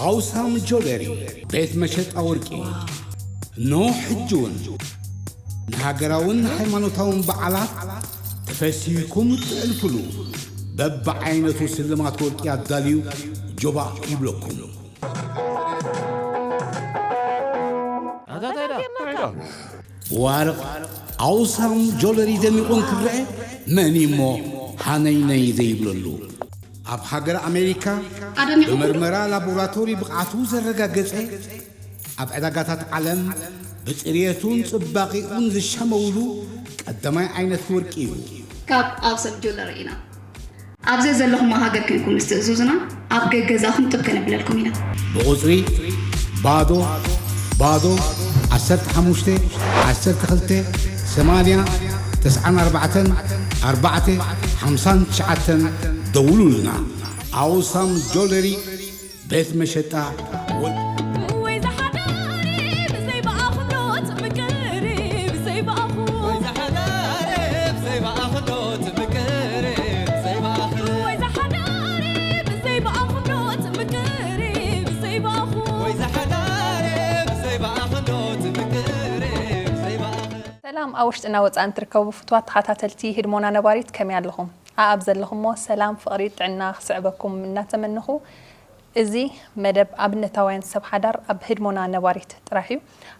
ኣውሳም ጆለሪ፣ ቤት መሸጣ ወርቂ። ኖ ሕጂ እውን ንሃገራውን ሃይማኖታውን በዓላት ተፈሲህኩም እትዕልፍሉ በብዓይነቱ ስልማት ወርቂ ኣዳልዩ ጆባእ ይብለኩም። ብዋርቕ ኣውሳም ጆለሪ ደሚቑ እንክረአ መን እሞ ሃነይነይ ዘይብለሉ? ኣብ ሃገር ኣሜሪካ ኣደሚቑ ብመርመራ ላቦራቶሪ ብቕዓቱ ዘረጋገጸ፣ ኣብ ዕዳጋታት ዓለም ብጽርየቱን ጽባቒኡን ዝሸመውሉ ቀዳማይ ዓይነት ወርቂ እዩ። ካብ ኣውሳም ጆለሪ ኢና። ኣብ ዘዘለኹሞ ሃገር ኮንኩም ምስ ትእዝዙና ኣብ ገገዛኹም ጥብ ከነብለልኩም ኢና። ብቑጽሪ ባዶ ባዶ ዓሰርተ ሓሙሽተ ዓሰርተ ክልተ ሰማንያ ተስዓን ኣርባዕተን ኣርባዕተ ሓምሳን ትሽዓተን ደውሉልና። ኣውሳም ጆለሪ ቤት መሸጣ ወ- ወይ ዝሓዳሪ ብዘይ ብኣኹ ዶ ትምቅሪ፣ ብዘይ ብኣኹ። ወይ ዝሓዳሪ ብዘይ ብኣኹ ዶ ትምቅሪ፣ ብዘይ ብኣኹ። ወይ ዝሓዳሪ ብዘይ ብኣኹ ዶ ትምቅሪ፣ ብዘይ ብኣኹ። ወይ ዝሓዳሪ ብዘይ ብኣኹ ዶ ትምቅሪ፣ ብዘይ ብኣኹ። ሰላም፣ ኣብ ውሽጥና ወጻእን ትርከቡ ፍትዋት ተኸታተልቲ ህድሞና ነባሪት ከመይ ኣለኹም? ኣኣብ ዘለኹሞ ሰላም፣ ፍቕሪ፣ ጥዕና ክስዕበኩም እናተመንኹ፣ እዚ መደብ ኣብነታውያን ሰብ ሓዳር ኣብ ህድሞና ነባሪት ጥራሕ እዩ።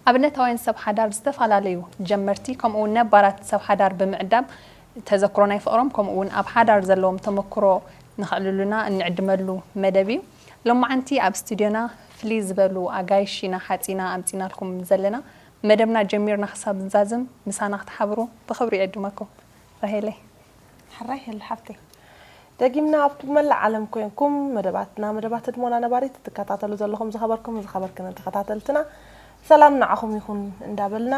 ኣብነታውያን ሰብ ሓዳር ዝተፈላለዩ ጀመርቲ ከምኡ እውን ነባራት ሰብ ሓዳር ብምዕዳም ተዘክሮ ናይ ፍቕሮም ከምኡ እውን ኣብ ሓዳር ዘለዎም ተመክሮ ንኸዕልሉና እንዕድመሉ መደብ እዩ። ሎማዓንቲ ኣብ ስቱድዮና ፍልይ ዝበሉ ኣጋይሽ ኢና ሓፂና ኣምፂናልኩም ዘለና። መደብና ጀሚርና ክሳብ ንዛዝም ምሳና ክትሓብሩ ብኽብሪ ይዕድመኩም። ራሄለይ። ሕራይ የለ ሓፍተይ። ደጊምና ኣብ መላእ ዓለም ኮይንኩም መደባትና፣ መደባት ህድሞና ነባሪት እትከታተሉ ዘለኹም ዝኸበርኩም ዝኸበርክን ተኸታተልትና ሰላም ንዓኹም ይኹን እንዳበልና፣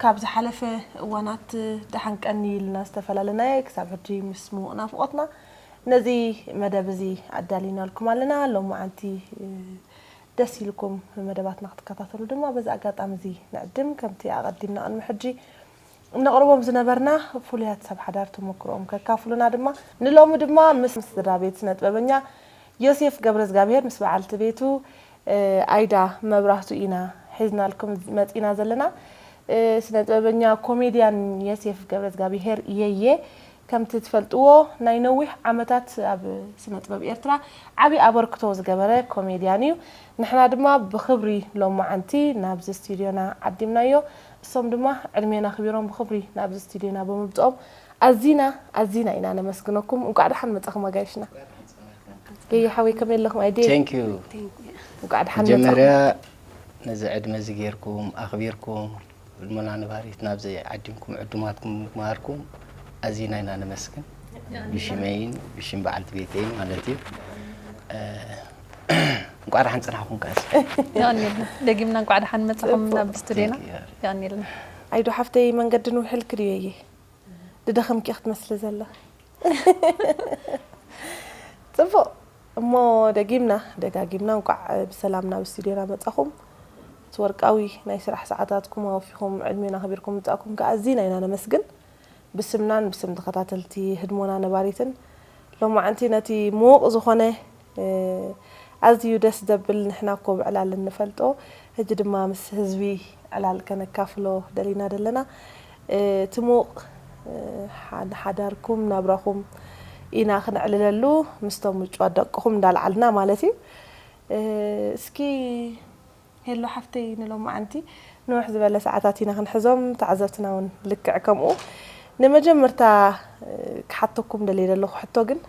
ካብ ዝሓለፈ እዋናት ደሓን ቀኒ ኢልና ዝተፈላለናዮ ክሳብ ሕጂ ምስ ምዉቕ ናፍቖትና ነዚ መደብ እዚ ኣዳሊናልኩም ኣለና። ሎማዓንቲ ደስ ኢልኩም መደባትና ክትከታተሉ ድማ በዚ ኣጋጣሚ እዚ ንዕድም። ከምቲ ኣቐዲምና ቅድሚ ሕጂ እነቕርቦም ዝነበርና ፍሉያት ሰብ ሓዳር ተመክሮኦም ከካፍሉና ድማ ንሎሚ ድማ ምስ ምስ ስድራ ቤት ስነ ጥበበኛ ዮሴፍ ገብረዝጋብሄር ምስ በዓልቲ ቤቱ፣ እ፣ ኣይዳ መብራህቱ ኢና ሒዝናልኩም መጺና ዘለና። እ፣ ስነ ጥበበኛ ኮሜድያን ዮሴፍ ገብረዝጋብሄር የየ ከምቲ ትፈልጥዎ ናይ ነዊሕ ዓመታት ኣብ ስነ ጥበብ ኤርትራ ዓቢ ኣበርክቶ ዝገበረ ኮሜድያን እዩ። ንሕና ድማ ብኽብሪ ሎማዓንቲ ናብዚ ስቱድዮና ዓዲምናዮ። እሶም ድማ ዕድሜና ኣኽቢሮም ብኽብሪ ናብዚ ስቱድዮና ብምምጽኦም ኣዚና ኣዚና ኢና ነመስግነኩም። እንቋዕ ደሓን መጻኹም ኣጋይሽና። የየ ሓወይ ከመይ ኣለኹም? ኣይዴ። Thank you። እንቋዕ ደሓን መጻኹም። መጀመርያ ነዚ ዕድመ እዚ ጌርኩም ኣኽቢርኩም ህድሞና ነባሪት ናብዚ ዓዲምኩም ዕዱማትኩም ምግባርኩም ኣዚና ኢና ነመስግን። ብሽመይን ብሽም በዓልቲ ቤተይን ማለት እዩ። እ፣ እንቋዕ ደሓን ጽናሕኩም ከኣስ። የቐንየልና። ደጊምና እንቋዕ ደሓን መጻኹም ናብ ስቱድዮና። Thank you። የቐንየልና። ኣይዶ ሓፍተይ መንገዲ ንውሕልክ ድዩ እየ? ድደኸምኪ ክትመስሊ ዘለኺ። ጽቡቕ። እሞ ደጊምና፣ ደጋጊምና እንቋዕ ብሰላም ናብ ስቱድዮና መጻኹም። እቲ ወርቃዊ ናይ ስራሕ ሰዓታትኩም ኣወፊኹም ዕድሜና ኣኽቢርኩም ምጻእኩም ከኣ ኣዚና ኢና ነመስግን። ብስምናን ብስም ተኸታተልቲ ህድሞና ነባሪትን ሎማዓንቲ ነቲ ምዉቕ ዝኾነ፣ እ፣ ኣዝዩ ደስ ዘብል ንሕና እኮ ብዕላል እንፈልጦ፣ ሕጂ ድማ ምስ ህዝቢ ዕላል ከነካፍሎ ደሊና ደለና። እ፣ እቲ ምዉቕ፣ እ፣ ሓ-፣ ሓዳርኩም ናብራኹም ኢና ክነዕልለሉ ምስቶም ምጭዋት ደቅኹም እንዳልዓልና ማለት እዩ። እ፣ እስኪ ሄሎ ሓፍተይ ንሎማዓንቲ ንውሕ ዝበለ ሰዓታት ኢና ክንሕዞም፣ ተዓዘብትና እውን ልክዕ ከምኡ። ንመጀመርታ፣ እ፣ ክሓተኩም ደልየ ዘለኹ ሕቶ ግን፣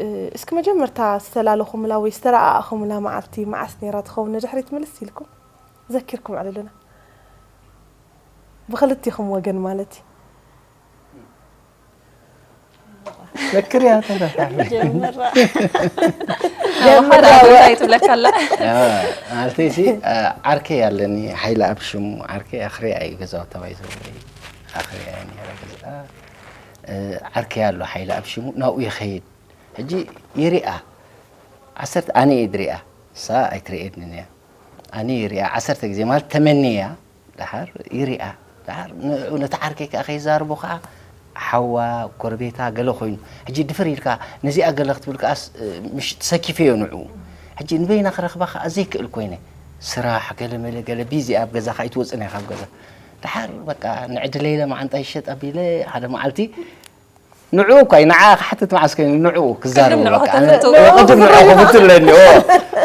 እ፣ እስኪ መጀመርታ ዝተላለኹምላ ወይ ዝተረኣኣኹምላ መዓልቲ መዓስ ነይራ ትኸውን? ንድሕሪት ምልስ ኢልኩም ዘኪርኩም ኣዕልሉና። ብኽልቲኹም ወገን ማለት እዩ። ዘክርያ ተረፋ። ጀምራ። ጀምራ። እንታይ ትብለካ ኣላ? ያ፣ ማለተይ ሲ፣ አ፣ ዓርከይ ኣለኒ፣ ሓይለ ኣብ ሽሙ፣ ዓርከይ ኣኽርያ እዩ ገዛውታ ባይዘው። ኣኽርያ እዩ ነይረ ገዛ። እ፣ ዓርከይ ኣሎ፣ ሓይለ ኣብ ሽሙ፣ ናብኡ ይኸይድ። ሕጂ ይሪኣ። ዓሰርተ፣ ኣነ እየ ድሪኣ። እሳ ኣይትርእየንን እያ። ኣነ ይሪኣ፣ ዓሰርተ ግዜ ማለት ተመንያ። ደሓር ይሪኣ። ደሓር ንዕኡ፣ ነቲ ዓርከይ ከኣ ከይዛርቦ ከኣ ሓዋ፣ ጎረቤታ፣ ገለ ኮይኑ። ሕጂ ድፍር ኢልካ፣ ነዚኣ ገለ ክትብል ከኣስ፣ እ፣ ምሽ-፣ ተሰኪፈዮ ንዕኡ። ሕጂ ንበይና ክረኽባ ከኣ ዘይክእል ኮይነ። ስራሕ፣ ገለ መለ፣ ገለ ቢዚ ኣብ ገዛ ከይትወጽእ ናይ ካብ ገዛ። ደሓር በቃ ንዕድለይ ኢለ መዓንጣ ይሸጥ ኣቢለ ሓደ መዓልቲ ንዕኡ እኳ እዩ፣ ንዓ ክሓትት መዓስ ኮይኑ ንዕኡ ክዛረቡ ቅድም ንዕኡ በቃ። ኣነ ክፍትው። ቅድም ንዕኡ ክፍትለኒ፣ ኦ፣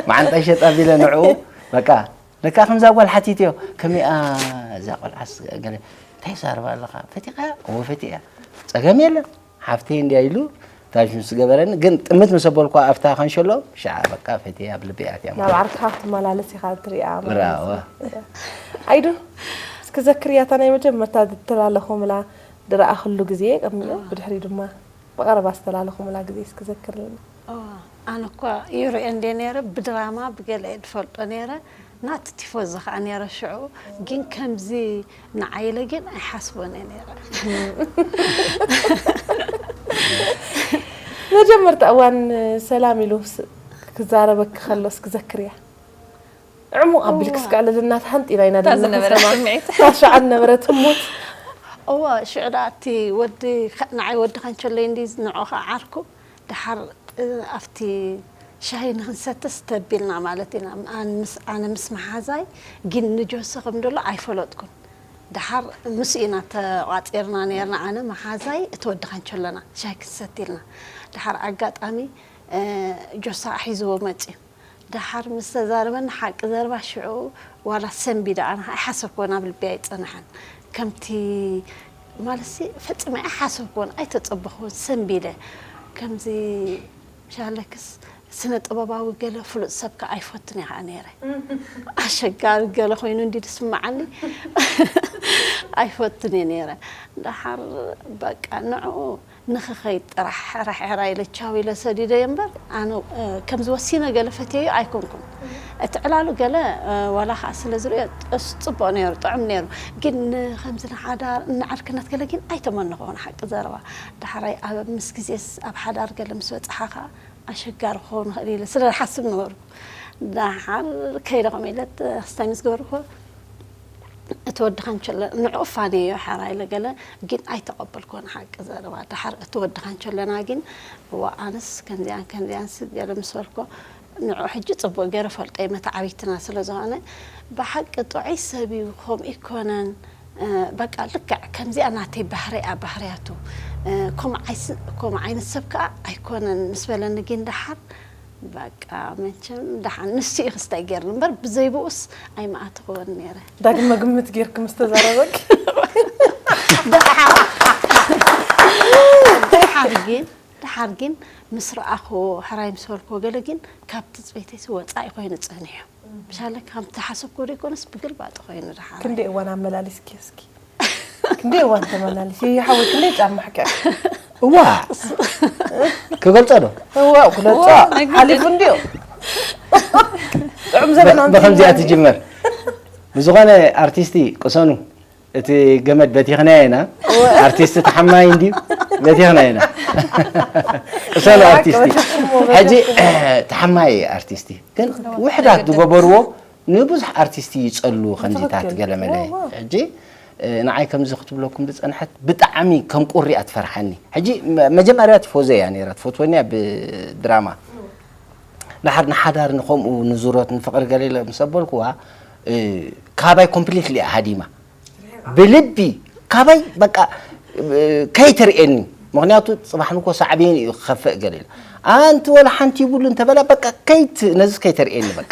መዓንጣ ይሸጥ ኣቢለ ንዕኡ በቃ። ለካ ከምዛ ጓል ሓቲትዮ፣ ከመይኣ እዛ ቆልዓስ ገለ፣ እንታይ ይዛረባ ኣለኻ? ፈቲኻ? እወ ፈቲያ። ጸገም የለን። ሓፍተይ እንድያ ኢሉ፣ ታሽ ምስ ገበረኒ፣ ግን ጥምት ምስ ኣበልኳ ኣብታ ከንሸሎ፣ ሻዓ በቃ ፈቲያ ኣብ ልበይ ኣትያ ናብ ማለት። ዓርክኻ ክትመላለስ ኢኻ ትሪኣ ማለት ብራዎ። እዩ። ኣይዱ፣ እስኪ ዘክርያ እታ ናይ መጀመርታ ዝተላለኹምላ ዝረኣኽሉ ግዜ፣ ቅድሚኡ፣ ብድሕሪ ድማ ብቐረባ ዝተላለኹምላ ግዜ እስኪ ዘክርልና። እዋ፣ ኣነ እኳ ይሪኦ እንደ ነይረ፣ ብድራማ ብገለ እየ ዝፈልጦ ነይረ። ናቲ ቲፎዞ ኸዓ ነይረ ሽዑ፣ ግን ከምዚ ንዓይ ኢለ ግን ኣይሓስቦን እየ ነይረ። መጀመርታ እዋን ሰላም ኢሉ ስ-፣ ክዛረበኪ ከሎ እስኪ ዘክርያ። ዕሙቕ ኣቢልኪ እዋ። እስኪ ኣዕልልና፣ ተሃንጢና ኢና እታ ዘለና ዝነበረት ከሰማ። ስምዒት። እታ ሸዓ ዝነበረት ህሞት። እዋ፣ ሽዑ ደኣ እቲ ወዲ ኸ-፣ ንዓይ ወዲ ካንቸሎይ እንዲ ንዑ ኸዓ ዓርኩ። ደሓር፣ እ፣ ኣብቲ ሻሂ ንኽንሰትስ ተቢልና ማለት ኢና። ኣነ ምስ፣ ኣነ ምስ መሓዛይ ግን ንጆሲ ከም ደሎ ኣይፈለጥኩን። ደሓር ምስ ኢና ተቋጺርና ነርና፣ ኣነ መሓዛይ እቲ ወዲ ካንቸሎና ሻሂ ክንሰቲ ኢልና። ደሓር ኣጋጣሚ፣ እ፣ ጆሳ ሒዝዎ መጺኡ። ደሓር ምስ ተዛረበኒ ሓቂ ዘረባ ሽዑ ዋላ ሰንቢደ፣ ኣነ ኣይሓሰብኩዎን፣ ኣብ ልበይ ኣይጸንሐን። ከምቲ ማለትሲ ፈጺመ ኣይሓሰብኩዎን፣ ኣይተጸበኹዎን፣ ሰንቢደ። ከምዚ ሻለክስ ስነ ጥበባዊ ገለ ፍሉጥ ሰብ ከኣ ኣይፈቱን እየ ከኣ ነይረ። ኣሸጋሪ ገለ ኮይኑ እንዲ ዝስምዓኒ ኣይፈቱን እየ ነይረ። ደሓር በቃ ንዕኡ ንኽኸይድ ጥራሕ ሕራሕ ሕራ ኢለ ቻው ኢለ ሰዲደዮ እምበር፣ ኣነ፣ እ፣ ከምዚ ወሲነ ገለ ፈትየዮ ኣይኮንኩን። እቲ ዕላሉ ገለ፣ እ፣ ዋላ ኸዓ ስለ ዝርእዮ፣ እሱ ጽቡቕ ነይሩ፣ ጥዑም ነይሩ። ግን ን-፣ ከምዚ ንሓዳር፣ ንዕርክነት ገለ ግን ኣይተመነኹዎን፣ ሓቂ ዘረባ። ዳሕራይ ኣብ፣ ምስ ግዜስ ኣብ ሓዳር ገለ ምስ በጽሓ ኸዓ ኣሸጋሪ ክኸውን ይኽእል ኢለ ስለ ዝሓስብ ነበርኩ። ደሓር ከይደ ከምኡ ኢለ ተ-፣ ክስታይ ምስ ገበርኩ፣ እቲ ወዲ ካንቸሎ ንዕኡ ፋንየዮ ሓራ ኢለ ገለ ግን ኣይተቐበልኩዎን ሓቂ ዘረባ። ደሓር እቲ ወዲ ካንቸሎና ግን፣ እዋ ኣነስ ከምዚኣን ከምዚኣንስ ገለ ምስ በልኩ፣ ንዕኡ ሕጂ ጽቡቕ ገይረ ፈልጦ እየ፣ መተዓብይትና ስለ ዝኾነ። ብሓቂ ጥዑይ ሰብ እዩ፣ ከምኡ ኣይኮነን። እ፣ በቃ ልክዕ ከምዚኣ ናተይ ባህሪኣ ባህርያቱ። እ፣ ከምኡ ዓይስ-፣ ከምኡ ዓይነት ሰብ ከኣ ኣይኮነን ምስ በለኒ ግን ደሓር በቃ መቸም ደሓን ንሱ እዩ ክስታይ ገይርኒ እምበር ብዘይብኡስ ኣይምኣተኽዎን ነይረ። ዳግመ ግምት ጌርኪ ምስ ተዛረበኪ? ደሓር፣ ደሓር ግን፣ ደሓር ግን ምስ ረኣኽዎ፣ ሕራይ ምስ በልክዎ ገለ ግን ካብ ትጽቢተይሲ ወጻኢ ኮይኑ ጸኒሑ። ምሻለ ከም ዝሓሰብክዎ ዘይኮነስ ብግልባጡ ኮይኑ ደሓር። ክንደይ እዋን ኣመላሊስኪ እስኪ? ክንደይ እዋን ተመላሊስ? ይይ ሓወይ፣ ክንደይ ጫማ ሕክያ? እዋ! ክገልጾ ዶ? እዋ፣ ክገልጾ። እዋ፣ ናይ ግድን። ሓሊፉ እንድዩ። ጥዑም ዘበን ብ-፣ ኣምጺኡ ብኸምዚኣ እዩ። ትጅመር። ብዝኾነ ኣርቲስቲ ቅሰኑ፣ እቲ ገመድ በቲኽናዮ ኢና። እዋ። ኣርቲስቲ ተሓማይ እንድዩ፣ በቲኽናዮ ኢና። ቅሰኑ እዋ፣ ኣርቲስቲ። ክበትኹም፣ ሕጂ በትኹም። ተሓማይ ኣርቲስቲ። ግን ትኽክል። ውሕዳት ናይ ግድን። ዝገበርዎ ንብዙሕ ኣርቲስቲ ይጸሉ ከምዚታት ብትኽክል። ገለመለ። እዋ፣ እዋ። ሕጂ፣ እ፣ ንዓይ ከምዚ ክትብለኩም ዝጸንሐት ብጣዕሚ ከም ቁሪ እያ ትፈርሓኒ። ሕጂ መ-፣ መጀመርያ ቲፎዞ እያ ነይራ፣ ትፈትወኒ እያ ብድራማ። ድሓር ንሓዳር ንኸምኡ ንዙረት ንፍቕሪ ገለ ኢለ ምስ ኣበልኩዋ፣ እ፣ ካባይ ኮምፕሊትሊ እያ ሃዲማ። ብልቢ ካባይ በቃ፣ እ፣ ከይትርእየኒ። ምኽንያቱ ጽባሕ ንኮ ሳዕቤን እዩ ክኸፍእ ገለ ኢለ። ኣንቲ ወላ ሓንቲ ይብሉ እንተበላ በቃ ከይት-፣ ነዚ ከይተርእየኒ በቃ።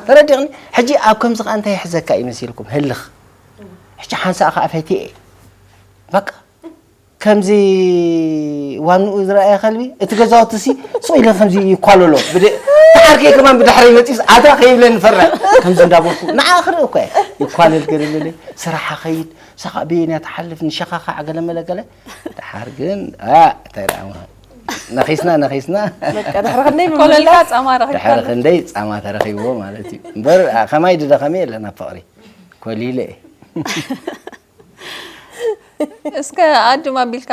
ተረዲቕኒ? ሕጂ ኣብ ከምዚ ከኣ እንታይ ይሕዘካ እዩ መሲልኩም? ህልኽ። ሕጂ ሓንሳእ ከኣ ፈትየ እየ። በቃ ከምዚ ዋንኡ ዝረኣየ ከልቢ፣ እቲ ገዛውቲ ሲ ስቕ ኢለ ከምዚ ይኳለሎ። ብደ-፣ ተዓርከይ ከማን ብድሕረይ መጺስ ኣታ ከይብለኒ ፈርሕ። ከምዚ እንዳበልኩ ንዓ ክርኢ እኮ እየ። ይኳለል ገለ ገለ፣ ስራሕ ከይድ፣ ሳኻ በየንያ ትሓልፍ፣ ንሸኻኻዕ ገለ መለ ገለ። ደሓር ግን፣ ኣ፣ እንታይ ደኣ፣ ነኺስና፣ ነኺስና። በቃ፣ ድሕሪ ክንደይ ኮለልካ ምምላስ? ጻማ ረኺብካ ድሕሪ ኣሎ። ክንደይ ጻማ ተረኺብዎ ማለት እዩ። እምበር፣ ኣ፣ ከማይ ድደኸመ የለን ኣብ ፍቕሪ። ኮሊለ እየ። እስከ ኣድም ኣቢልካ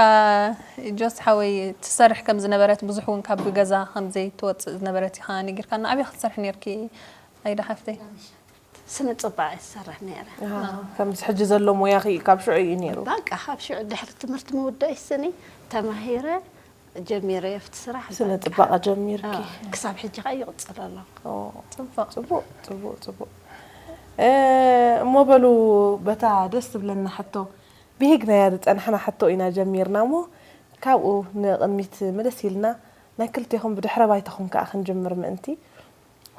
ጆስ ሓወይ ትሰርሕ ከም ዝነበረት፣ ብዙሕ እውን ካብ ገዛ ከም ዘይትወጽእ ዝነበረት ኢኻ ነጊርካና። ኣበይ ክትሰርሒ ነርኪ ኣይዳ ሓፍተይ? ስነ ጽባቐ እየ ዝሰርሕ ነይረ። ኣሃ፣ ከምዚ ሕጂ ዘሎ ሞያኺ ካብ ሽዑ እዩ ነይሩ? በቃ ካብ ሽዑ ድሕሪ ትምህርቲ ምውዳእ ይስኒ ተማሂረ ጀሚረ ኣብቲ ስራሕ ስነ ፅባቐ ጀሚርኪ። ክሳብ ሕጂ ከዓ ይቕፅል ኣሎ። ጽቡቅ ጽቡቅ ጽቡቅ። እሞ በሉ፣ በታ ደስ ትብለና ሕቶ፣ ብሂግናያ ዝጸናሕና ሕቶ ኢና ጀሚርና እሞ፣ ካብኡ ንቕድሚት ምልስ ኢልና ናይ ክልቴኹም ብድሕረ ባይታኹም ከኣ ክንጅምር ምእንቲ፣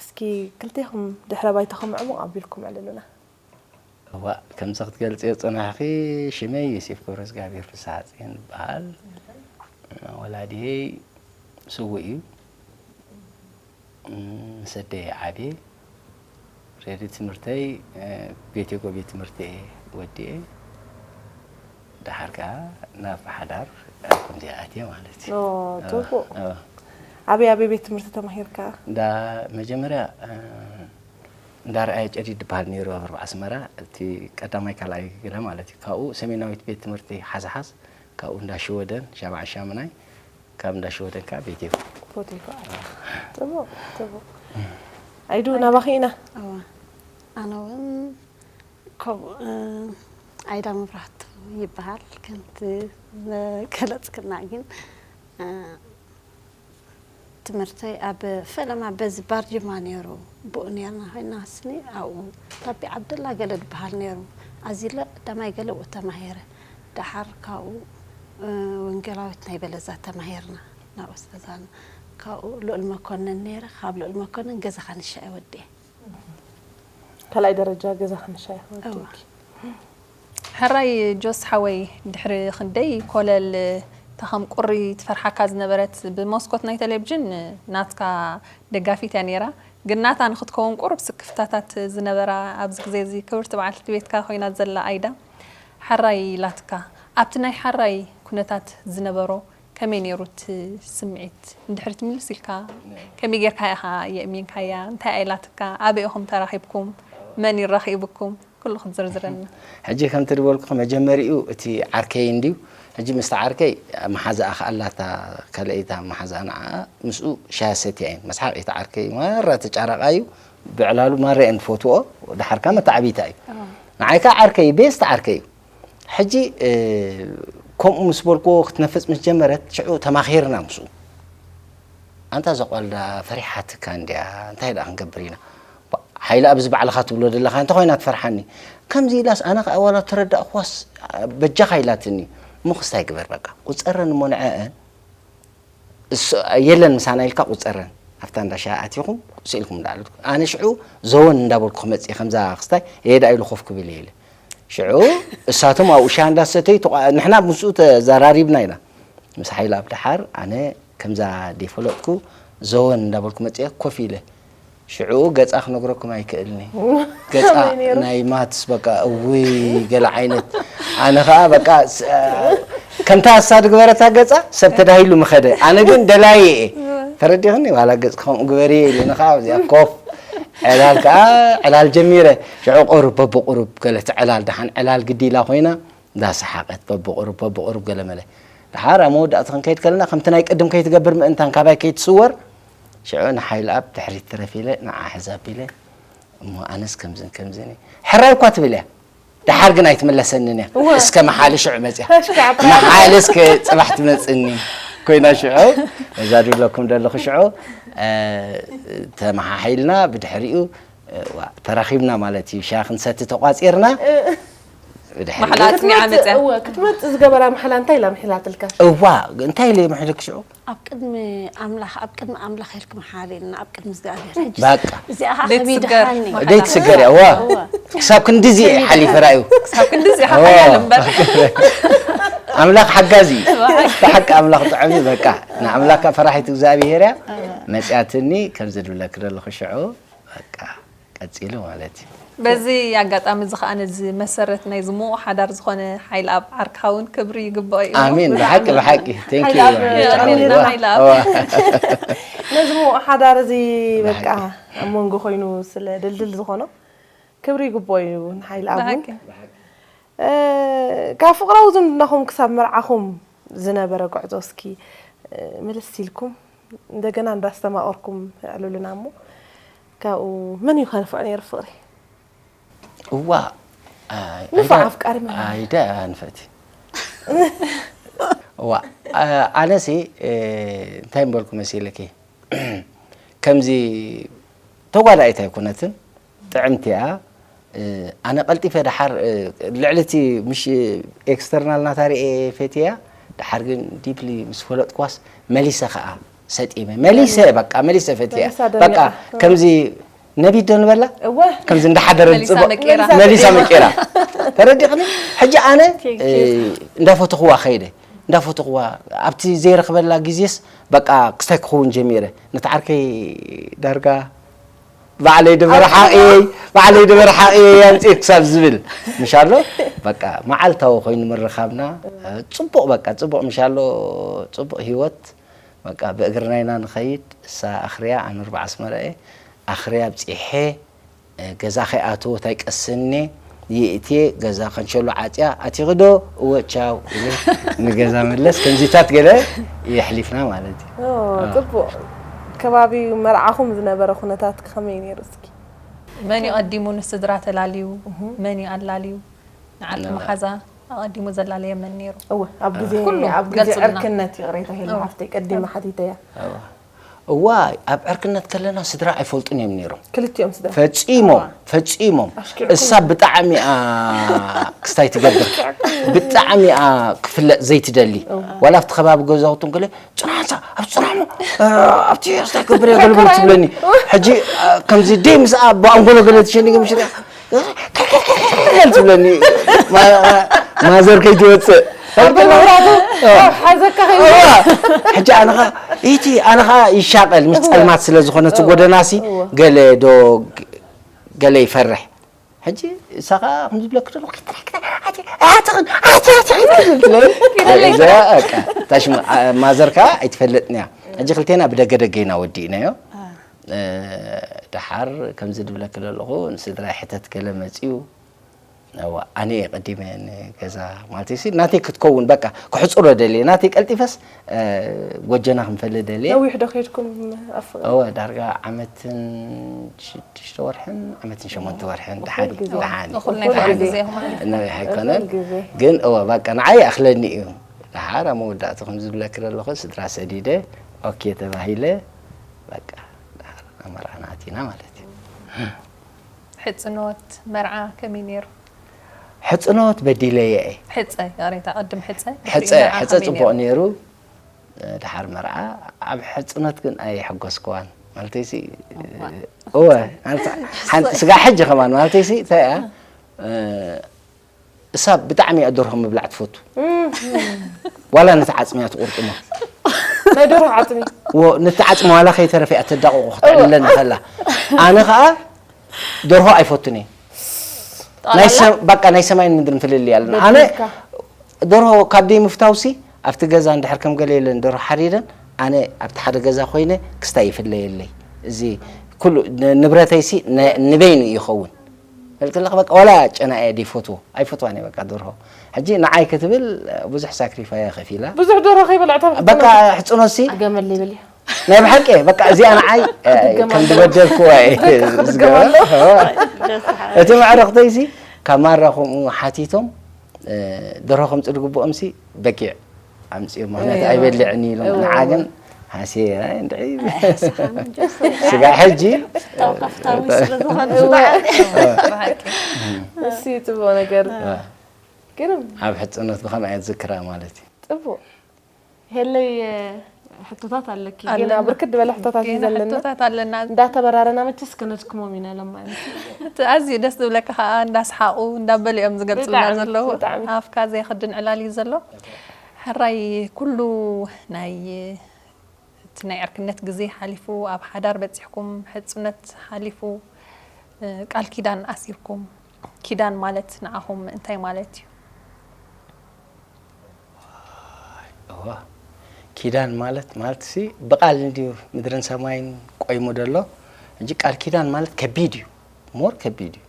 እስኪ ክልቴኹም ድሕረ ባይታኹም ዕሙቕ ኣቢልኩም ኣዕልሉና። እዋ፣ ከምዚ ክትገልጽዮ ዝጸናሕኺ፣ ሽመይ ዮሴፍ ገብረእግዚኣብሔር ፍስሓጽዮን ይበሃል። ወላዲየይ ስዉእ እዩ። ምስ ኣደይ ዓብየ። ሬዲ ትምህርተይ ቤቴጎ ቤት ትምህርቲ እየ ወዲኤ። ደሓር ከዓ ናብ ሓዳር ኣብ ከምዚ ኣትየ ማለት እዩ። ጽቡቅ። ኣበይ ኣበይ ቤት ትምህርቲ ተማሂርካ? እንዳ መጀመርያ እንዳ ርኣየ ጨዲድ ዝበሃል ነይሩ ኣብ ኣርባዓ ኣስመራ፣ እቲ ቀዳማይ ካልኣይ ገለ ማለት እዩ። ካብኡ ሰሜናዊት ቤት ትምህርቲ ሓዝሓዝ፣ ካብኡ እንዳ ሽወደን ሻብዓን ሻምናይ፣ ካብ እንዳ ሽወደን ከዓ ቤቴ ቦቴኮ። ጽቡቅ ጽቡቅ። ኣይዱ ናባኺ ኢና። ኣነ እውን ከምኡ ኣይዳ መብራህቱ ይበሃል። ከምቲ መገለፅክና ግን ትምህርተይ ኣብ ፈለማ በዚ ባርጅማ ነይሩ ብኡ ነርና ኮይና ስኒ ኣብኡ ታቢ ዓብደላ ገለ ዝበሃል ነይሩ ኣዚለ ቀዳማይ ገለ ብኡ ተማሂረ። ደሓር ካብኡ ወንጌላዊት ናይ በለዛ ተማሂርና ናብ ኡስታዛና ካብኡ ልኡል መኮንን ነይረ ካብ ልኡል መኮንን ገዛ ካንሻ ወዲኤ ካልኣይ ደረጃ ገዛ ካንሻ ወዲእኪ ሕራይ ጆስ ሓወይ ድሕሪ ክንደይ ኮለል እታ ከም ቁሪ ትፈርሓካ ዝነበረት ብመስኮት ናይ ቴሌቪዥን ናትካ ደጋፊት እያ ነይራ ግን ናታ ንክትከውን ቁሩብ ስክፍታታት ዝነበራ ኣብዚ ግዜ እዚ ክብርቲ በዓልቲ ቤትካ ኮይና ዘላ ኣይዳ ሕራይ ኢላትካ ኣብቲ ናይ ሕራይ ኩነታት ዝነበሮ ከመይ ነይሩ እቲ ስምዒት እንድሕሪ ትምልስ ኢልካ ከመይ ጌርካ ኢኻ የእሚንካያ እንታይ ኢላትካ ኣበይ ኢኹም ተራኺብኩም መን ይራኺብኩም ኩሉ ክትዝርዝረልና። ሕጂ ከምቲ ዝበልኩኺ መጀመሪኡ እቲ ዓርከይ እንድዩ። ሕጂ ምስቲ ዓርከይ መሓዛኣ ከኣ ኣላታ ካልኣይታ መሓዛኣ ንዓኣ ምስኡ ሻሂ ሰትያ እየን። መስሓቕ እቲ ዓርከይ ማራ ተጫራቓ እዩ። ብዕላሉ ማራ እየን ዝፈትዎ። ደሓር ከኣ መተዓብይታ እዩ። ንዓይ ከኣ ዓርከይ እዩ። ቤስት ዓርከይ እዩ። ሕጂ ከምኡ ምስ በልክዎ ክትነፍጽ ምስ ጀመረት ሽዑ ተማኺርና ምስኡ። ኣንታ እዛ ጓል ደኣ ፈሪሓትካ እንድያ እንታይ ደኣ ክንገብር ኢና። ሓይሊ ኣብዚ ባዕልኻ ትብሎ ዘለኻ እንተ ኮይና ትፈርሓኒ። ከምዚ ኢላስ ኣነ ከኣ ዋላ ተረዳእክዋስ በጃኻ ኢላትኒ። እሞ ክስታይ ግበር በቃ። ቁጸረን እሞ ንዐአን እሱ የለን ምሳና ኢልካ ቁጸረን። ኣብታ እንዳ ሻሂ ኣቲኹም ስኢልኩም እንዳኣለትኩም። ኣነ ሽዑ ዘወን እንዳበልኩ ክመጽእ እየ ከምዛ ክስታይ እየ ደኣ ኢሉ ኮፍ ክብል እየ ኢለ። ሽዑ እሳቶም ኣብኡ ሻሂ እንዳሰተዩ ንሕና ምስኡ ተዘራሪብና ኢና። ምስ ሓይሊ ኣብ ደሓር ኣነ ከምዛ ደይፈለጥኩ ዘወን እንዳበልኩ መፅየ ኮፍ ኢለ ሽዑ ገፃ ክነግረኩም ኣይክእልኒ ገፃ ናይ ማትስ በቃ እውይ ገለ ዓይነት ኣነ ከዓ በቃ ከምታ እሳ ዝግበረታ ገፃ ሰብ ተዳሂሉ ምኸደ ኣነ ግን ደላየ እየ ተረዲኽኒ ዋላ ገፅ ከምኡ ግበሪ ኢሉኒ ከዓ እዚኣ ኮፍ ዕላል ከዓ ዕላል ጀሚረ ሽዑ ቁሩብ በብቁሩብ ገለ እቲ ዕላል ደሓን ዕላል ግዲ ኢላ ኮይና እንዳሰሓቐት በብቑሩብ በብቑሩብ ገለ መለ። ደሓር ኣብ መወዳእታ ክንከይድ ከለና ከምቲ ናይ ቅድም ከይትገብር ምእንታን ካባይ ከይትስወር ሽዑ ንሓይልኣብ ድሕሪት ትረፍ ኢለ ንዓ ሕዛ ኣቢለ እሞ ኣነስ ከምዝን ከምዝን እየ። ሕራይ እኳ ትብል እያ። ደሓር ግን ኣይትምለሰንን እያ። እስከ መሓሊ ሽዑ መፅያ። መሓሊ እስከ ፅባሕ ትመፅኒ ኮይና ሽዑ እዛ ድብለኩም ዘለኹ ሽዑ ተመሓሒልና ብድሕሪኡ ተራኺብና ማለት እዩ ሻሂ ክንሰቲ ተቋፂርና ብድሕሪ ማሕላ ኣፅኒዓ መፅያ እወ ክትመፅእ ዝገበራ ማሕላ እንታይ ኢላ ምሒላትልካ እዋ እንታይ ኢለ ምሒልክ ሽዑ ኣብ ቅድሚ ኣምላኽ ኣብ ቅድሚ ኣምላኽ ኢልክ መሓል ኢልና ኣብ ቅድሚ እግዚኣብሔር ሕጂ በቃ እዚኣ ከዓ ቤት ስገር ከቢድሃኒ ደይ ትስገር እያ እዋ ክሳብ ክንድዚ እየ ሓሊፈ ራእዩ ክሳብ ክንድዚ እየ ሓያል እምበር ኣምላኽ ሓጋዚ እዩ ብሓቂ ኣምላኽ ጥዑም እዩ በቃ ንኣምላካ ፈራሒት እግዚኣብሔር እያ መፅያትኒ ከምዚ ድብለክ ዘለኹ ሽዑ በቃ ቀፂሉ ማለት እዩ። በዚ ኣጋጣሚ እዚ ከዓ ነዚ መሰረት ናይዚ ምዉቕ ሓዳር ዝኾነ ሓይልኣብ ዓርክኻ እውን ክብሪ ይግብኦ እዩ። ኣሜን። ብሓቂ ብሓቂ። Thank you። የቐንየልና ሓይልኣብ። ነዚ ምዉቕ ሓዳር እዚ በቃ ኣብ መንጎ ኮይኑ ስለ ድልድል ዝኾኖ ክብሪ ይግብኦ እዩ ንሓይልኣብ እውን። ካብ ፍቕራዊ ዝምድናኹም ክሳብ መርዓኹም ዝነበረ ጉዕዞ እስኪ ምልስ ኢልኩም እንደገና እንዳስተማቐርኩም ኣዕልሉና እሞ ካብኡ መን እዩ ከንፍዖ ነይሩ ፍቕሪ? እዋ ንፉዕ ኣፍቃሪ መን እዩ? ኣይደ ኣንፈቲ እዋ ኣነሲ እንታይ ምበልኩ መሲለኪ፣ ከምዚ ተጓዳኢት ኣይኮነትን፣ ጥዕምቲ እያ። ኣነ ቀልጢፈ ደሓር ልዕሊ እቲ ምሽ ኤክስተርናል ናታ ርኤ ፈትያ፣ ደሓር ግን ዲፕሊ ምስ ፈለጥኩዋስ መሊሰ ከዓ ሰጢመ፣ መሊሰ በቃ መሊሰ ፈትያ። በቃ ከምዚ ነቢት ዶ ንበላ፣ ከምዚ እንዳሓደረ ዝፅብቕ መሊሳ መቂራ። ተረዲቕኒ። ሕጂ ኣነ እንዳፈተኽዋ ከይደ፣ እንዳፈተኽዋ ኣብቲ ዘይረኽበላ ግዜስ በቃ ክስታይ ክኸውን ጀሚረ። ነቲ ዓርከይ ዳርጋ ባዕለይ ድበርሓቕ እየ፣ ባዕለይ ድበርሓቕ እየ ኣምፅእ ክሳብ ዝብል ምሻሎ። በቃ መዓልታዊ ኮይኑ ምርኻብና። ፅቡቕ በቃ ፅቡቕ ምሻሎ። ፅቡቕ ህይወት በቃ ብእግርና ኢና ንኸይድ። እሳ ኣኽርያ ኣነ ርባ ኣስመራ እየ። ኣኽርያ ኣብፂሐ ገዛ ከይኣተወት ኣይቀስኔ። ይእትየ ገዛ ከንሸሎ ዓፅያ ኣቲኺ ዶ? እወ ቻው ኢለ ንገዛ መለስ። ከምዚታት ገለ የሕሊፍና ማለት እዩ። ጽቡቕ። ከባቢ መርዓኹም ዝነበረ ኩነታት ከመይ ነይሩ እስኪ? መን እዩ ቀዲሙ ንስድራ ተላልዩ? መን እዩ ኣላልዩ? ንዓርኪ መሓዛ ኣቐዲሙ ዘላለየ መን ነይሩ? እወ ኣብ ግዜ ኣብ ግዜ ዕርክነት ይቕሬታ ሄሉ ሓፍተይ ቀዲመ ሓቲተያ። እዋ ኣብ ዕርክነት ከለና ስድራ ኣይፈልጡን እዮም ነይሮም። ክልቲኦም ስድራ ፈጺሞም ፈጺሞም። እሳ ብጣዕሚ እያ ክስታይ ትገብር፣ ብጣዕሚ እያ ክፍለጥ ዘይትደሊ። ዋላ ኣብቲ ከባቢ ገዛውቶም ገለ ፅናሓንሳ ኣብ ፅናሕሞ ኣብቲ ስታይ ክገብር እያ ገለገለ ትብለኒ። ሕጂ ከምዚ ደይ ምስኣ ብኣንጎሎ ገለ ትሸኒ ገምሽ ትብለኒ። ማዘር ከይትወፅእ መብራቱ ሓዘካ ከይዱ ሕጂ ኣነ ኸዓ እቲ ኣነ ኸዓ ይሻቐል ምስ ፀልማት ስለ ዝኾነ እቲ ጎደናሲ ገለ ዶ ገለ ይፈርሕ። ሕጂ እሳ ኸዓ ከም ዝብለክ ዘሎ ኣይትኽን ኣይትኽን ማዘር ከዓ ኣይትፈልጥን እያ። ሕጂ ክልቴና ብደገ ደገ ኢና ወዲእናዮ። ደሓር ከምዚ ድብለክ ዘለኹ ንስድራይ ሕተት ገለ መፅዩ እዋ ኣነ እየ ቀዲመ ንገዛ ማለት ሲ ናተይ ክትከውን በቃ ክሕፅሮ ደልየ ናተይ ቀልጢፈስ ጎጀና ክንፈሊ ደልየ። ነዊሕ ዶ ከድኩም? ኣፍ እወ ዳርጋ ዓመትን ሽዱሽተ ወርሕን ዓመትን ሸሞንተ ወርሕን ደሓን እዩ። ደሓን እዩ። እኹል ናይ በዓል ግዜ ኢኹም ማለት እዩ። ነዊሕ ኣይኮነን ግን እወ በቃ ንዓይ ይኣኽለኒ እዩ። ደሓር ኣብ መወዳእቱ ከምዚ ዝብለኪ ዘለኹ ስድራ ሰዲደ ኦኬ ተባሂለ በቃ ደሓር ኣብ መርዓና ኣቲና ማለት እዩ። ሕፅኖት መርዓ ከመይ ነይሩ? ሕፅኖት በዲለየ እየ። ሕፀ ይቕሬታ ቅድም ሕፀ ሕፀ ሕፀ ፅቡቕ ነይሩ። ደሓር መርዓ ኣብ ሕፅኖት ግን ኣይሐጎስክዋን ማለተይሲ እወ ስጋ ሕጂ ከማን ማለተይሲ እንታይ እያ እሳ ብጣዕሚ እያ ደርሆ ምብላዕ ትፈቱ። ዋላ ነቲ ዓፅሚ እያ ትቁርጥሞ። ናይ ደርሆ ዓፅሚ ነቲ ዓፅሚ ዋላ ከይተረፈ እያ ተዳቕቑ ክትዕልለኒ ከላ ኣነ ከዓ ደርሆ ኣይፈቱን እየ። በቃ ናይ ሰማይን ምድርን ፍልልይ ኣለና። ኣነ ደርሆ ካብ ደይ ምፍታውሲ ኣብቲ ገዛ እንድሕር ከም ገለ የለን ደርሆ ሓሪደን ኣነ ኣብቲ ሓደ ገዛ ኮይነ ክስታይ ይፍለየለይ። እዚ ኩሉ ንብረተይሲ ንበይኑ ይኸውን። ፈልጥለኽ በቃ ዋላ ጨና እየ ደይፈትዎ ኣይፈትዋን እየ በቃ ደርሆ። ሕጂ ንዓይ ክትብል ብዙሕ ሳክሪፋይ ከፊላ። ብዙሕ ደርሆ ከይበላዕታ በቃ ሕፅኖሲ ገመል ይብል እዩ። ናይ ብሓቂ በቃ እዚኣ ንዓይ ከም ዝበደልክዋ እየ ዝገባ። እቲ መዕረኽተይሲ ካብ ማራ ከምኡ ሓቲቶም ደርሆ ከምፅእ ዝግብኦምሲ በጊዕ ኣምፅኦም ምክንያቱ ኣይበልዕን ኢሎም ንዓ ግን ሃስየ እንድዒ ስጋ ሕጂ እሲ ፅቡቅ ነገር ግን ኣብ ሕፅነት ብከምኣ እየ ዝክራ ማለት እዩ። ፅቡቅ ሄለይ ሕቶታት ኣለኪ ገና ብርክት ዝበለ ሕቶታት እዩ ዘለና። ሕቶታት ኣለና። እንዳተበራረና መቸስ ከነድክሞም ኢና ለማለት እዩ። እቲ ኣዝዩ ደስ ዝብለካ ከዓ እንዳስሓቁ እንዳበሉ እዮም ዝገልፁልና ዘለዉ። ኣፍካ ዘይክድን ዕላል እዩ ዘሎ። ሕራይ ኩሉ ናይ እቲ ናይ ዕርክነት ግዜ ሓሊፉ ኣብ ሓዳር በፂሕኩም ሕፁነት ሓሊፉ ቃል ኪዳን ኣሲርኩም ኪዳን ማለት ንዓኹም እንታይ ማለት እዩ? እዋ ኪዳን ማለት ማለት ሲ ብቃል እንድዩ ምድርን ሰማይን ቆይሙ ደሎ። ሕጂ ቃል ኪዳን ማለት ከቢድ እዩ፣ ሞር ከቢድ እዩ።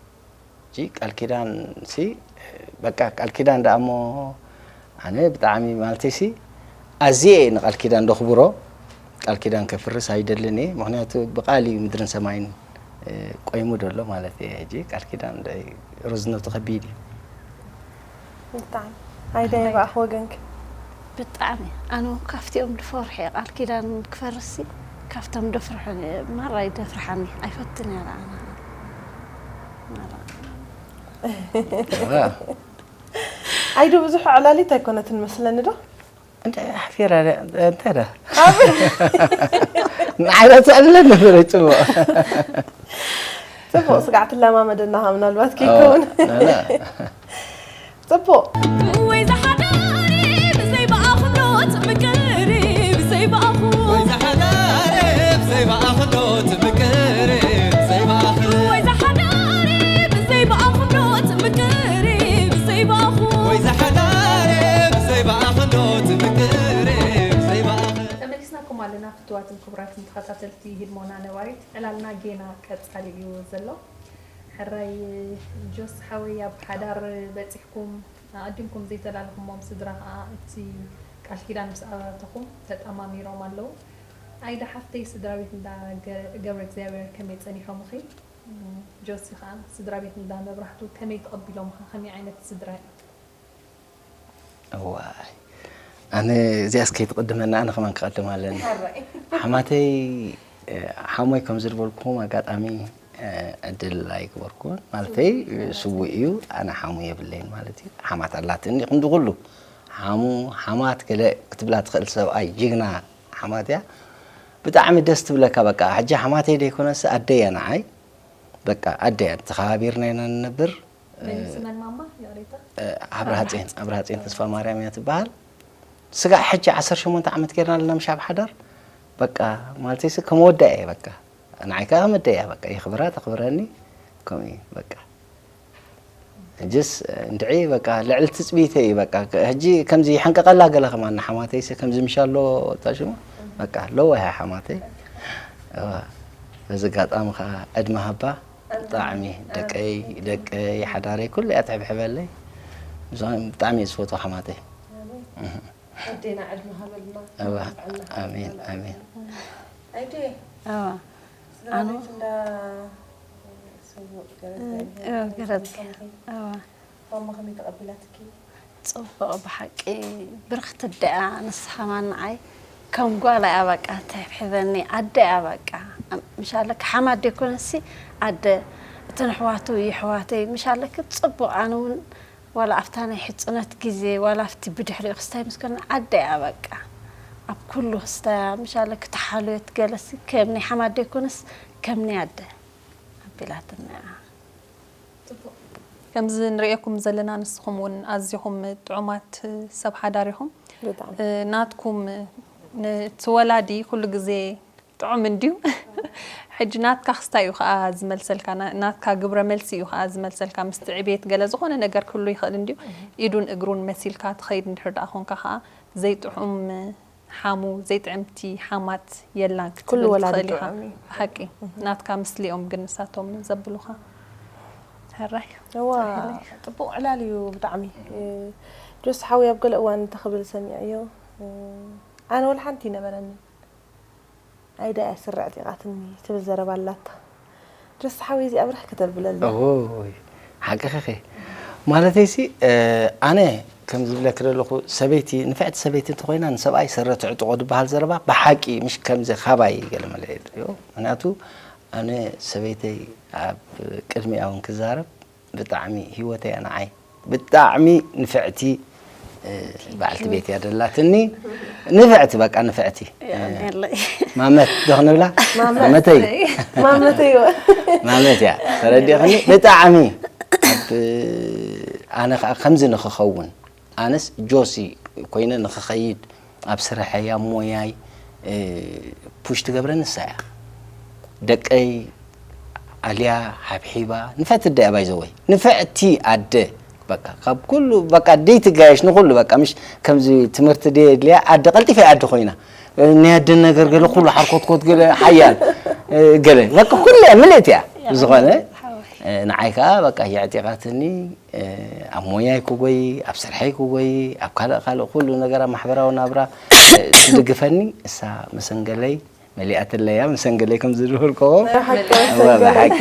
ሕጂ ቃል ኪዳን ሲ በቃ ቃል ኪዳን ደኣ እሞ ኣነ ብጣዕሚ ማለተይ ሲ ኣዝየ እየ ንቃል ኪዳን ደኽብሮ። ቃል ኪዳን ከፍርስ ኣይደልን እየ፣ ምኽንያቱ ብቃል እዩ ምድርን ሰማይን ቆይሙ ደሎ ማለት እየ። ሕጂ ቃል ኪዳን ርዝነቱ ከቢድ እዩ። ብጣዕሚ ኣይደ ይባእኽ ወገንኪ ብጣዕሚ ኣነ እውን ካብቲኦም ድፈርሑ እየ። ቃል ኪዳን ክፈርሲ ካብቶም ደፍርሑን እየ። ማራ ይደፍርሓኒ ኣይፈትን እየ ኣነ። ማራ ኣይዶ ብዙሕ ዕላሊት ኣይኮነትን መስለኒ ዶ? እንታይ ሓፊራ እንታይ ዳ ንዓይ ተዕልለ ነበረ ጽቡቕ ጽቡቕ ስጋዕ ትለማመደና ምናልባት ከይከውን ጽቡቕ ወይ ዝሓዳሪ ብዘይ ብኣኽብሮት ምቅሪ ብዘይ ብኣኹ ወይ ዝሓዳሪ ብዘይ ብኣኽብሮት ምቅሪ ብዘይ ብኣኹ ወይ ዝሓዳሪ ብዘይ ብኣኽብሮት ምቅሪ ብዘይ ብኣኹ ወይ ዝሓዳሪ ብዘይ ብኣኽብሮት ምቅሪ ብዘይ ብኣኹ ተመሊስናኩም ኣለና ፍትዋትን ክቡራትን ተኸታተልቲ ህድሞና ነባሪት ዕላልና ጌና ቀጻሊ እዩ ዘሎ ሕራይ ጆስ ሓወይ ኣብ ሓዳር በፂሕኩም ኣቐዲምኩም ዘይተላለኹሞም ስድራ ከዓ እቲ ቃል ኪዳን ምስ ኣባተኹም ተጣማሚሮም ኣለዉ። ኣይዳ ሓፍተይ ስድራ ቤት እንዳ ገ- ገብረ እግዚኣብሔር ከመይ ፀኒሖምኺ? ጆሲ ከዓ ስድራ ቤት እንዳ መብራህቱ ከመይ ተቐቢሎምኻ? ከመይ ዓይነት ስድራ እዮም? እዋይ ኣነ እዚኣስ ከይትቕድመና ኣነ ከማን ክቐድም ኣለኒ ሓማተይ ሓሞይ ከም ዝድበልኩም ኣጋጣሚ ዕድል ኣይግበርኩን ማለተይ ስውእ እዩ ኣነ ሓሙ የብለይን ማለት እዩ ሓማት ኣላትኒ ክንዲ ኩሉ ሓሙ ሓማት ገለ ክትብላ ትኽእል ሰብኣይ ጅግና ሓማት እያ ብጣዕሚ ደስ ትብለካ በቃ ሕጂ ሓማተይ ደይኮነስ ኣደይ እያ ንዓይ በቃ ኣደይ እያ ተኸባቢርና ኢና ንነብር መን ስመን ማማ ይቕሬታ ኣብርሃፅን ኣብርሃፅን ተስፋ ማርያም እያ ትበሃል ስጋዕ ሕጂ ዓሰርተ ሸሞንተ ዓመት ጌርና ኣለና ምሽ ኣብ ሓዳር በቃ ማለተይሲ ከመወዳእ እየ በቃ ንዓይ ከዓ ከመደያ በቃ የኽብራ ተኽብረኒ ከምኡ እዩ በቃ ሕጅስ እንድዒ በቃ ልዕሊ ትፅቢተይ እዩ በቃ ሕጂ ከምዚ ይሕንቀቐላ ገለ ከማን ንሓማተይሲ ከምዚ ምሻ ኣሎ ታሽሙ በቃ ኣለዎ እያ ሓማተይ በዚ ኣጋጣሚ ከዓ ዕድመ ሃባ ብጣዕሚ ደቀይ ደቀይ ሓዳረይ ኩሉ እያ ትሕብሕበለይ ብጣዕሚ እየ ዝፈትዎ ሓማተይ ኣዴና ዕድመ ሃበልና እዋ ኣሜን ኣሜን ኣይዴ እዋ ስድራ ቤት እንዳ ስውእ ገረዝ ገረዝ እዋ ማማ ከመይ ተቐቢላትኪ ፅቡቕ ብሓቂ ብርኽቲ ኣደኣ ንስኻ ማን ንዓይ ከም ጓል እያ በቃ ትሕብሕበኒ ኣደ እያ በቃ ምሻለክ ሓማት ደይኮነሲ ኣደ እተን ኣሕዋቱ የሕዋተይ ምሻለክ ፅቡቕ ኣነ እውን ዋላ ኣብታ ናይ ሕፅነት ግዜ ዋላ ኣብቲ ብድሕሪኡ ክስታይ ምስ ኮነ ኣደ እያ በቃ ኣብ ኩሉ ክስታያ ምሻለክ ተሓልዮት ገለሲ ከም ናይ ሓማት ደይኮነስ ከም ናይ ኣደ ኣቢላትና እያ ከምዚ ንርእየኩም ዘለና ንስኹም እውን ኣዚኹም ጥዑማት ሰብ ሓዳር ኢኹም ናትኩም እቲ ወላዲ ኩሉ ግዜ ጥዑም እንድዩ ሕጂ ናትካ ክስታይ እዩ ከዓ ዝመልሰልካ ናትካ ግብረ መልሲ እዩ ከዓ ዝመልሰልካ ምስቲ ዕቤት ገለ ዝኾነ ነገር ክህሉ ይኽእል እንድዩ ኢዱን እግሩን መሲልካ ትኸይድ እንድሕር ደኣ ኮንካ ከዓ ዘይጥዑም ሓሙ ዘይጥዕምቲ ሓማት የላን ክትብል ትኽእል ኢኻ ብሓቂ ናትካ ምስሊኦም ግን ንሳቶም ዘብሉኻ ሕራይ እዋ ጥቡቕ ዕላል እዩ ብጣዕሚ ጆስ ሓዊ ኣብ ገለ እዋን እንተ ክብል ሰሚዐዮ ኣነ ወላ ሓንቲ ይነበረኒ ኣይዳ እያ ስረ ዕጢቓትኒ ትብል ዘረባ ኣላታ ጆስ ሓዊ እዚኣ ብርሕ ከተብለልና ሓቅኺ ማለተይሲ ኣነ ከም ዝብለኪ ዘለኹ ሰበይቲ ንፍዕቲ ሰበይቲ እንተኮይና ንሰብኣይ ሰረ ትዕጥቆ ዝበሃል ዘረባ ብሓቂ ምሽ ከምዚ ካባይ ገለ መለ ዮ ምክንያቱ ኣነ ሰበይተይ ኣብ ቅድሚኣ እውን ክዛረብ ብጣዕሚ ሂወተይ እያ ንዓይ ብጣዕሚ ንፍዕቲ በዓልቲ ቤት እያ ደላትኒ ንፍዕቲ በቃ ንፍዕቲ ማመት ዶ ክንብላ ማመተይ ማመተይ ማመት እያ ተረዲእኽኒ ብጣዕሚ ኣነ ከዓ ከምዚ ንክኸውን ኣነስ ጆሲ ኮይነ ንክኸይድ ኣብ ስርሐይ ኣብ ሞያይ ፑሽ ትገብረኒ ንሳ እያ ደቀይ ኣልያ ሓብሒባ ንፈቲ ኣደ እያ ባይዘወይ ንፍዕቲ ኣደ በቃ ካብ ኩሉ በቃ ደይ ትጋየሽ ንኩሉ በቃ ምሽ ከምዚ ትምህርቲ ደይ የድልያ ኣደ ቀልጢፈ ኣደ ኮይና ናይ ኣደ ነገር ገለ ኩሉ ሓርኮትኮት ገለ ሓያል ገለ በቃ ኩሉ እያ ምልእቲ እያ ብዝኾነ ንዓይ ከዓ በቃ የዕጢቓትኒ ኣብ ሞያይ ክጎይ ኣብ ስርሐይ ክጎይ ኣብ ካልእ ካልእ ኩሉ ነገር ኣብ ማሕበራዊ ናብራ ትድግፈኒ እሳ መሰንገለይ መሊኣትለያ መሰንገለይ ከም ዝድበልከዎ ብሓቂ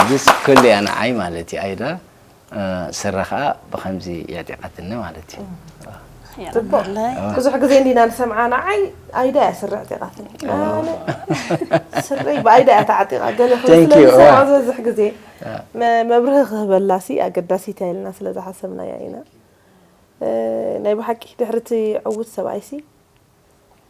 ጅስ ኩሉ እያ ንዓይ ማለት እዩ ኣይዳ ስረ ከዓ ብኸምዚ የዕጢቓትኒ ማለት እዩ። ጽቡቅ። ብዙሕ ግዜ እንዲና ንሰምዓ፣ ንዓይ ኣይዳ እያ ስረ ኣዕጢቓትኒ። ኣነ ስረይ ብኣይዳ እያ ተዓጢቓ። ገለ Thank you። ስለዝሰምዓ ዝበዝሕ ግዜ መ- መብርሂ ክህበላሲ ኣገዳሲት እያ ኢልና ስለዝሓሰብናያ ኢና። እ፣ ናይ ብሓቂ ድሕሪ እቲ ዕዉት ሰብኣይሲ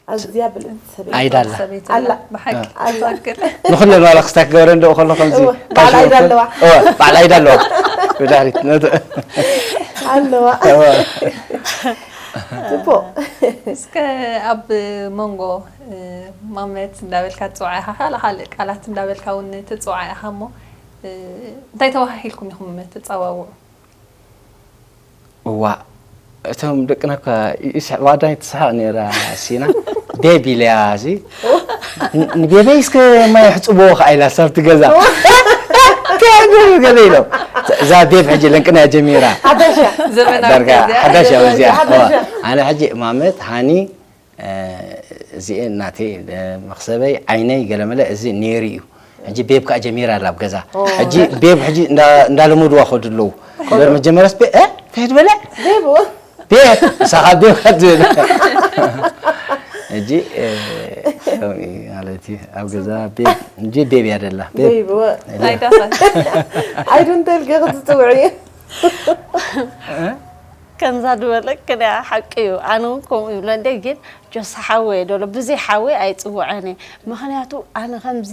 ኣዝያ ብልጽቲ ሰበይቲ ኣይዳ ኣላ። ሰበይቲ ኣላ። ብሓቂ ኣላ። ትኽክል። ንኹለን ዋላ ክስታ ክገብረ እንዶ ከለኹ ከምዚ እወ፣ በዓል ኣይዳ ኣለዋ። እወ፣ በዓል ኣይዳ ኣለዋ። ብድሕሪት ነተ ኣለዋ። እወ። ጽቡቅ። እስከ ኣብ መንጎ እ፣ ማመት እንዳበልካ ትፅውዓ ኢኻ፣ ካልእ ካልእ ቃላት እንዳበልካ እውን ትፅውዓ ኢኻ እሞ እ፣ እንታይ ተባሃሂልኩም ኢኹም ትፀዋውዑ? እዋ፣ እቶም ደቅና እኳ ይስሕቑ፣ ኣዳይ ትስሕቕ ነይራ። ሲና ቤብ ኢለያ እዚ ን- ንቤበይ እስከ ማይ ኣሕፅብዎ ከዓ ኢላ ሳብቲ ገዛ። እንታይ ገለ ገለ ኢሎም። እዛ ቤብ ሕጂ ለንቅና ጀሚራ። ሓዳሽ እያ። ዘመናዊ ዳርጋ እዚኣ። ሓዳሽ እያ እዚኣ። ሓዳሽ እያ። ኣነ ሕጂ ማመት ሃኒ፣ እ፣ እዚኤን ናተይ፣ እ፣ መኽሰበይ ዓይነይ ገለመለ እዚ ነይሩ እዩ። ሕጂ ቤብ ከዓ ጀሚራ ኣላ ኣብ ገዛ። ሕጂ ቤብ ሕጂ እንዳ- እንዳለመድዋ ከዱ ኣለዉ። እምበር መጀመርያስ ቤ- እ? እንታይ ትበለ? ቤብ ቤብ ንሳኻ ቤብ ትብል። ሕጂ እ፣ ከምኡ እዩ ማለት እዩ። ኣብ ገዛ ቤብ እንጂ ቤብ እያ ደላ። ቤብ ቤብ ወ- ኣይዳኸል ኣይዱ እንታይ ኢልካ ክትፅውዒ? ከምዛ ዝበለክን እያ፣ ሓቂ እዩ። ኣነ እውን ከምኡ ይብሎ እንደ ግን ጆስ ሓወይ ደሎ ብዘይ ሓወይ ኣይፅውዐን እየ። ምክንያቱ ኣነ ከምዚ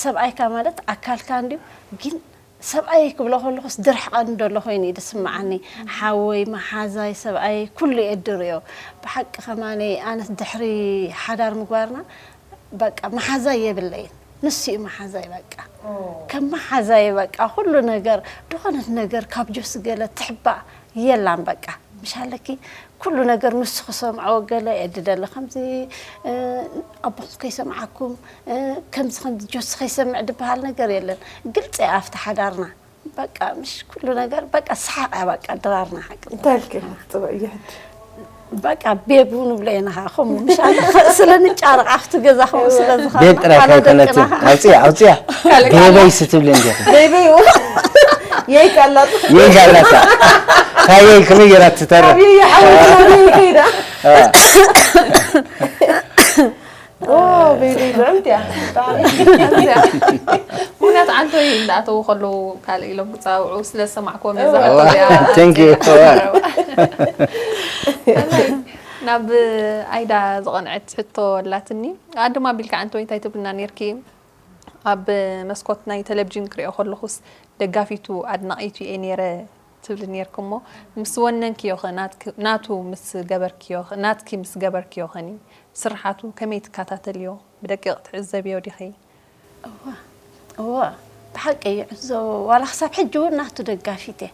ሰብኣይካ ማለት ኣካልካ እንድዩ፣ ግን ሰብኣይ ክብሎ ከለኹስ ድርሕቐኒ ደሎ ኮይኑ እዩ ዝስምዓኒ። ሓወይ፣ መሓዛይ፣ ሰብኣይ ኩሉ እየ ድርዮ። ብሓቂ ከማነይ ኣነስ ድሕሪ ሓዳር ምግባርና በቃ መሓዛይ የብለይን፣ ንሱ እዩ መሓዛይ። በቃ ከም መሓዛይ በቃ ኩሉ ነገር፣ ዝኾነት ነገር ካብ ጆስ ገለ ትሕባእ የላን። በቃ ምሽ ኣለኪ ኩሉ ነገር ንሱ ክሰምዖ ገለ የድደለ ከምዚ እ፣ ኣቦኹም ከይሰምዓኩም እ፣ ከምዚ ከምዚ ጆስ ከይሰምዕ ድበሃል ነገር የለን። ግልፂ እያ ኣብቲ ሓዳርና። በቃ ምሽ ኩሉ ነገር በቃ ሰሓቅ እያ በቃ ድራርና ሓቂ። እንታይ ኢልካ ኢኻ ክትፅውዒ ሕጂ? በቃ ቤቡ ንብሎ ኢና ኸዓ፣ ከምኡ ምሽ ኣነ ስለ ንጫረቕ ኣብቲ ገዛ ከምኡ ስለ ዝኾነ ቤብ ጥራይ ኣነ ከይኮነትን ደቅና ኸዓ ኣውፅያ ኣውፅያ። ቤበይ ስትብሊ እንዲኹም። ቤበይ እውን የይካላት። የይጋላታ። ታየይ ከመይ ገይራ ትተርፍ? ኣብየ ሓወይ ናበይ ከይዳ? ኦ፣ ቤበይ ጥዕምቲ እያ። ብጣዕሚ ጥዕምቲ እያ። ምክንያቱ ዓንቶይ እንዳኣተዉ ከለዉ ካልእ ኢሎም ክፃውዑ ስለ ዝሰማዕክዎም እየ እዋ፣ ዝኣተዉ እያ። thank you። ናብ ኣይዳ ዝቐንዐት ሕቶ ኣላትኒ። ኣድማ ኣቢልካ ዓንቶይ እንታይ ትብልና ነይርኪ? ኣብ መስኮት ናይ ቴሌቪዥን ክሪኦ ከለኹስ ደጋፊቱ ኣድናቒቱ እየ ነይረ ትብሊ ነይርኪ እሞ ምስ ወነንክዮ ኸ ናትኪ- ናቱ ምስ ገበርክዮ ኸ- ናትኪ ምስ ገበርክዮ ኸኒ ስርሓቱ ከመይ ትከታተልዮ? ብደቂቕ ትዕዘብዮ ዲኺ? እዋ እዋ ብሓቂ ይዕዘቦ። ዋላ ክሳብ ሕጂ እውን ናቱ ደጋፊት እየ።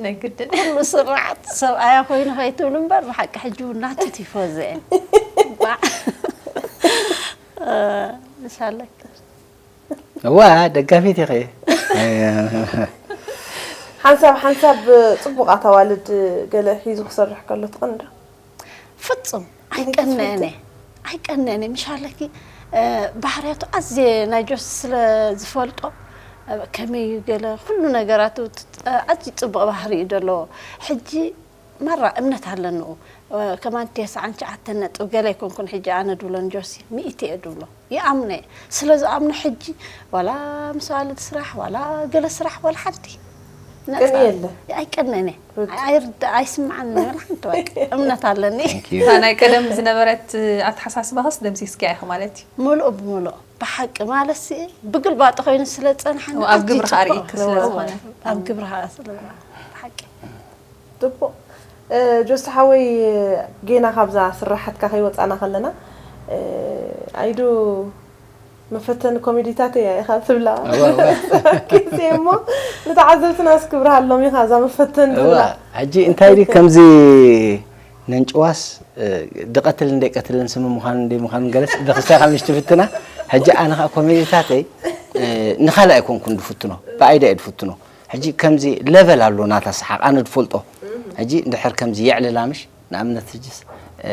ናይ ግድን ኩሉ ስርዓት ሰብኣያ ኮይኑ ከይትብሉ እምበር ብሓቂ ሕጂ እውን ናቱ ቲፎዘ እየ። ባዕ። እ፣ ምሻለክ እዋ ደጋፊት ኢኺ። ሓንሳብ ሓንሳብ ፅቡቓት ኣዋልድ ገለ ሒዙ ክሰርሕ ከሎ ትቐንዶ? ፍጹም ኣይቀንአን እየ። ኣይቀንአን እየ። ምሽ ኣለኪ እ፣ ባህርያቱ ኣዝየ ናይ ጆስ ስለ ዝፈልጦ እ፣ ከመይ እዩ ገለ ኩሉ ነገራቱ ት- ኣዝዩ ጽቡቕ ባህሪ እዩ ዘለዎ። ሕጂ ማራ እምነት ኣለንኡ። እ፣ ከማን ተስዓን ትሽዓተን ነጥቢ ገለ ኣይኮንኩን ሕጂ ኣነ ድብሎ ንጆሲ ሚእቲ እየ ድብሎ። ይኣምኖ እየ። ስለ ዝኣምኖ ሕጂ ዋላ ምስ ኣዋልድ ስራሕ ዋላ ገለ ስራሕ ዋላ ሓንቲ ነጻ ቅንኢ የለ። ኣይቀንአን እየ። ኣይርዳእ ኣይስምዓኒ ዋላ ሓንቲ በቃ እምነት ኣለኒ። Thank you። እታ ናይ ቀደም ዝነበረት ኣተሓሳስባኸስ ደምሲስክያ ኢኺ ማለት እዩ። ምሉእ ብምሉእ ብሓቂ ማለት ሲ ብግልባጡ ኮይኑ ስለ ዝጸንሐኒ ኣብ ኣዝዩ ግብሪ ጽቡቕ ርኢኪ ስለ ክነብሮ ዝኾነ። ኣብ ግብሪ ከኣ ስለ ዝኾነ ብሓቂ ጽቡቕ። እ፣ ጆሲ ሓወይ፣ ጌና ካብዛ ስራሓትካ ከይወጻና ከለና እ፣ ኣይዱ መፈተኒ ኮሜዲታት እያ ኢኻ ትብላ። እዋ፣ እዋ። ግዜ እሞ ንተዓዘብትና እስክብርሃሎም ኢኻ እዛ መፈተኒ እዋ ትብላ። ሕጂ እንታይ ድዩ ከምዚ ነንጭዋስ እ፣ ድቀትልን ደይቀትልን ስም ምዃኑ እንደይ ምዃኑ ገለስ ደክስታ ካብ ምሽ ትፍትና። ሕጂ ኣነ ከዓ ኮሜዲታተይ እ፣ ንኻልእ ኣይኮንኩን ድፍትኖ፣ ብኣይዳ እየ ድፍትኖ። ሕጂ ከምዚ ሌቨል ኣሎ ናታ ሰሓቕ ኣነ ድፈልጦ። ሕጂ እንድሕር ከምዚ የዕልላ ምሽ ንኣብነት ሕጅስ እ፣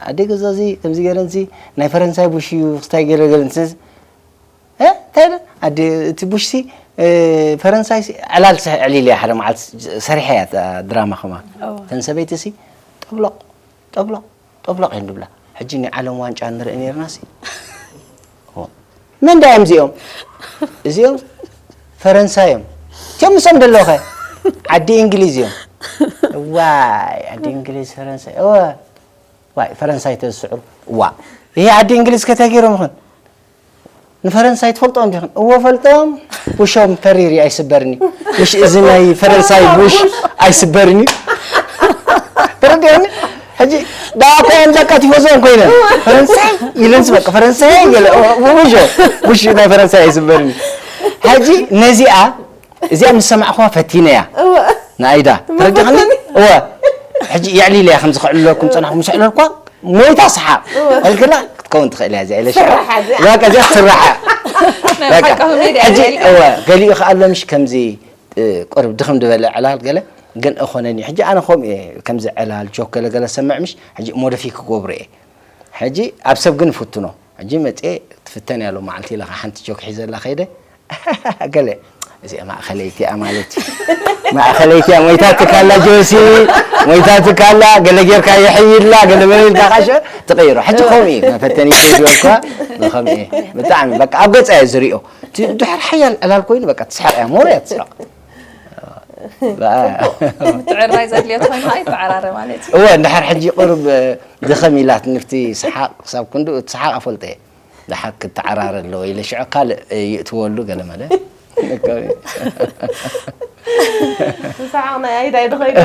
ኣደይ ገዛ እዚ ከምዚ ገይረንሲ ናይ ፈረንሳይ ቡሽ እዩ ክስታይ ገይረ ገለንሲ እ፣ እንታይ ኢለ ኣደ እቲ ቡሽሲ ፈረንሳይ ዕላል ዕሊል እያ። ሓደ መዓልቲ ሰሪሐ እያ ድራማ ከማ ተን ሰበይቲ ሲ ጠብሎቕ ጠብሎቕ ጠብሎቕ እየን ድብላ። ሕጂ ናይ ዓለም ዋንጫ ንርኢ ነርና ሲ መን ዳዮም እዚኦም እዚኦም ፈረንሳይ እዮም። እቲኦም ምሶም ደለዉ ኸ ዓዲ እንግሊዝ እዮም። ዋይ ዓዲ እንግሊዝ ፈረንሳይ እወ ዋይ ፈረንሳይ ተዝስዕሩ እዋ ይሄ ዓዲ እንግሊዝ ከተገይሮም ይኹን ንፈረንሳይ ትፈልጦም ዲኹም? እወ ፈልጦም። ውሾም ተሪሪ ኣይስበርኒ። ውሽ እዚ ናይ ፈረንሳይ ውሽ ኣይስበርኒ። ተረዲኦኒ? ሕጂ ዳኣ ኮይን በቃ ቲፎዞን ኮይነ ፈረንሳይ ኢለንስ በቃ ፈረንሳይ ገለ ውሾ ውሽ ናይ ፈረንሳይ ኣይስበርኒ። ሕጂ ነዚኣ እዚኣ ምስ ሰማዕኹዋ ፈቲነያ ንኣይዳ ተረዲኻኒ? እወ ሕጂ የዕሊለያ ከምዚ ክዕልለኩም ፀናሕኩ ምስ ዕለልኳ ሞይታ ሰሓቕ ኣልክላ ክትከውን ትኽእል እያ እዚኣ ኢለ ሽዑ በቃ እዚኣ ክትስራሕ እያ በቃ ሕጂ እወ ገሊኡ ከኣ ኣሎ ምሽ ከምዚ ቁርብ ድኽም ዝበለ ዕላል ገለ ግን እኾነኒ ሕጂ ኣነ ከምኡ እየ ከምዚ ዕላል ጆክ ገለ ገለ ሰምዕ ምሽ ሕጂ ሞደፊ ክገብሮ እየ ሕጂ ኣብ ሰብ ግን ይፍትኖ ሕጂ መፅኤ ትፍተን ያሎ መዓልቲ ኢለ ሓንቲ ጆክ ሒዘላ ከይደ ገለ እዚኣ ማእኸለይቲ እያ ማለት እዩ። ማእኸለይቲ እያ ሞይታትካ ኣላ ጆሲ፣ ሞይታትካ ኣላ ገለ ጌርካ የሕይላ ገለ በለ ኢልካ ካሸ ትቕይሮ። ሕጂ ከምኡ እዩ መፈተኒ ቪድዮ እኳ ብኸምኡ እዩ ብጣዕሚ በቃ ኣብ ገጻ እየ ዝሪኦ። እቲ ድሕር ሓያል ዕላል ኮይኑ በቃ ትስሕቕ እያ ሞር እያ ትስሕቕ። ምትዕርራይ ዘድልዮ ተኮይኑ ከዓ ይተዓራረ ማለት እዩ። እወ እንድሕር ሕጂ ቁሩብ ድኸም ኢላት ንፍቲ ሰሓቕ ክሳብ ክንድኡ እቲ ሰሓቕ ኣፈልጠ እየ። ደሓር ክተዓራረ ኣለዎ ኢለ ሽዑ ካልእ ይእትወሉ ገለ መለ። ሰሓቕ ናይ ኣይዳይ ድኸይዶ።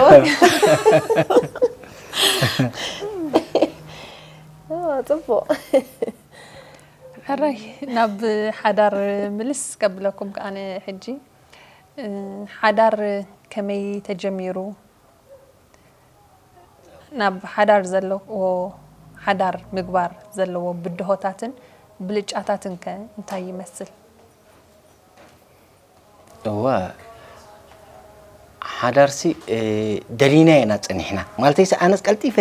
ጽቡቕ። ሕራይ ናብ ሓዳር ምልስ ከብለኩም ከኣነ ሕጂ ሓዳር ከመይ ተጀሚሩ? ናብ ሓዳር ዘለዎ ሓዳር ምግባር ዘለዎ ብድሆታትን ብልጫታትን ከ እንታይ ይመስል? እወ ሓዳርሲ ደሊና ኢና ጸኒሕና ማለተይሲ ኣነስ ቀልጢፈ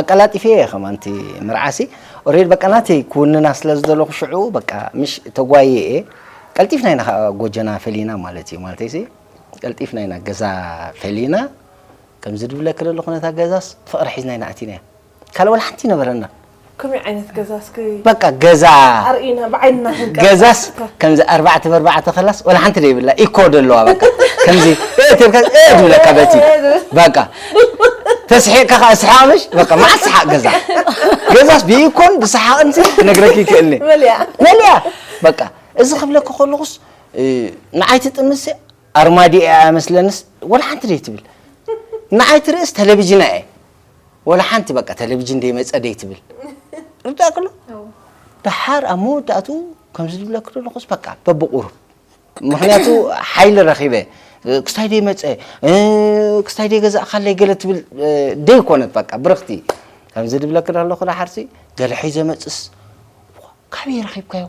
ኣቀላጢፈ እየ ከማንቲ ምርዓሲ ኦሬድ በቃ ናተይ ክውንና ስለ ዝደለኹ ሽዑ በቃ ምሽ ተጓየ እየ ቀልጢፍና ኢና ጎጆና ፈሊና ማለት እዩ ማለተይሲ ቀልጢፍና ኢና ገዛ ፈሊና ከምዚ ድብለኪ ዘለኹ ነታ ገዛስ ፍቕሪ ሒዝና ኢና ኣቲናያ ካልእ ወላ ሓንቲ ይነበረና ከመይ ዓይነት ገዛ እስኪ በቃ ገዛ ኣርእና ብዓይንና ክንቀ ገዛስ ከምዚ ኣርባዕተ ብኣርባዕተ ከላስ ወላ ሓንቲ ደይብላ ኢኮ ደለዋ በቃ ከምዚ እትልካ እድብለካ በቲ በቃ ተስሒቅካ ከዓ ስሓቅ ምሽ በቃ መዓት ስሓቅ ገዛ ገዛስ ብኢኮን ብሰሓቅን ክነግረኪ ይክእልኒ መሊያ በቃ እዚ ክብለኪ ከለኩስ ንዓይ ትጥምስ ኣርማድዮ እያ መስለንስ ወላ ሓንቲ ደይ ትብል ንዓይ ትርእስ ቴሌቪዥና እየ ወላ ሓንቲ በቃ ቴሌቪዥን ደይ መፀ ደይ ትብል ርዳእ ከሎ ደሓር ኣብ መወዳእቱ ከምዚ ዝብለክ ዘለኹስ በቃ በብቁሩብ ምክንያቱ ሓይሊ ረኪበ ክስታይ ደይ መፀ ክስታይ ደይ ገዛእካለይ ገለ ትብል ደይ ኮነት በቃ ብርክቲ ከምዚ ዝብለክ ዘለኹ ደሓርሲ ገለ ሒዘ መፅስ ካበይ ረኺብካዮ?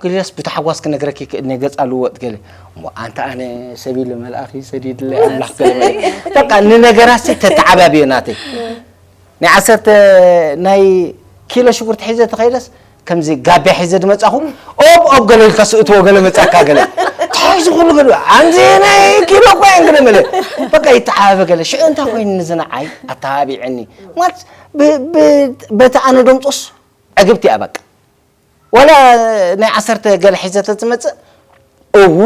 ገሊላስ ብታሕጓስ ክነግረኪ ይክእል እየ ገጻ ልወጥ ገለ እሞ ኣንታ ኣነ ሰብ ኢሉ መልኣኽ እዩ ሰዲድለይ ኣምላኽ ገለ በቃ ንነገራት ሲ ተተዓባብዮ ናተይ ናይ ዓሰርተ ናይ ኪሎ ሽጉርቲ ሒዘ ተኸይደስ ከምዚ ጋቢያ ሒዘ ድመጻኹ ኦብ ኦብ ገለ ኢልካ ስእትዎ ገለ መጻካ ገለ ተሒዙ ኩሉ ገለ ኣንዚ ናይ ኪሎ እኮ እየን ገለ መለ በቃ ይተዓባበ ገለ ሽዑ እንታይ ኮይኑ ንዝነዓይ ኣተባቢዐኒ ማለት በቲ ኣነ ደምጦስ ዕግብቲ እያ በቃ ወላ ናይ ዓሰርተ ገለ ሒዘ ተትመጽእ እዉ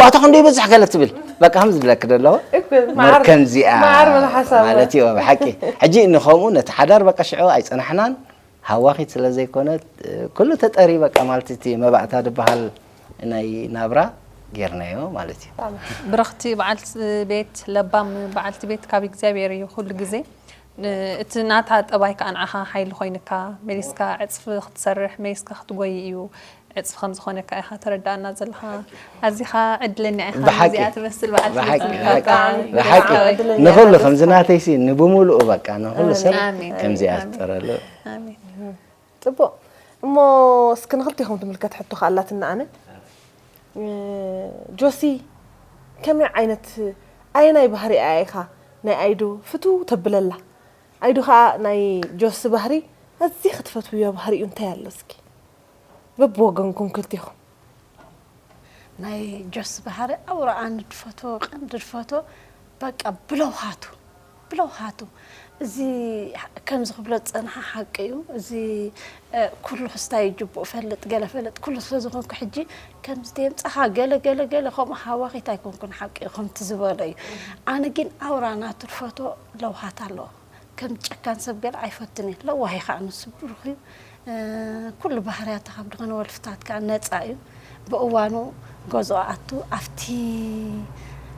ኣታ ክንዶ ይበዝሕ ገለ ትብል በቃ ከም ዝብለክ ደለዎ መር ከምዚኣ ማለት እዩ ብሓቂ ሕጂ ንኸምኡ ነቲ ሓዳር በቃ ሽዑ ኣይጸናሕናን ሃዋኺት ስለ ዘይኮነት ኩሉ ተጠሪ በቃ ማለት እቲ መባእታ ዝበሃል ናይ ናብራ ጌርናዮ ማለት እዩ ብርኽቲ በዓልቲ ቤት ለባም በዓልቲ ቤት ካብ እግዚኣብሔር እዩ ኩሉ ግዜ እቲ ናታ ጠባይ ከዓ ንዓኻ ሓይሊ ኮይንካ መሊስካ ዕፅፊ ክትሰርሕ መሊስካ ክትጎይ እዩ ዕፅፊ ከም ዝኾነካ ኢኻ ተረዳእና ዘለኻ ኣዚኻ ዕድለኛ ኢኻ ብሓቂ እዚኣ ትመስል በዓል ብሓቂ ትመስል ብሓቂ በጣም ብሓቂ ዕድለኛ ንኹሉ ኢኻ። ከምዚ ናተይሲ ንብምሉኡ በቃ ንኹሉ ሰብ ኣሜን። ከምዚኣ ኣሜን። ትጠረሉ ኣሜን። ፅቡቅ እሞ እስኪ ንክልቴኹም ትምልከት ሕቶ ከኣላትና ኣነ ጆሲ ከመይ ዓይነት ኣየናይ ባህሪኣ ኢኻ ናይ ኣይዱ ፍትው ተብለላ? ኣይዱ ኸዓ ናይ ጆሲ ባህሪ ኣዝዩ ክትፈትውዮ ባህሪኡ እንታይ ኣሎ እስኪ በብወገንኩም ክልቴኹም ናይ ጆስ ባህሪ ኣውራ ኣነ ድፈቶ ቀንዲ ድፈቶ በቃ ብለውሃቱ ብለውሃቱ እዚ ከምዚ ክብሎ ዝጸንሓ ሓቂ እዩ። እዚ ኩሉ ክስታይ ጅቡእ ፈልጥ ገለ ፈልጥ ኩሉ ስለ ዝኾንኩ ሕጂ ከምዚ ደምጻኻ ገለ ገለ ገለ ከምኡ ሃዋኺት ኣይኮንኩን ሓቂ እዩ ከምቲ ዝበሎ እዩ። ኣነ ግን ኣውራ ናቱ ድፈቶ ለውሃት ኣለዎ። ከም ጨካን ሰብ ገለ ኣይፈትን እየ። ለዋህ እዩ ከዓ ንሱ ብሩኽ እዩ። ኩሉ ባህርያቱ ካብ ዝኾነ ወልፍታት ከዓ ነፃ እዩ። ብእዋኑ ገዝኦ ኣቱ ኣብቲ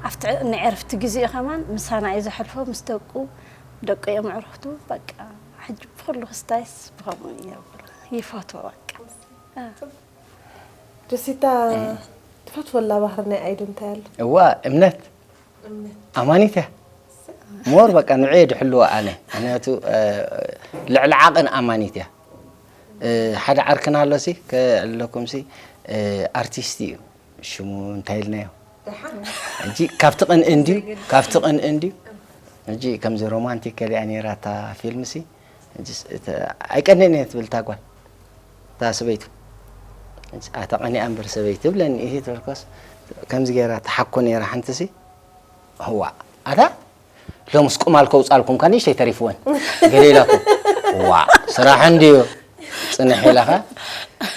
ኣብቲ ንዕርፍቲ ግዜኡ ከማን ምሳና እዩ ዘሕልፎ ምስ ደቁ ደቁ እዮም ዕርፍቱ። በቃ ሕጂ ብኩሉ ክስታይስ ብኸምኡ ይነብር ይፈትዎ በቃ። ጀሲታ ትፈትወላ ባህሪ ናይ ኣይዱ እንታይ ኣሎ? እዋ እምነት ኣማኒት እያ ሞር በቃ ንዑ ድሕልዎ ኣነ ምክንያቱ ልዕሊ ዓቕን ኣማኒት እያ ሓደ ዓርክና ኣሎ ሲ ከዕልለኩም ሲ ኣርቲስት እዩ ሽሙ እንታይ ኢልናዮ ሕጂ ካብቲ ቅንእ እንድዩ ካብቲ ቅንእ እንድዩ ሕጂ ከምዚ ሮማንቲክ ከሊኣ ነይራ እታ ፊልም ሲ ኣይቀንእን እየ ትብል እታ ጓል እታ ሰበይቱ ኣታ ቀኒኣ እምበር ሰበይቲ ትብለኒ ኢሂ ትበልኮስ ከምዚ ገይራ ትሓኮ ነይራ ሓንቲ ሲ እዋ ኣታ ሎምስ ቁማል ከውፃልኩም ካ ንእሽተይ ተሪፍወን ገለ ኢላቶ ዋ ስራሕ እንድዩ ፅንሕ ኢላኻ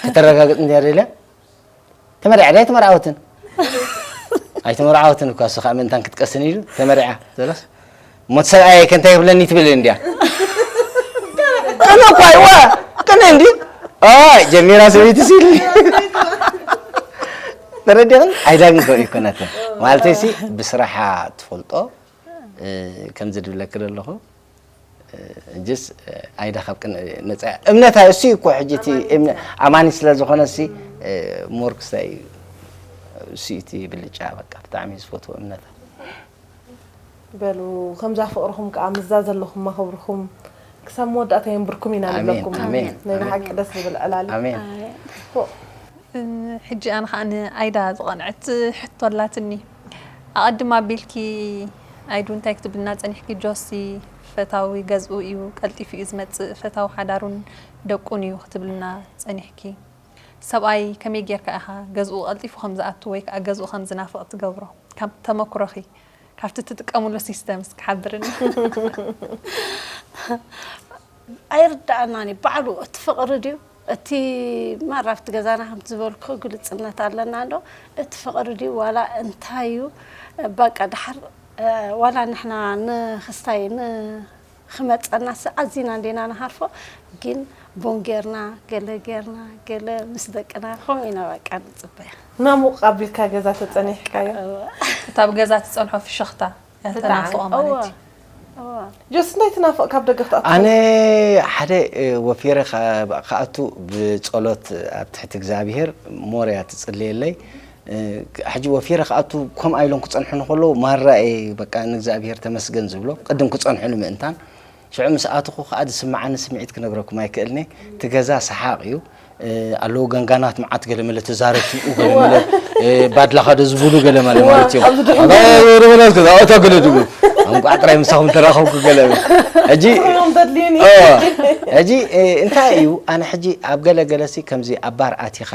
ከተረጋግፅ እንድያ ደልያ ተመርዐ ዳይ ተመርዓወትን ኣይተመርዓወትን እኳ እሱ ከዓ ምእንታን ክትቀስን ኢሉ ተመርዓ ዘሎስ ሞት ሰብኣይ ከንታይ ይብለኒ ትብል እንድያ ቅነ እኳ ይዋ ቅነ እንዲ ጀሚራ ሰበይቲ ሲል ተረዲኽን ኣይዳግን ከ ይኮነትን ማለተይ ሲ ብስራሓ ትፈልጦ ከምዚ ድብለኪ ዘለኹ እጅስ ኣይዳ ካብ ቅን ነፃ እምነት እሱ እኮ ሕጂ እቲ ኣማኒ ስለ ዝኾነ ሲ ሞር ክስታይ እሱ እቲ ብልጫ በቃ ብጣዕሚ ዝፈትዎ እምነት በሉ ከምዛ ፍቅርኹም ከዓ ምዛ ዘለኹም ማክብርኹም ክሳብ መወዳእታ የንብርኩም ኢና ንብለኩም ናይ ብሓቂ ደስ ዝብል ዕላል ኣሜን ሕጂ ኣነ ከዓ ንኣይዳ ዝቐንዐት ሕቶ ኣላትኒ ኣቐድም ኣቢልኪ ኣይዱ እንታይ ክትብልና ፀኒሕኪ ጆሲ ፈታዊ ገዝኡ እዩ ቀልጢፉ እዩ ዝመፅእ ፈታዊ ሓዳሩን ደቁን እዩ ክትብልና ፀኒሕኪ ሰብኣይ ከመይ ጌርካ ኢኻ ገዝኡ ቀልጢፉ ከም ዝኣቱ ወይ ከዓ ገዝኡ ከም ዝናፍቕ ትገብሮ ካብ ተመኩሮኺ ካብቲ ትጥቀምሉ ሲስተምስ ክሓብርኒ ኣይርዳኣናን እዩ ባዕሉ እቲ ፍቕሪ ድዩ እቲ ማራ ኣብቲ ገዛና ከምቲ ዝበልኩ ግልፅነት ኣለና ዶ እቲ ፍቕሪ ድዩ ዋላ እንታይ እዩ በቃ ድሓር ዋላ ንሕና ንክስታይ ንክመፀና ስ ኣዚና እንዴና ንሃርፎ ግን ቡን ጌርና ገለ ጌርና ገለ ምስ ደቅና ከምኡ ኢና በቃ ንፅበያ ናሙቕ ኣቢልካ ገዛ ተፀኒሕካዮ እታ ኣብ ገዛ ትፀንሖ ፍሽኽታ ተናፍቆ ማለት እዩ ጆስ እንታይ ትናፍቕ ካብ ደገ ክትኣቱ ኣነ ሓደ ወፊረ ክኣቱ ብፀሎት ኣብ ትሕቲ እግዚኣብሄር ሞር እያ ትፅልየለይ ሕጂ ወፊረ ክኣቱ ከምኣ ኢሎም ክፀንሑኒ ከለዉ ማራ እየ በቃ ንእግዚኣብሄር ተመስገን ዝብሎ ቅድም ክፀንሑኒ ምእንታን ሽዑ ምስ ኣትኹ ከዓ ዝስምዓኒ ስምዒት ክነግረኩም ኣይክእልኒ እቲ ገዛ ሰሓቕ እዩ ኣለዉ ገንጋናት መዓት ገለመለ ተዛረብቲ ገለመለ ባድላ ካዶ ዝብሉ ገለመለ ማለት እዮም ኣታ ገለ ድብሉ እንቋዕ ጥራይ ምሳኹም ተራኸብኩ ገለ ሕጂ ሕጂ እንታይ እዩ ኣነ ሕጂ ኣብ ገለ ገለሲ ከምዚ ኣብ ባር ኣቲኻ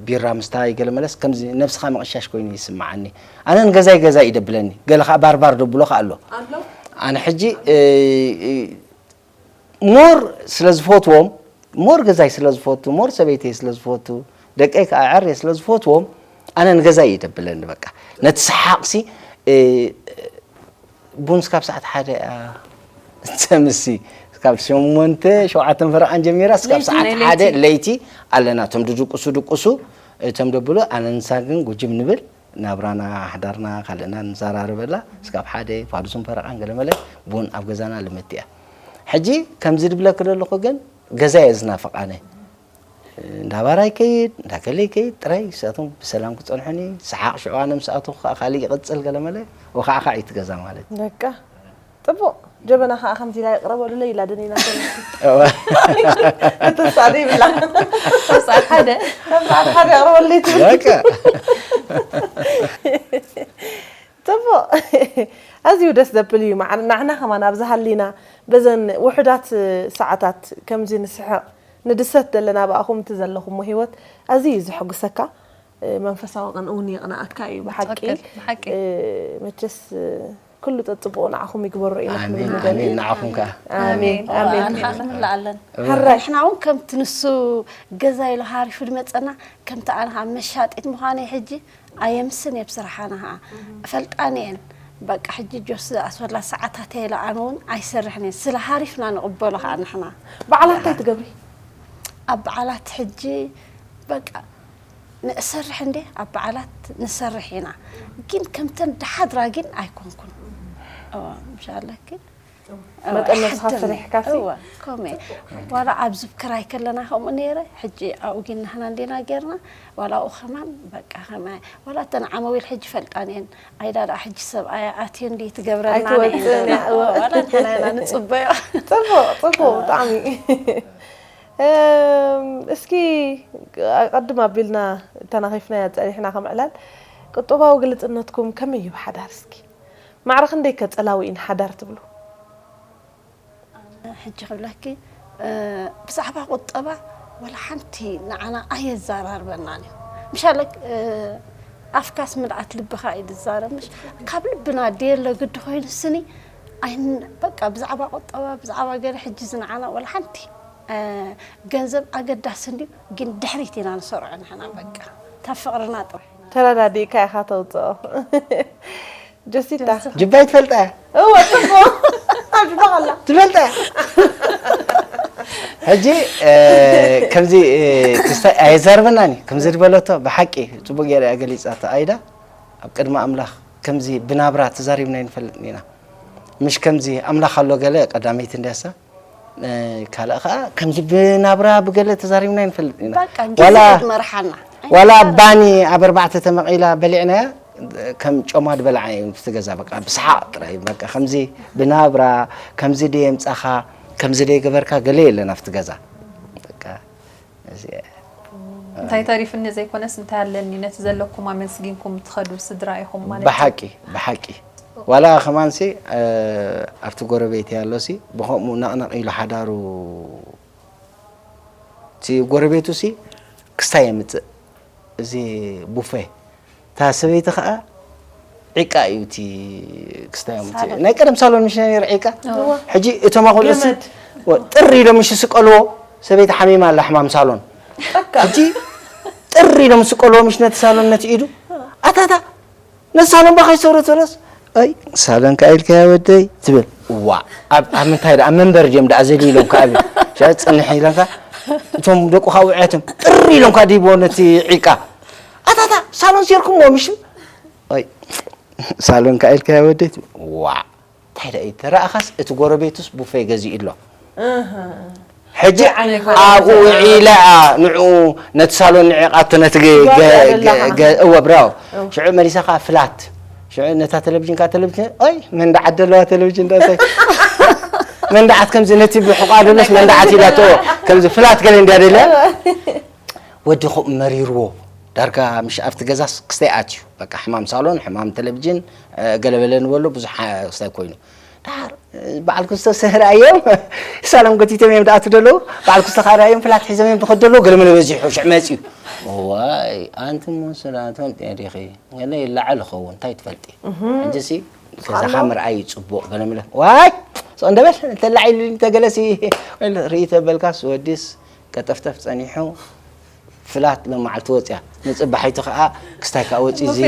ቢራ ምስታይ ገለመለስ ከምዚ ነብስኻ መቕሻሽ ኮይኑ ይስምዓኒ ኣነ ንገዛይ ገዛ ይደብለኒ ገለ ከዓ ባርባር ደብሎ ከዓ ኣሎ ኣነ ሕጂ ሞር ስለ ዝፈትዎም ሞር ገዛይ ስለ ዝፈቱ ሞር ሰበይተይ ስለ ዝፈቱ ደቀይ ከዓ ዕርየ ስለ ዝፈትዎም ኣነ ንገዛይ ይደብለኒ በቃ ነቲ ሰሓቕሲ ቡን ስካብ ሰዓት ሓደ እያ ትሰምሲ ካብ ሸሞንተ ሸውዓተን ፈረቓን ጀሚራ ስካብ ሰዓት ሓደ ለይቲ ኣለና እቶም ድድቁሱ ድቁሱ እቶም ደብሉ ኣነ ንሳ ግን ጉጅም ንብል ናብራና ሓዳርና ካልእና ንዘራርበላ ስካብ ሓደ ፋዱስን ፈረቓን ገለመለ ቡን ኣብ ገዛና ልምድ እያ ሕጂ ከምዚ ድብለኪ ዘለኹ ግን ገዛ እየ ዝናፍቕ ኣነ እንዳ ባራ ይከይድ እንዳ ከለ ይከይድ ጥራይ ንሳቶም ብሰላም ክፀንሑኒ ሰሓቕ ሽዑ ኣነ ምስ ኣተኹ ከዓ ካሊእ ይቕፅል ገለመለ ወካዕካዕ እዩ እቲ ገዛ ማለት እዩ በቃ ፅቡቕ ጀበና ከዓ ከምዚ ኢላ ይቕረበሉለይ ኢላ ደኒና ተሳደ ይብላ ሰዓት ሓደ ሰዓት ሓደ ይቕረበሉለይ ትብል በቃ ፅቡቕ ኣዝዩ ደስ ዘብል እዩ ማዕረ ናዕና ከማን ኣብዚ ሃሊና በዘን ውሑዳት ሰዓታት ከምዚ ንስሕቕ ንድሰት ዘለና ብኣኹም እቲ ዘለኹሞ ህይወት ኣዝዩ እዩ ዘሐጉሰካ መንፈሳዊ ቅንኢ እውን የቕንኣካ እዩ ብሓቂ። ትኽክል፣ ብሓቂ። መቸስ ኩሉ ጠጽብቑ ንዓኹም ይግበሮ ኢና ክንብል ኣሜን ንደሊ ኣሜን። ኢና። ንዓኹም ከኣ ኣሜን ኣሜን። ኣንኻ ክንብላ ኣለን። ሕራይ ንሕና እውን ከምቲ ንሱ ገዛ ኢሉ ሃሪፉ ዝመፀና ከምቲ ኣነ ከዓ መሻጢት ምዃነይ ሕጂ ኣየምስን እየ ብስራሓና ከዓ እፈልጣን እየን። በቃ ሕጂ ጆስ ዝኣስበላ ሰዓታት ኢለ ኣነ እውን ኣይሰርሕን እየ። ስለ ሃሪፍና ንቕበሎ ከዓ ንሕና በዓላት እንታይ ትገብሪ? ኣብ በዓላት ሕጂ በቃ ንእሰርሕ እንዴ ኣብ በዓላት ንሰርሕ ኢና ግን ከምተን ድሓድራ ግን ኣይኮንኩን። እዋ ምሻለ ግን መጠን ነብስኻ ሰሪሕካሲ? እዋ ኮሜ ዋላ ኣብ ዝብክራይ ከለና ከምኡ ነይረ። ሕጂ ኣብኡ ግን ናህና እንዴና ጌርና ዋላ ኣብኡ ከማን በቃ ከማይ ዋላ እተን ዓመዊል ሕጂ ፈልጣን እየን። ኣይዳ ደኣ ሕጂ ሰብኣያ ኣትዩ እንዲ ትገብረልና ኣይትወፅእን እያ፣ እዋ። ዋላ ንሕና ኢና ንፅበዮ። ጽቡቕ ጽቡቕ ብጣዕሚ። እም፣ እስኪ ኣቐድም ኣቢልና ተናኺፍናያ ጸኒሕና ከም ዕላል ቁጠባዊ ግልጽነትኩም ከመይ እዩ ብሓዳር እስኪ? ማዕረ ክንደይ ከ ጸላዊ እዩ ንሓዳር ትብሉ? ሕጂ ክብለኪ ብዛዕባ ቁጠባ ወላ ሓንቲ ንዓና ኣየዘራርበናን እዩ። ምሻለ ኣፍካስ ምልኣት ልብኻ እዩ ዝዛረብ ምሽ ካብ ልብና ድየሎ ግዲ ኮይኑ ስኒ ኣይን በቃ ብዛዕባ ቁጠባ ብዛዕባ ገለ ሕጂ ዝንዓና ወላ ሓንቲ ገንዘብ ኣገዳሲ እንድዩ ግን ድሕሪት ኢና ንሰርዖ ንሕና በቃ ካብ ፍቕርና ጥራሕ ኢና ተረዳዲእካ ኢኻ ተውፅኦ ጆሲታ ጅባይ ትፈልጣ እያ እወ ፅቡቕ ኣብ ጅባቕ ኣላ ትፈልጣ እያ ሕጂ ከምዚ ክስታይ ኣየዛርበናን እዩ ከምዚ ዝበለቶ ብሓቂ ፅቡቅ ገይራ እያ ገሊፃቶ ኣይዳ ኣብ ቅድሚ ኣምላኽ ከምዚ ብናብራ ተዛሪብና ይንፈልጥ ኢና ምሽ ከምዚ ኣምላኽ ኣሎ ገለ ቀዳመይቲ እንዲያሳ ካልእ ከዓ ከምዚ ብናብራ ብገለ ተዛሪብና ይንፈልጥ ኢና በቃ ግዜ መርሓና ዋላ ባኒ ኣብ ኣርባዕተ ተመቒላ በሊዕናያ ከም ጮማ ዝበልዓ እዩ ኣብቲ ገዛ በቃ ብስሓቕ ጥራይ በቃ ከምዚ ብናብራ ከምዚ ደየምፃኻ ከምዚ ደየገበርካ ገለ የለን ኣብቲ ገዛ በቃ እዚ እንታይ ተሪፍኒ ዘይኮነስ እንታይ ኣለኒ ነቲ ዘለኩም ኣመስጊንኩም ትኸዱ ስድራ ኢኹም ማለት እዩ። ብሓቂ ብሓቂ ዋላ ከማንሲ ኣብቲ ጎረቤት ያሎሲ ብኸምኡ ነቕነቕ ኢሉ ሓዳሩ እቲ ጎረቤቱ ሲ ክስታይ የምፅእ እዚ ቡፌ እታ ሰበይቲ ከዓ ዒቃ እዩ እቲ ክስታይ የምፅእ ናይ ቀደም ሳሎን ምሽ ነይሩ ዒቃ ሕጂ እቶም ኣቆልዑ ሲ ጥር ኢሎም ምሽ ስቀልዎ ሰበይቲ ሓሚማ ኣላ ሕማም ሳሎን ሕጂ ጥር ኢሎም ስቀልዎ ምሽ ነቲ ሳሎን ነቲ ኢዱ ኣታታ ነቲ ሳሎን ባ ከይሰብሮ ተለስ ኣይ ሳሎን ከኣ ኢልካያ ወደይ ትብል ዋ ኣብ ኣብ ምንታይ ደኣ መንበሪ ድዮም ደኣ ዘልኢሎም ከኣ ብል ሻ ጽንሕ ኢለንካ እቶም ደቁ ከኣ ውዕያቶም ጥር ኢሎም ከኣ ድይብዎ ነቲ ዒቃ ኣታታ ሳሎን ሴርኩምዎ ምሽ ኣይ ሳሎን ከኣ ኢልካያ ወደይ ትብል ዋ እንታይ ደኣ ተረኣኻስ እቲ ጎረቤቱስ ቡፌ ገዚኡ ኣሎ ሕጂ ኣብኡ ውዒለ ንዕኡ ነቲ ሳሎን ንዒቓቶ ነቲ እወ ብራው ሽዑ መሊሳ ከዓ ፍላት ሽዑ ነታ ቴሌቪዥን ከዓ ቴሌቪዥን ኦይ መንዳዓት ደለዋ ቴሌቪዥን ዳሳይ መንዳዓት ከምዚ ነቲ ብሕቋ ደለስ መንዳዓት ኢላቶ ከምዚ ፍላት ገለ እንዲያ ደለ ወዲ ኹ መሪርዎ ዳርጋ ምሽ ኣብቲ ገዛስ ክስተይ ኣትዩ በቃ ሕማም ሳሎን ሕማም ቴሌቪዥን ገለበለ ንበሎ ብዙሕ ክስታይ ኮይኑ ዳር በዓል ክስቶ ሰህር ኣዮም ሳሎም ጎቲቶም እዮም ዳኣቱ ደለዉ በዓል ክስቶ ካዳ እዮም ፍላት ሒዞም እዮም ትኸድ ደለዉ ገለ መለ በዚሑ ሽዕ መፅዩ ዋይ ኣንቲ ሞ ስራቶም ዲኺ ገለ ይላዓል ኸውን እንታይ ትፈልጢ ሕጂ ሲ ገዛኻ ምርኣይ እዩ ፅቡቕ ገለ መለ ዋይ ስቕ እንደበል ተላዒሉ ተገለሲ ርኢ ተበልካስ ወዲስ ቀጠፍጠፍ ጸኒሑ ፍላት ሎም መዓልቲ ወፅያ ንፅባሒቱ ከዓ ክስታይ ከዓ ወፂ እዚ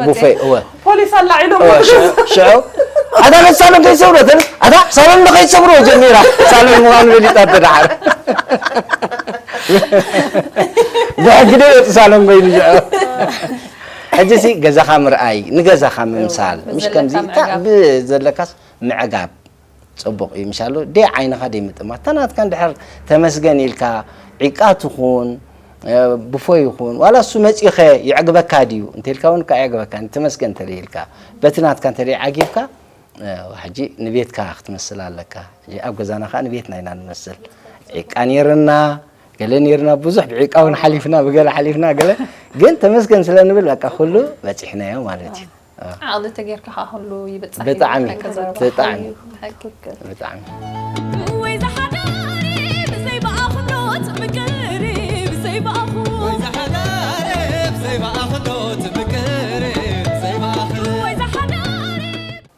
ቡፌ እወ ፖሊስ ኣላዒሎ ሽዑ ኣታ ነት ሳሎን ከይሰብሮ ኣታ ሳሎን ከይሰብሮ ጀሚራ ሳሎን ምዃኑ ፈሊጣ ተደሓር ብሕጂ ደ ወፂ ሳሎን በይኑ ሽዑ ሕጂ ሲ ገዛኻ ምርኣይ ንገዛኻ ምምሳል ምሽ ከምዚ ብዘለካስ ምዕጋብ ፅቡቕ እዩ ምሻሎ ደይ ዓይንኻ ደይ ምጥማት ተናትካ እንድሕር ተመስገን ኢልካ ዒቃ ትኹን ብፎ ይኹን ዋላ እሱ መፂኸ ይዕግበካ ድዩ እንተልካ እውን ከዓ ይዕግበካ ተመስገን እንተለይልካ በቲ ናትካ እንተለይ ዓጊብካ ሕጂ ንቤትካ ክትመስል ኣለካ ኣብ ገዛና ከዓ ንቤትና ኢና ንመስል ዒቃ ነይርና ገለ ነይርና ብዙሕ ብዒቃ እውን ሓሊፍና ብገለ ሓሊፍና ገለ ግን ተመስገን ስለ ንብል በቃ ኩሉ በፂሕናዮ ማለት እዩ ዓቕሊ ተጌርካ ከዓ ኩሉ ይበፅሕ ብጣዕሚ ብጣዕሚ ብጣዕሚ ወይ ዝሓዳሪ ብዘይ ብኣኹም ኖት ምቅሪ ብዘይ ብኣኹም ወይ ዝሓዳሪ ብዘይ ብኣኹም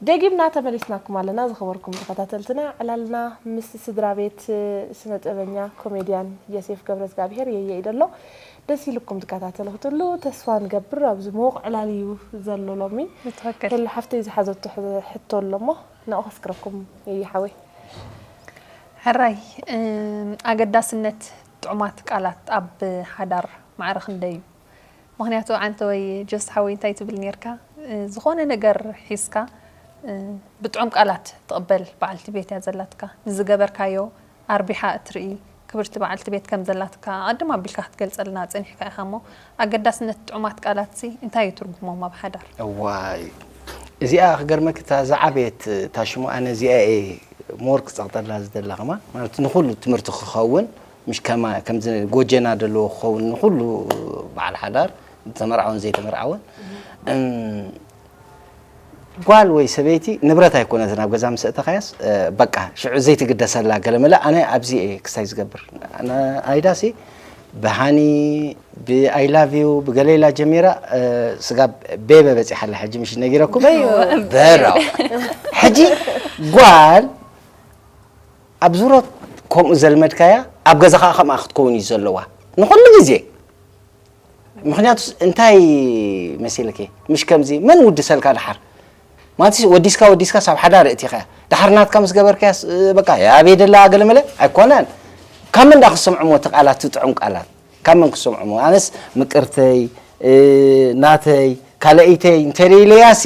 ደጊምና ተመሊስናኩም ኣለና ዝኸበርኩም ተኸታተልትና። ዕላልና ምስ ስድራ ቤት ስነ ጥበበኛ ኮሜድያን ዮሴፍ ገብረዝጋብሄር የየ እዩ ዘሎ። ደስ ኢልኩም ትከታተሉ ክትሉ ተስፋ ንገብር። ኣብዚ ምዉቕ ዕላል እዩ ዘሎ ሎሚ። ብትኽክል። ከሉ ሓፍተይ ዝሓዘቶ ሕ- ሕቶ ኣሎ እሞ ንኡ ከስክረኩም የየ ሓወይ። ሕራይ እም፣ ኣገዳስነት ጥዑማት ቃላት ኣብ ሓዳር ማዕረ ክንደይ እዩ? ምኽንያቱ ኣንተ ወይ ጆስ ሓወይ እንታይ ትብል ኔርካ? እ፣ ዝኾነ ነገር ሒዝካ እ፣ ብጥዑም ቃላት ትቕበል በዓልቲ ቤት እያ ዘላትካ። ንዝገበርካዮ ኣርቢሓ እትርኢ ክብርቲ በዓልቲ ቤት ከም ዘላትካ ኣቐድም ኣቢልካ ክትገልጸልና ጸኒሕካ ኢኻ እሞ ኣገዳስነት ጥዑማት ቃላትሲ እንታይ እዩ ትርጉሞም ኣብ ሓዳር? እዋይ፣ እዚኣ ክገርመኪ እታ ዝዓበየት እታ ሽሙ ኣነ እዚኣ እየ ሞር ክጸቕጠላ ዝደላ ከማ ማለት ንኹሉ ትምህርቲ ክኸውን ምሽ ከማ ከምዚ ጎጀና ዘለዎ ክኸውን ንኹሉ በዓል ሓዳር ዝተመርዓውን ዘይተመርዓውን እም፣ ጓል ወይ ሰበይቲ ንብረት ኣይኮነትን ኣብ ገዛ ምስ እተኻያስ እ፣ በቃ ሽዑ ዘይትግደሰላ ገለመለ ኣነ ኣብዚ እየ ክሳይ ዝገብር ኣነ ኣይዳሲ ብሃኒ ብኣይ ላቭ ዩ ብገሌላ ጀሚራ እ፣ ስጋብ ቤበ በፂሓላ ሕጂ ምሽ ነጊረኩም በራው ሕጂ ጓል ኣብ ዙሮት ከምኡ ዘልመድካያ ኣብ ገዛ ከዓ ከምኣ ክትከውን እዩ ዘለዋ ንኩሉ ግዜ ምክንያቱ እንታይ መሲልኪ ምሽ ከምዚ መን ውድሰልካ ድሓር ማለት ወዲስካ ወዲስካ ሳብ ሓዳር እቲኻ ድሓር ናትካ ምስ ገበርካያ በቃ ያበይ ደላ ገለመለ ኣይኮነን ካብ መን ዳ ክሰምዕሞ እቲ ቃላት ትጥዑም ቃላት ካብ መን ክሰምዕሞ ኣነስ ምቅርተይ ናተይ ካልአይተይ እንተደይለያሲ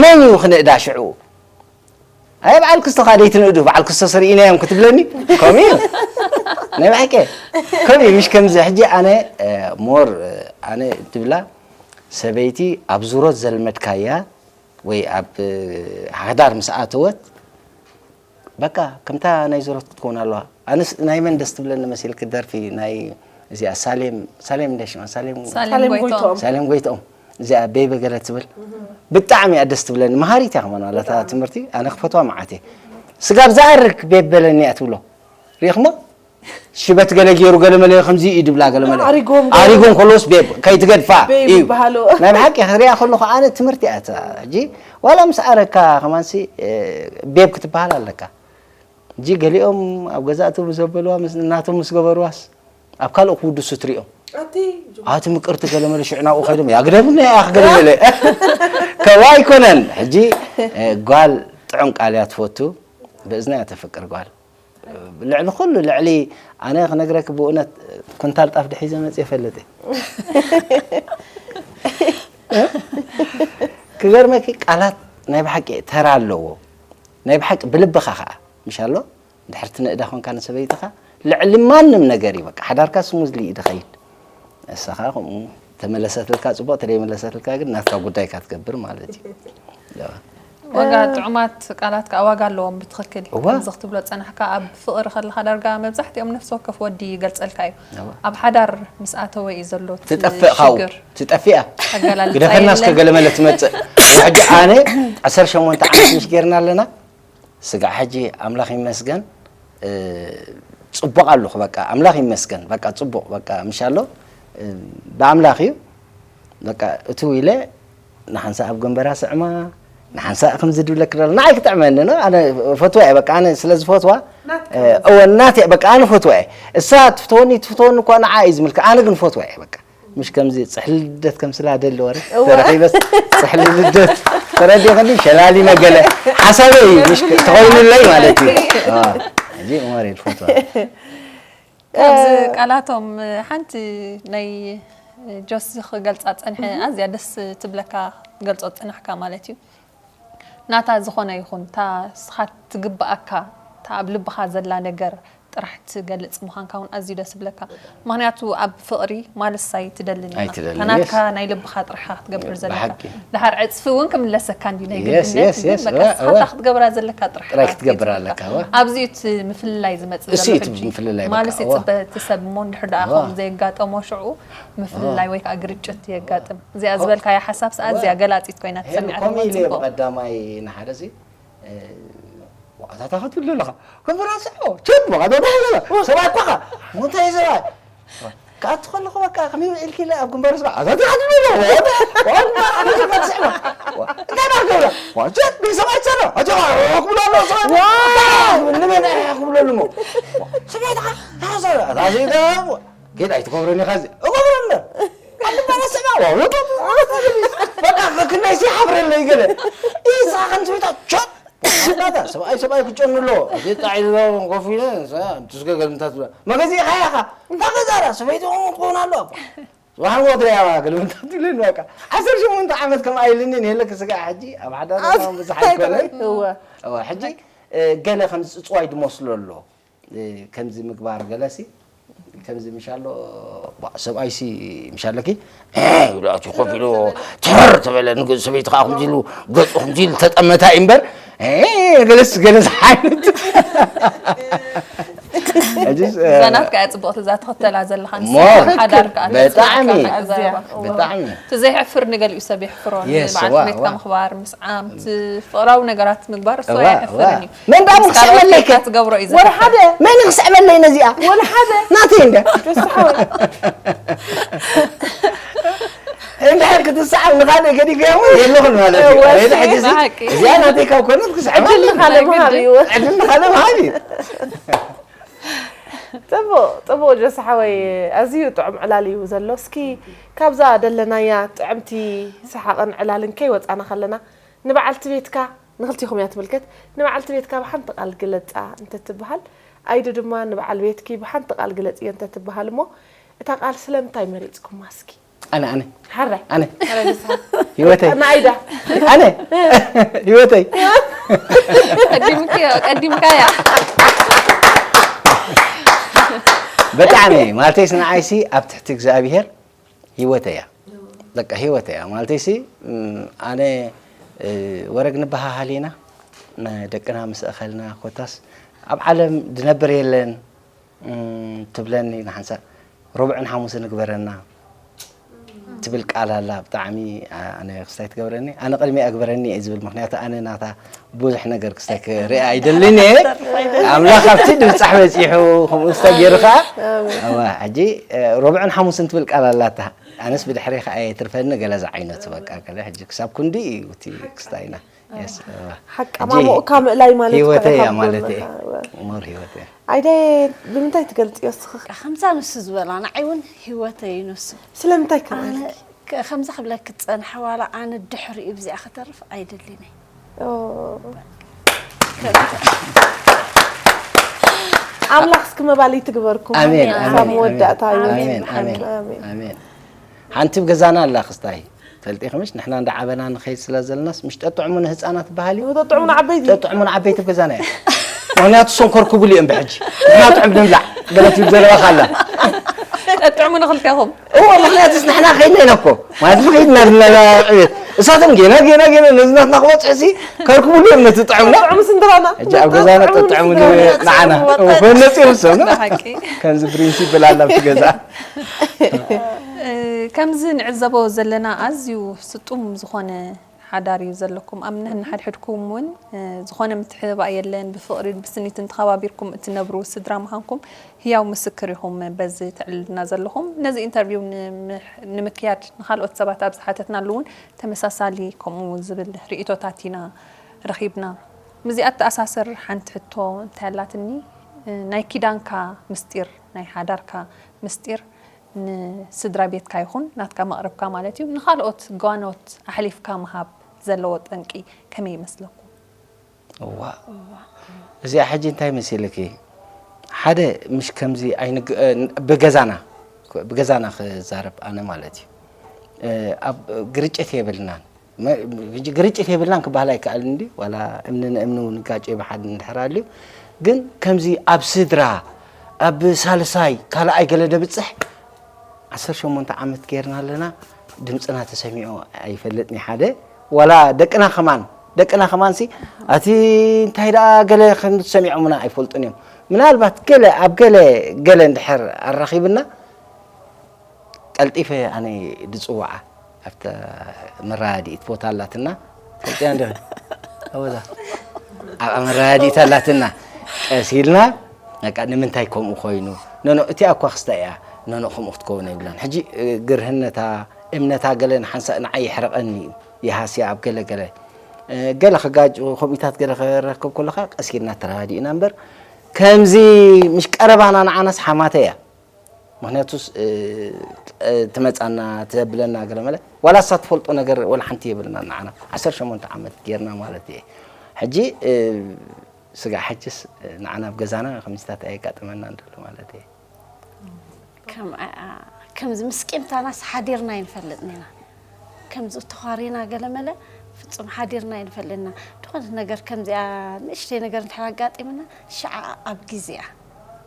መን እዩ ክንእዳ ሽዑ ኣይ በዓል ክስቶ ካደይ ትንእዱ በዓል ክስቶ ስርኢናዮም ክትብለኒ ከምኡ እዩ ናይ ብሓቂ ከምኡ እዩ ምሽ ከምዚ ሕጂ ኣነ ሞር ኣነ ትብላ ሰበይቲ ኣብ ዙሮት ዘልመድካያ ወይ ኣብ ሓዳር ምስ ኣተወት በቃ ከምታ ናይ ዙሮት ክትከውን ኣለዋ ኣነስ ናይ መን ደስ ትብለኒ መሲልክ ደርፊ ናይ እዚኣ ሳሌም ሳሌም እንደ ሽማ ሳሌም ሳሌም ጎይትኦም ሳሌም ጎይትኦም እዚኣ ቤበ ገለ ትብል ብጣዕሚ እያ ደስ ትብለኒ መሃሪት እያ ከማን ዋላ እታ ትምህርቲ ኣነ ክፈትዋ መዓት እየ ስጋብ ዝኣርግ ቤብ በለኒ እያ ትብሎ ሪእኽሞ ሽበት ገለ ገይሩ ገለ መለ ከምዚ እዩ ድብላ ገለ መለ ኣሪጎም ገለ- ኣሪጎም ከሎስ ቤብ ከይትገድፋ ቤብ እዩ ይበሃሉ። ናይ ብሓቂ ክሪኣ ከለኹ ኣነ ትምህርቲ እያ እታ ሕጂ ዋላ ምስ ኣረካ ከማንሲ ቤብ ክትበሃል ኣለካ ሕጂ ገሊኦም ኣብ ገዛእቱ ብዘበልዋ ምስ እናቶም ምስ ገበርዋስ ኣብ ካልእ ክውድሱ ትሪኦም ኣቲ ኣቲ ምቅርቲ ገለመለ ሽዑ ናብኡ ከይዶም ያግደፍኒ ኣኽ ገለመለ ከምኡ ኣይኮነን ሕጂ እ፣ ጓል ጥዑም ቃል እያ ትፈቱ ብእዝና እያ ተፍቅር ጓል ልዕሊ ኩሉ ልዕሊ ኣነ ክነግረክ ብእውነት ኩንታል ጣፍ ድሒዘ መፅ የፈልጥ ክገርመኪ ቃላት ናይ ብሓቂ ተራ ኣለዎ ናይ ብሓቂ ብልብኻ ከዓ ምሽ ኣሎ ድሕርቲ ንእዳ ኮንካ ንሰበይትኻ ልዕሊ ማንም ነገር እዩ በቃ ሓዳርካ ስሙዝሊ እዩ ድኸይድ ንስኻ ከምኡ ተመለሰትልካ ፅቡቅ ተደይመለሰትልካ ግን ናትካ ጉዳይካ ትገብር ማለት እዩ ዋጋ ጥዑማት ቃላት ከዓ ዋጋ ኣለዎም ብትኽክል ከምዚ ክትብሎ ፀናሕካ ኣብ ፍቕሪ ከለካ ዳርጋ መብዛሕትኦም ነፍሲ ወከፍ ወዲ ይገልፀልካ እዩ ኣብ ሓዳር ምስ ኣተወ እዩ ዘሎ ትጠፍእ ካው ትጠፍእ እያ ግደፈና እስከ ገለመለ ትመፅእ ሕጂ ኣነ ዓሰርተ ሸሞንተ ዓመት ምሽ ጌርና ኣለና ስጋዕ ሕጂ ኣምላኽ ይመስገን ፅቡቕ ኣለኹ በቃ ኣምላኽ ይመስገን በቃ ፅቡቕ በቃ ምሽ ኣሎ ብኣምላኽ እዩ በቃ እትው ኢለ ንሓንሳእ ኣብ ገንበራ ስዕማ ንሓንሳእ ከምዚ ድብለክ ደሎ ንዓይ ክጥዕመኒ ነው ኣነ ፈትዋ እየ በቃ ኣነ ስለ ዝፈትዋ እወ እናት እየ በቃ ኣነ ፈትዋ እየ እሳ ትፍተወኒ ትፍተወኒ እኳ ንዓ እዩ ዝምልክ ኣነ ግን ፈትዋ እየ በቃ ምሽ ከምዚ ፅሕሊ ልደት ከምስላ ደሊ ወረ ተረኺበስ ፅሕሊ ልደት ተረዲኽኒ ሸላሊመ ገለ ሓሳበይ እዩ ምሽ ተኸውንለይ ማለት እዩ ሕጂ ዑመር እየ ዝፈትዋ ካብዚ ቃላቶም ሓንቲ ናይ ጆሲ ክገልፃ ፀንሐ ኣዝያ ደስ ትብለካ ገልፆ ፅናሕካ ማለት እዩ ናታ ዝኾነ ይኹን እታ ስኻ ትግብኣካ እታ ኣብ ልብኻ ዘላ ነገር ጥራሕ ትገልፅ ምዃንካ እውን ኣዝዩ ደስ ብለካ ምክንያቱ ኣብ ፍቕሪ ማልስ ኣይትደልን ኢኻ ናትካ ናይ ልብኻ ጥራሕ ክትገብር ዘለካ ድሓር ዕፅፊ እውን ክምለሰካ እንዲ ናይ ግድነት ግን በቃ ስኻታ ክትገብራ ዘለካ ጥራሕ ክትገብር ኣለካ ኣብዚ እቲ ምፍልላይ ዝመፅእ ዘሎ ሕጂ ማልስ ይፅበ እቲ ሰብ እሞ እንድሕር ደኣ ከምኡ ዘየጋጠሞ ሽዑ ምፍልላይ ወይ ከዓ ግርጭት የጋጥም እዚኣ ዝበልካያ ሓሳብ ሰኣ እዚኣ ገላፂት ኮይና ትሰሚዓ ከምኡ ኢለ ብቐዳማይ ንሓደ ሲ ዋዕታታ ክትብል ዘለኻ ክብራስዖ ቸብ ዋዕታታ ዘለኻ ሰብኣይ እኳኻ እንታይ ሰብኣይ ኣቲ ከለኹ በቃ ከመይ ውዒልኪ ኢለ ኣብ ግንባሩ ስባ ኣታ ትሓድሉ ዶ እንታይ ባህ ገብራ ዋጀት ንሰባት ሰራ ኣቲ ክብሎ ኣሎ ሰባ ንመን ክብሎ ኣለሞ ሰበት ሓሰረ ኣታ ዘይዳ ጌታ ኣይትገብረኒ ካዚ እገብረ እምበር ኣቲ ባላ ስባ በቃ ክናይሲ ሓብረለይ ገለ ኢሳ ከንስቤታ ቸት ሰብኣይ ሰብኣይ ክጨኑ ኣሎ ጣዒ ኮፍ ኢለ ትስገገል እንታይ ትብላ መገዚ ኢኻ ኢኻ እንታይ ገዛራ ሰበይቲ ኾን ክትኮን ኣሎ ጽባሕ ንጎ ትሪኣያ ግልምታ ትብለኒ በቃ ዓሰርተ ሸሞንተ ዓመት ከም ኣይልኒ ንሄለክ ስጋ ሕጂ ኣብ ሓዳር ብዙሕ ኣይኮነን ሕጂ ገለ ከም ዝፅዋይ ድመስሎ ኣሎ ከምዚ ምግባር ገለሲ ከምዚ ምሻሎ ሰብኣይሲ ምሻለኪ ይብላችሁ ኮፍ ኢሉ ትሕር ተበለ ንገ ሰበይቲ ከዓ ከምዚ ኢሉ ገፁ ከምዚ ኢሉ ተጠመታ እዩ እምበር ገለስ ገለስ ዓይነት እዛ ናትካ እያ ፅቡቕቲ እዛ ትኽተላ ዘለኻ ንስኻ ሞር ሓዳርካ ብጣዕሚ ብጣዕሚ እቲ ዘይሕፍር ንገሊኡ ሰብ የሕፍሮ Yes, በዓል ዋ፣ ቤትካ ዋ። ምኽባር ምስዓም እቲ ፍቕራዊ ነገራት ምግባር እሱ ዋ፣ ኣይሕፍርን ዋ። እዩ መን ደኣ ምስ ካልኦት ክስዕመለይ ከ? ኬድካ ትገብሮ እዩ ወላ ዘሕፍር ሓደ መን ክስዕመለይ ነዚኣ ወላ ሓደ ናተይ እንደ ጀስቲ ሓወይ እንድሕር ክትስዓብ ንኻልእ ገዲፍያ እውን የለኹን ማለት እዩ እወ፣ ሬዲ ሕጂ እዚ ብሓቂ። እዚኣ ናተይ ካብ ኮነት ክስዕባ ዕድል ንኻልእ ምሃብ እዩ ዕድል ንኻልእ ምሃብ እዩ ጽቡቕ ጽቡቕ ጀስቲ ሓወይ ኣዝዩ ጥዑም ዕላል እዩ ዘሎ እስኪ ካብዛ ደለናያ ጥዕምቲ ሰሓቕን ዕላልን ከይወፃና ከለና ንበዓልቲ ቤትካ ንክልቲኹም እያ ትምልከት ንበዓልቲ ቤትካ ብሓንቲ ቃል ግለፃ እንተትበሃል ኣይዱ ድማ ንበዓል ቤትኪ ብሓንቲ ቃል ግለፅዮ እንተትበሃል እሞ እታ ቃል ስለምንታይ መሪፅኩማ እስኪ ኣነ ኣነ ሓራይ ኣነ ህይወተይ ናይዳ ኣነ ህይወተይ ቀዲምካያ ቀዲምካያ ብጣዕሚ ማለተይስ ንዓይሲ ኣብ ትሕቲ እግዚኣብሄር ህይወተይ እያ በቃ ህይወተይ እያ ማለተይሲ እም፣ ኣነ እ፣ ወረግ ንበሃሃል ኢና ን- ደቅና ምስ ኣኸልና ኮታስ ኣብ ዓለም ዝነብር የለን እም፣ ትብለኒ ንሓንሳእ ሮብዕን ሓሙስን ንግበረና ትብል ቃል ኣላ ብጣዕሚ ኣ- ኣነ ክስታይ ትገብረኒ ኣነ ቅድሚኣ ግበረኒ እየ ዝብል ምክንያቱ ኣነ ናታ ብዙሕ ነገር ክስታይ ክርኢ ኣይደልን እየ ኣምላኽ ኣብቲ ድብፃሕ በፂሑ ከምኡ ክስታይ ገይሩ ከዓ ኣዋ ሕጂ እ፣ ሮብዕን ሓሙስን ትብል ቃል ኣላታ ኣነስ ብድሕሬ ከዓ እየ ትርፈኒ ገለ ዝዓይነቱ በቃ ገለ ሕጂ ክሳብ ክንዲ እዩ እቲ ክስታይና Yes፣ እዋ። ሓቂ ኣማሙቕካ ምእላይ ማለት እኮ ህይወተይ ኢኻ እያ ማለት እየ ብጎንኻ፣ እዋ። ሞር ህይወተይ ኣይደ ብምንታይ ትገልፅዮ እስኺ ከምዛ ንሱ ዝበላ ንዓይ እውን ህይወተይ እዩ ንሱ ስለምንታይ ኣነ ከምልኪ ከ- ከምዛ ክብለኪ ዝፀንሐ ዋላ ኣነ ድሕሪኡ ብዚኣ ክተርፍ ኣይደልን እየ ኣምላኽ እስኪ መባሊ ትግበርኩም ኣሜን፣ ካብ ኣሜን፣ መወዳእታ ኣሜን፣ ይበል። ኣሜን፣ ኣሜን። ኣሜን። ሓንቲ ብ ገዛና ኣላ ክስታይ ፈልጢ ምሽ ንሕና እንዳ ዓበና ንኸይድ ስለ ዘለና ምሽ ጠጥዕሙ ንህፃናት በሃል እዩ ተጠጥዑ ንዓበይቲ ጠጥዕሙ ንዓበይቲ ብ ገዛና እያ ምክንያቱ ሰንኮር ክቡሉ እዮም ብሕጂ ንሕና ጥዑም ንብላዕ ገለ ትብል ዘለዋ ካላ ጠጥዕሙ ንክልቴኹም እዎ ምክንያቱስ ንሕና ከይድና ኢና እኮ ማለት ከይድና ድናላ ዕቤት እሳቶም ጌና ጌና ጌና ነዝናትና ክበፅሑ ሲ ከርክቡሉ እዮም ነቲ ጥዑምና ጥዑም ስንድራና ሕጂ ኣብ ገዛና ጠጥዕሙ ንዓና ኮይነፂ ይወሰኑ ብሓቂ ከምዚ ፕሪንሲፕል ኣላ ኣብቲ ገዛ እ፣ ከምዚ ንዕዘቦ ዘለና ኣዝዩ ስጡም ዝኾነ ሓዳር እዩ ዘለኩም ኣብ ነንሓድሕድኩም እውን እ፣ ዝኾነ ምትሕብባእ የለን ብፍቕሪን ብስኒትን ተኸባቢርኩም እትነብሩ ስድራ ምዃንኩም ህያው ምስክር ኢኹም በዚ ተዕልልና ዘለኹም ነዚ ኢንተርቪው ንምሕ- ንምክያድ ንካልኦት ሰባት ኣብ ዝሓተትናሉ እውን ተመሳሳሊ ከምኡ ዝብል ርእቶታት ኢና ረኺብና ምስዚኣ እተኣሳስር ሓንቲ ሕቶ እንታይ ኣላትኒ እ፣ ናይ ኪዳንካ ምስጢር ናይ ሓዳርካ ምስጢር ንስድራ ቤትካ ይኹን ናትካ መቕርብካ ማለት እዩ ንኻልኦት ጓኖት ኣሕሊፍካ ምሃብ ዘለዎ ጠንቂ ከመይ ይመስለኩም? እዋ እዚኣ ሕጂ እንታይ መሲልኪ ሓደ ምሽ ከምዚ ኣይንግ- እ፣ ብገዛና ብገዛና ክዛረብ ኣነ ማለት እዩ እ፣ ኣብ ግርጭት የብልናን መ- ግርጭት የብልናን ክበሃል ኣይከኣልን እንዲ ዋላ እምኒ ንእምኒ እውን ጋጭ ብሓድ እንድሕር ኣልዩ ግን ከምዚ ኣብ ስድራ ኣብ ሳልሳይ ካልኣይ ገለ ደብፅሕ ዓሰርተ ሸሞንተ ዓመት ጌርና ኣለና ድምፅና ተሰሚዑ ኣይፈልጥን ሓደ ዋላ ደቅና ከማን ደቅና ከማን ሲ ኣቲ እንታይ ደኣ ገለ ከም ዝሰሚዖምና ኣይፈልጡን እዮም ምናልባት ገለ ኣብ ገለ ገለ እንድሕር ኣራኺብና ቀልጢፈ ኣነ ድፅውዓ ኣብተ መረዳድኢት ቦታ ኣላትና ትፈልጥያ እንዲ ኣወዛ ኣብኣ መረዳድኢት ኣላትና ቀስ ኢልና በቃ ንምንታይ ከምኡ ኮይኑ ኖኖ እቲኣ እኳ ክስታ እያ ኖኖ ከምኡ ክትከውን የብላን። ሕጂ ግርህነታ እምነታ ገለ ንሓንሳእ ንዓይ ይሕርቐኒ እዩ፣ ይሃስያ ኣብ ገለ ገለ ገለ ክጋጭ ከምኡታት ገለ ክረክብ ከለኻ ቀስ ኢልና ተረዳዲእና እምበር ከምዚ ምሽ ቀረባና ንዓናስ ሓማተ እያ። ምክንያቱስ ትመፃና ትዘብለና ገለ መለ ዋላ እሳ ትፈልጦ ነገር ወላ ሓንቲ የብልና ንዓና ዓሰርተ ሸሞንተ ዓመት ጌርና ማለት እየ። ሕጂ ስጋ ሕጅስ ንዓና ኣብ ገዛና ከምዚታት ኣየጋጥመና እንደሎ ማለት እየ። ከም ከምዚ ምስቂምታናስ ሓዲርና ይንፈልጥን ኢና። ከምዚ ተዃሪና ገለመለ ፍጹም ሓዲርና ይንፈልጥና። ዝኾነት ነገር ከምዚኣ ንእሽተይ ነገር እንድሕር ኣጋጢምና ሽዓ ኣብ ግዜኣ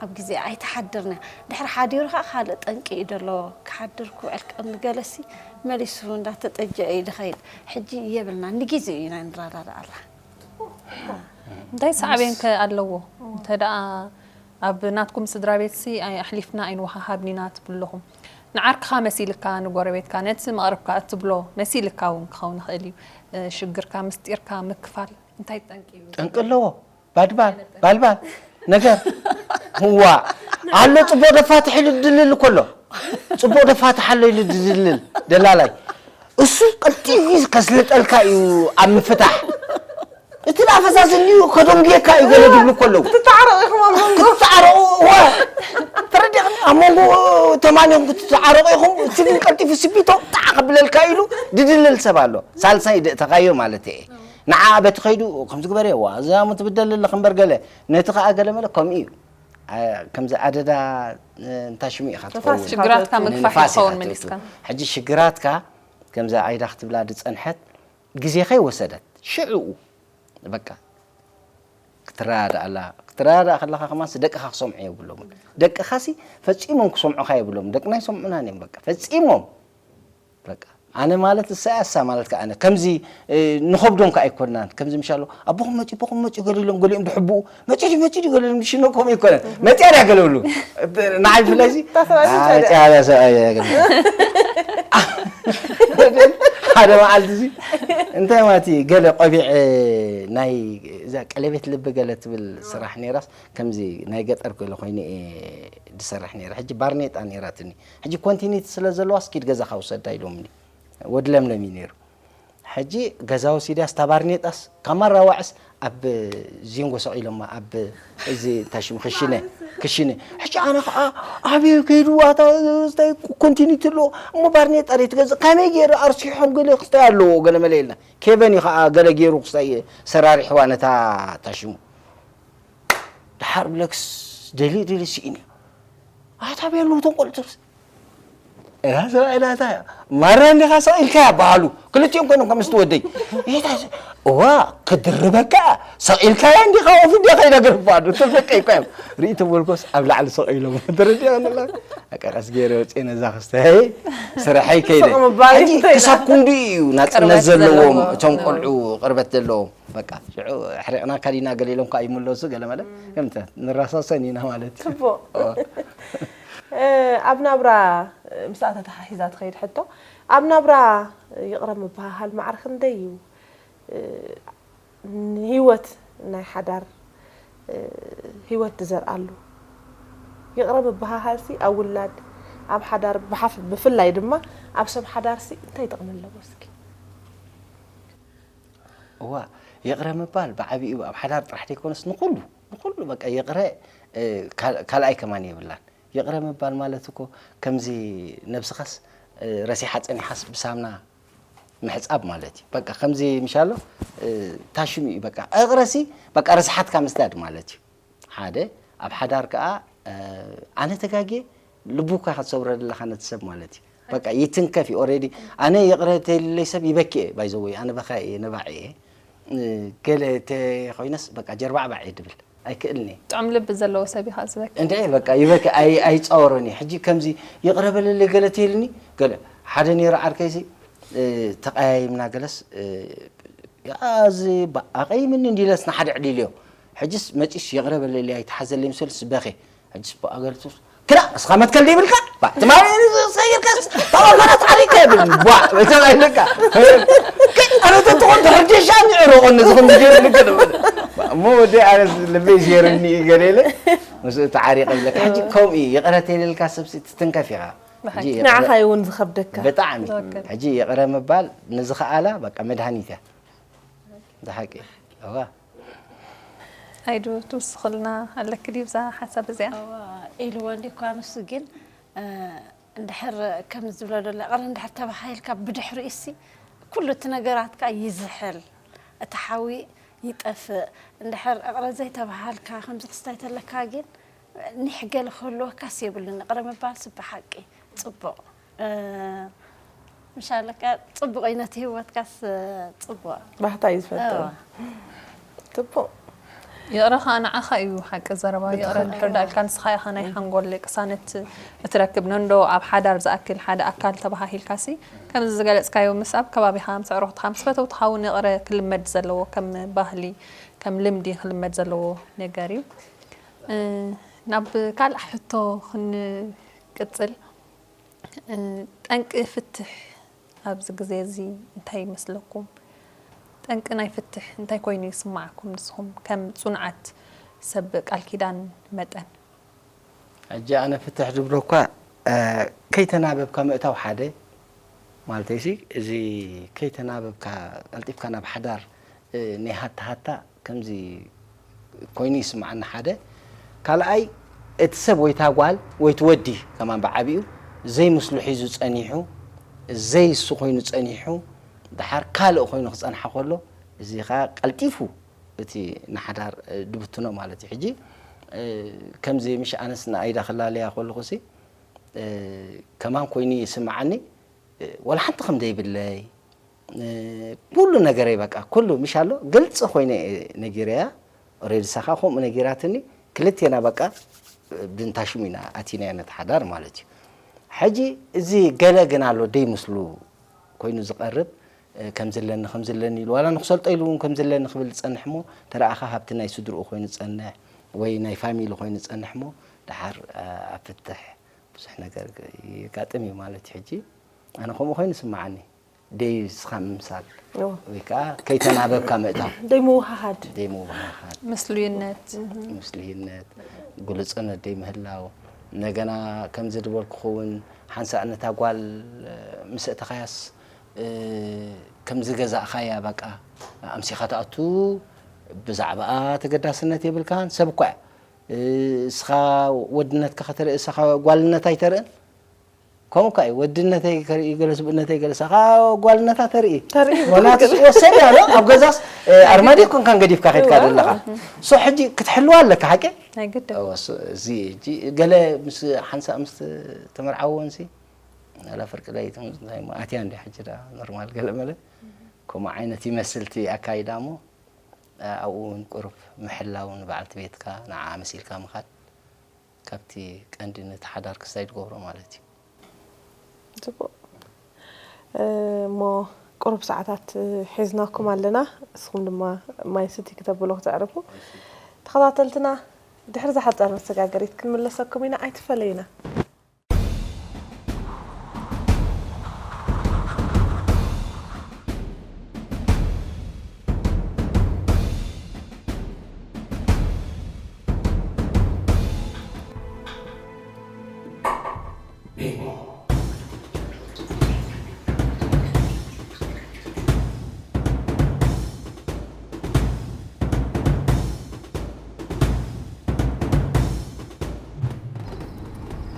ኣብ ግዜኣ ኣይተሓድርና። ድሕሪ ሓዲሩ ከዓ ካልእ ጠንቂ እዩ ደሎ። ክሓድር ክውዕል ቀንዲ ገለሲ መሊሱ እንዳተጠጀአ እዩ ድኸይድ። ሕጂ የብልና ንግዜኡ ኢና ንረዳዳኣላ። እንታይ ሳዕቤን ከ ኣለዎ እንተ ደኣ ኣብ ናትኩም ስድራ ቤትሲ ኣይ ኣሕሊፍና ኣይንወሃሃብን ኢና ትብሉ ኣለኹም። ንዓርክኻ መሲልካ፣ ንጎረቤትካ፣ ነቲ መቕርብካ እትብሎ መሲልካ እውን ክኸውን ይኽእል እዩ። ሽግርካ ምስጢርካ ምክፋል እንታይ ጠንቂ እዩ? ጠንቂ ኣለዎ። ባድባል ባልባል ነገር ዋ ኣሎ ጽቡቕ ደፋትሕ ኢሉ ድልል እኮ ኣሎ። ጽቡቕ ደፋትሕ ኣሎ ኢሉ ድልል ደላላይ እሱ ቀልጢፉ ከስልጠልካ እዩ ኣብ ምፍታሕ። እቲ ደኣ ፈሳሲ እንድዩ ከደንጉየካ እዩ ገለ ዝብሉ እኮ ኣለዉ። ክትተዓረቑ ኢኹም ኣብ መንጎ። ክትተዓረቑ፣ እወ። ተረዲእኽኒ? ኣብ መንጎ ተማን ኢኹም ክትተዓረቑ ኢኹም። እቲ ግን ቀልጢፉ ስቢቶ ጣዕ ከብለልካ ኢሉ ድድልል ሰብ ኣሎ። ሳልሳይ ደእተኻዮ ማለት እየ። ንዓ በቲ ከይዱ ከምዚ ግበር እየ፣ ዋ፣ እዛ ሞ ትብደል ኣለኺ እምበር ገለ። ነቲ ከኣ ገለ መለ ከምኡ እዩ። ኣ፣ ከምዚ ኣደዳ፣ እ፣ እንታይ ሽሙ ኢኻ ትኸውን? ንፋስ ኢኻ ሽግራትካ ትእቱ። ምግፋሕ ንፋስ ኢኻ ይኸውን ትእቱ። መሊስካ። ሕጂ ሽግራትካ ከምዚ ኣይዳ ክትብላ ዝጸንሐት ግዜ ከይወሰደት ሽዕኡ በቃ ክትረዳዳእ ኣላ። ክትረዳዳእ ከለኻ ከማንስ ደቅኻ ክሰምዑ የብሎምን። ደቅኻሲ ፈጺሞም ክሰምዑኻ የብሎምን። ደቅና ኣይሰምዑናን እዮም በቃ ፈጺሞም። በቃ ኣነ ማለት እሳ እያ እሳ ማለት ከኣ ኣነ ከምዚ እ፣ ንኸብዶም ከኣ ኣይኮናን። ከምዚ ምሻሎ ኣቦኹም መጺ ኣቦኹም መጺ ገለ ኢሎም ገሊኦም ድሕብኡ መጺ ድዩ መጺ ድዩ ገለ ኢሎም ድሽነኮም ኣይኮነን። መጺኣ ድያ ገለ ብሉ ንዓይ ብፍላይ እዚ እታ ሰብኣይ ስንት ኣይ፣ ድያ? መጺኣ ድያ ሰብኣይ ድያ ገለ። ሓደ መዓልቲ እዚ እንታይ ማለት እዩ ገለ ቆቢዕ እ፣ ናይ እዛ ቀለቤት ልቢ ገለ ትብል ስራሕ ነይራስ ከምዚ ናይ ገጠር ገለ ኮይኑ እየ ዝሰርሕ ነይረ። ሕጂ ባርኔጣ ነይራትኒ። ሕጂ ኮንቲኒቲ ስለ ዘለዋ እስኪድ ገዛኻ ውሰዳ ኢሎምኒ። ወዲ ለምለም እዩ ነይሩ። ሕጂ ገዛ ወሲዳ ስታ ባርኔጣስ ካብ ማራ ዋዕስ ኣብ ዚንጎ ሰቒሎማ ኣብ እዚ እንታይ ሽሙ ክሽነ ክሽነ። ሕጂ ኣነ ከዓ ኣበይ ከይዱ ኣታ ስታይ ኮንቲኒቲ ኣሎ እሞ ባርኔጣ ደይ ትገዝእ ከመይ ገይሩ ኣርሲሖም ገለ ክስታይ ኣለዎ ገለ መለ ኢልና ኬቨን እዩ ከዓ ገለ ገይሩ ክስታይ ሰራሪሕዋ ነታ ታሽሙ። ደሓር ብለክስ ደልዩ ደልዩ ስኢኑ እዩ። ኣታ በይ ኣለዉ እቶም ቆልዑ ትብልስ? እዛ ሰብኣይ ናታ እያ። ማራ እንዲኻ ሰቕ ኢልካያ በሃሉ። ክልቲኦም ኮይኖም ከም ምስቲ ወደይ። ይታ እዋ ክድርበካ ሰቕ ኢልካያ እንዲኻ ወፍ እንዲያ ከይዳ ገርባዱ። ተፈቀይ እኮ እዮም። ርኢ ተበልኮስ ኣብ ላዕሊ ሰቕ ኢሎም። ተረዲኦ ነላ። ኣቀ ቀስ ገይረ ወፅየ ነዛ ክስተይ ስራሐይ ከይደ። ስቕ ምባል ሕጂ እንታይ ክሳብ ክንዱ እዩ ናፅነት ቅርበት ዘለዎም ዘለዎም። እቶም ቆልዑ ቅርበት ዘለዎም። በቃ ሽዑ ኣሕሪቕናካ ዲና ገለ ኢሎም ከዓ ይምለሱ ገለ መለ ከምተ ንራሳሰን ኢና ማለት እዩ። ጽቡቕ። ኦ። እ፣ ኣብ ናብራ እ፣ ምስኣ ተተሓሒዛ ትኸይድ ሕቶ ኣብ ናብራ ይቕረ ምብሃሃል ማዕረ ክንደይ እዩ እ፣ ንህይወት ናይ ሓዳር እ፣ ህይወት ትዘርኣሉ ይቕረ ምብሃሃልሲ ኣብ ውላድ ኣብ ሓዳር ብሓፍ ብፍላይ ድማ ኣብ ሰብ ሓዳርሲ እንታይ ጥቕሚ ኣለዎ እስኪ እዋ ይቕረ ምባል ብዓቢኡ ኣብ ሓዳር ጥራሕ ዘይኮነስ ንኹሉ ንኹሉ በቃ ይቕረ እ፣ ካል- ካልኣይ ከማን የብላን። ይቕረ ምባል ማለት እኮ ከምዚ ነብስኻስ እ፣ ረሲሓ ጸኒሓስ ብሳምና ምሕጻብ ማለት እዩ። በቃ ከምዚ ምሻሎ እ፣ ታሽሙ እዩ በቃ እቕረሲ በቃ ረስሓትካ ምስዳድ ማለት እዩ። ሓደ ኣብ ሓዳር ከኣ ኣነ ተጋግየ ልቡ እኳ ኢኻ ትሰብሮ ዘለኻ ነቲ ሰብ ማለት እዩ። በቃ ይትንከፍ እዩ ኦሬዲ። ኣነ ይቕረ ተይልለይ ሰብ ይበኪ እየ ባይዘወይ ኣነ በኻይ እየ ነባዕ እየ። ገለ ተኾይነስ በቃ ጀርባዕባዕ እየ ድብል ኣይክእልን እየ። ጥዑም ልቢ ዘለዎ ሰብ ኢኻ ዝበኪ። እንደ በቃ ይበኪ ኣይ ኣይጻወሮን እየ። ሕጂ ከምዚ ይቕረ በለለይ ገለ ተይልኒ ገለ ሓደ ነይሩ ዓርከይሲ ተቐያይምና ገለስ እዚ ኣቐይምኒ እንዲለስ ንሓደ ዕሊልዮ ሕጅስ መጺስ ይቕረ በለለይ ኣይትሓዘለይ ምሰልስ በኸ ሕጅስ ብኣገልቱስ ክዳ እስኻ መትከል ዘይብልካ ትማሊ ሰይርካስ ተቐፈረት ዓሪካ ይብል ቧ መተባይልካ ኣነ ተትኾን ተሕርጀሻ ንዕረቆ ነዚ ከም ዝገይሩ ልገ እሞ ወዲ ኣነ ልበይ ዜርኒ ገሌለ ምስኡ ተዓሪቐ ይብለካ። ሕጂ ከምኡ እዩ፣ ይቕረ ተይልልካ ሰብሲ ትትንከፍ ኢኻ። ብሓቂ። ሕጂ ይቕረ ንዓኻ እዩ እውን ዝኸብደካ። ብጣዕሚ። ትኽክል። ሕጂ ይቕረ ምባል ንዝኸኣላ በቃ መድሃኒት እያ። ብሓቂ። እዋ። ኣይዱ ትውስኽልና ኣለኪ ድዩ ብዛ ሓሳብ እዚኣ? እዋ፣ ኢልዎ እንዲ እኳ ንሱ ግን፣ እ፣ እንድሕር ከምዚ ዝብሎ ዘሎ እቕረ እንድሕር ተባሂልካ ብድሕሪኡሲ ኩሉ እቲ ነገራትካ ይዝሕል። እቲ ሓዊ ይጠፍእ። እንድሕር እቕረ ዘይተባሃልካ ከምዚ ክስታይ ተለካ ግን ኒሕ ገለ ክህልወካስ የብሉን። እቕረ ምባልሲ ብሓቂ ጽቡቕ። እ፣ ምሻለካ ጽቡቕ እዩ፣ ነቲ ህይወትካስ ጽቡቕ። ባህታ እዩ ዝፈጥር። እዋ። ጽቡቕ። ይቕረ ኸኣ ንዓኻ እዩ ሓቂ ዘረባ። ይቕረ ብትኽክል። እንድሕር ደኣ ኢልካ ንስኻ ኢኻ ናይ ሓንጎል ቅሳነት እትረክብ። ነንዶ ኣብ ሓዳር ዝኣክል ሓደ ኣካል ተባሃሂልካሲ፣ ከምዚ ዝገለጽካዮ ምስ ኣብ ከባቢኻ፣ ምስ ኣዕሩኽትኻ፣ ምስ ፈተውትኻ እውን ይቕረ ክልመድ ዘለዎ ከም ባህሊ፣ ከም ልምዲ ክልመድ ዘለዎ ነገር እዩ። እ፣ ናብ ካልእ ሕቶ ክንቅጽል። እ፣ ጠንቂ ፍትሕ ኣብዚ ግዜ እዚ እንታይ ይመስለኩም? ጠንቂ ናይ ፍትሕ እንታይ ኮይኑ ይስማዓኩም ንስኹም ከም ጽኑዓት ሰብ ቃል ኪዳን መጠን? ሕጂ ኣነ ፍትሕ ዝብሎ እኳ፣ እ፣ ከይተናበብካ ምእታው ሓደ፣ ማለተይሲ፣ እዚ ከይተናበብካ ቀልጢፍካ ናብ ሓዳር፣ እ፣ ናይ ሃታ ሃታ ከምዚ ኮይኑ ይስምዓኒ ሓደ። ካልኣይ፣ እቲ ሰብ ወይ እታ ጓል ወይ እቲ ወዲ ከማን ብዓቢኡ ዘይምስሉ ሒዙ ጸኒሑ፣ ዘይሱ ኮይኑ ጸኒሑ፣ ደሓር ካልእ ኮይኑ ክጸንሓ ከሎ፣ እዚ ኸኣ ቀልጢፉ እቲ ንሓዳር፣ እ፣ ድብትኖ ማለት እዩ። ሕጂ፣ እ፣ ከምዚ ምሽ ኣነስ ንኣይዳ ክላለያ ከለኹሲ፣ እ፣ ከማን ኮይኑ ይስምዓኒ፣ እ፣ ወላ ሓንቲ ከም ዘይብለይ፣ እ፣ ኩሉ ነገረይ በቃ፣ ኩሉ ምሽ ኣሎ፣ ግልጺ ኮይነ እየ ነጊረያ። ኦሬዲ ሳኻ ከምኡ ነጊራትኒ፣ ክልቴና በቃ፣ እ፣ ብንታሽሙ ኢና ኣቲናዮ ነቲ ሓዳር ማለት እዩ። ሕጂ እዚ ገለ ግን ኣሎ፣ ደይ ምስሉ ኮይኑ ዝቐርብ፣ እ፣ ከም ዝለኒ፣ ከም ዝለኒ ኢሉ፣ ዋላ ንክሰልጦ ኢሉ እውን ከም ዝለኒ ክብል ዝጸንሕ እሞ፣ ተረኣኻ ሃብቲ ናይ ስድርኡ ኮይኑ ዝጸንሕ፣ ወይ ናይ ፋሚሊ ኮይኑ ዝጸንሕ እሞ፣ ደሓር፣ እ፣ ኣብ ፍትሕ ብዙሕ ነገር የጋጥም እዩ ማለት እዩ። ሕጂ ኣነ ከምኡ ኮይኑ ይስምዓኒ። ደይ ስኻ ምምሳል እዎ። ወይ ከዓ ከይተናበብካ ምእታው። ደይ ምውሃሃድ። ደይ ምውሃሃድ። ምስሉይነት። ምስሉይነት፣ ግሉጽነት ደይ ምህላው። እንደገና ከምዚ ዝበልኩ ክውን ሓንሳእ ነታ ጓል፣ እ፣ ምስ እተኻያስ፣ እ፣ ከምዚ ገዛእኻያ በቃ ኣምሲኻ ትኣቱ ብዛዕባኣ ተገዳስነት የብልካን። ሰብ እኳ እያ። እ፣ እስኻ ወድነትካ ከተርኢ፣ እሳኻ ጓልነት ኣይተርእን። ከምኡ እኳ እዩ፣ ወድነተይ ከርኢ ገለ፣ ስብእነተይ ገለ፣ እሳኻ ጓልነታ ተርኢ። ተርኢ፣ ምኽንያቱ ትኽክል። ወሰን እያ፣ ዶ? ኣብ ገዛስ፣ እ፣ ናይ ኣርማድዮ ግድን። ኮንካን ገዲፍካ ከድካ እዋ። ዘለኻ። ሶ ሕጂ ክትሕልዋ ኣለካ፣ ሓቂ? ናይ ግድን። እዎ፣ ሶ እዚ ሕጂ ገለ ምስ ሓንሳእ ምስ ተመርዓወንሲ፣ ኣላ ፍርቂ ለይቲ እንታይ እሞ ኣትያ እንዲ ሕጂ ደኣ ኖርማል ገለ መለ። ከምኡ ዓይነት ይመስል እቲ ኣካይዳ እሞ፣ ኣብኡ እውን ቁሩብ ምሕላው ንበዓልቲ ቤትካ፣ ንዓ መሲልካ ምኻድ። ካብቲ ቀንዲ ነቲ ሓዳር ክስታይ ትገብሮ ማለት እዩ። ጽቡቕ። እ፣ እሞ ቁሩብ ሰዓታት ሒዝናኩም ኣለና። እስኹም ድማ ማይ ስቲ ክተብሉ ክተዕርፉ። ተኸታተልትና ድሕሪ ዝሓጸር መሰጋገሪት ክንምለሰኩም ኢና። ኣይትፈለዩና።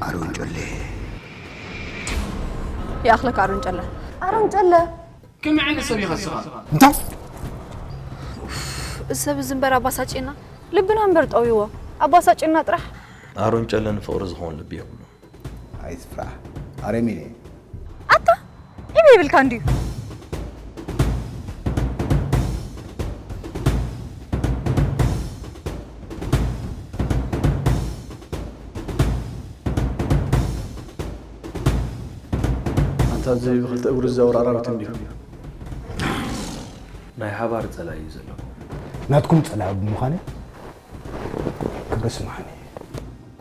ኣሮን ጨለ። ይኣኽለካ ኣሮን ጨለ። ኣሮን ጨለ። ከመይ ዓይነት ሰብ ኢኻ ንስኻ? እንታይ? እዚ ሰብ እዚ እምበር ኣባሳጭና፣ ልብና እምበር ጠውይዎ። ኣባሳጭና ጥራሕ። ኣሮን ጨለ ንፍቕሪ ዝኸውን ልቢ የብሉን። ኣይትፍራሕ። ኣረሚነ። ኣታ፣ ዒብ ይብልካ እንድዩ። ኣንታ እዚ ብክልተ እግሩ ዝዛወር ኣራዊት እንድዩ። ናይ ሓባር ጸላኢ እዩ ዘለኩም። ናትኩም ጸላኢ ብምዃነ ክበስምዓኒ።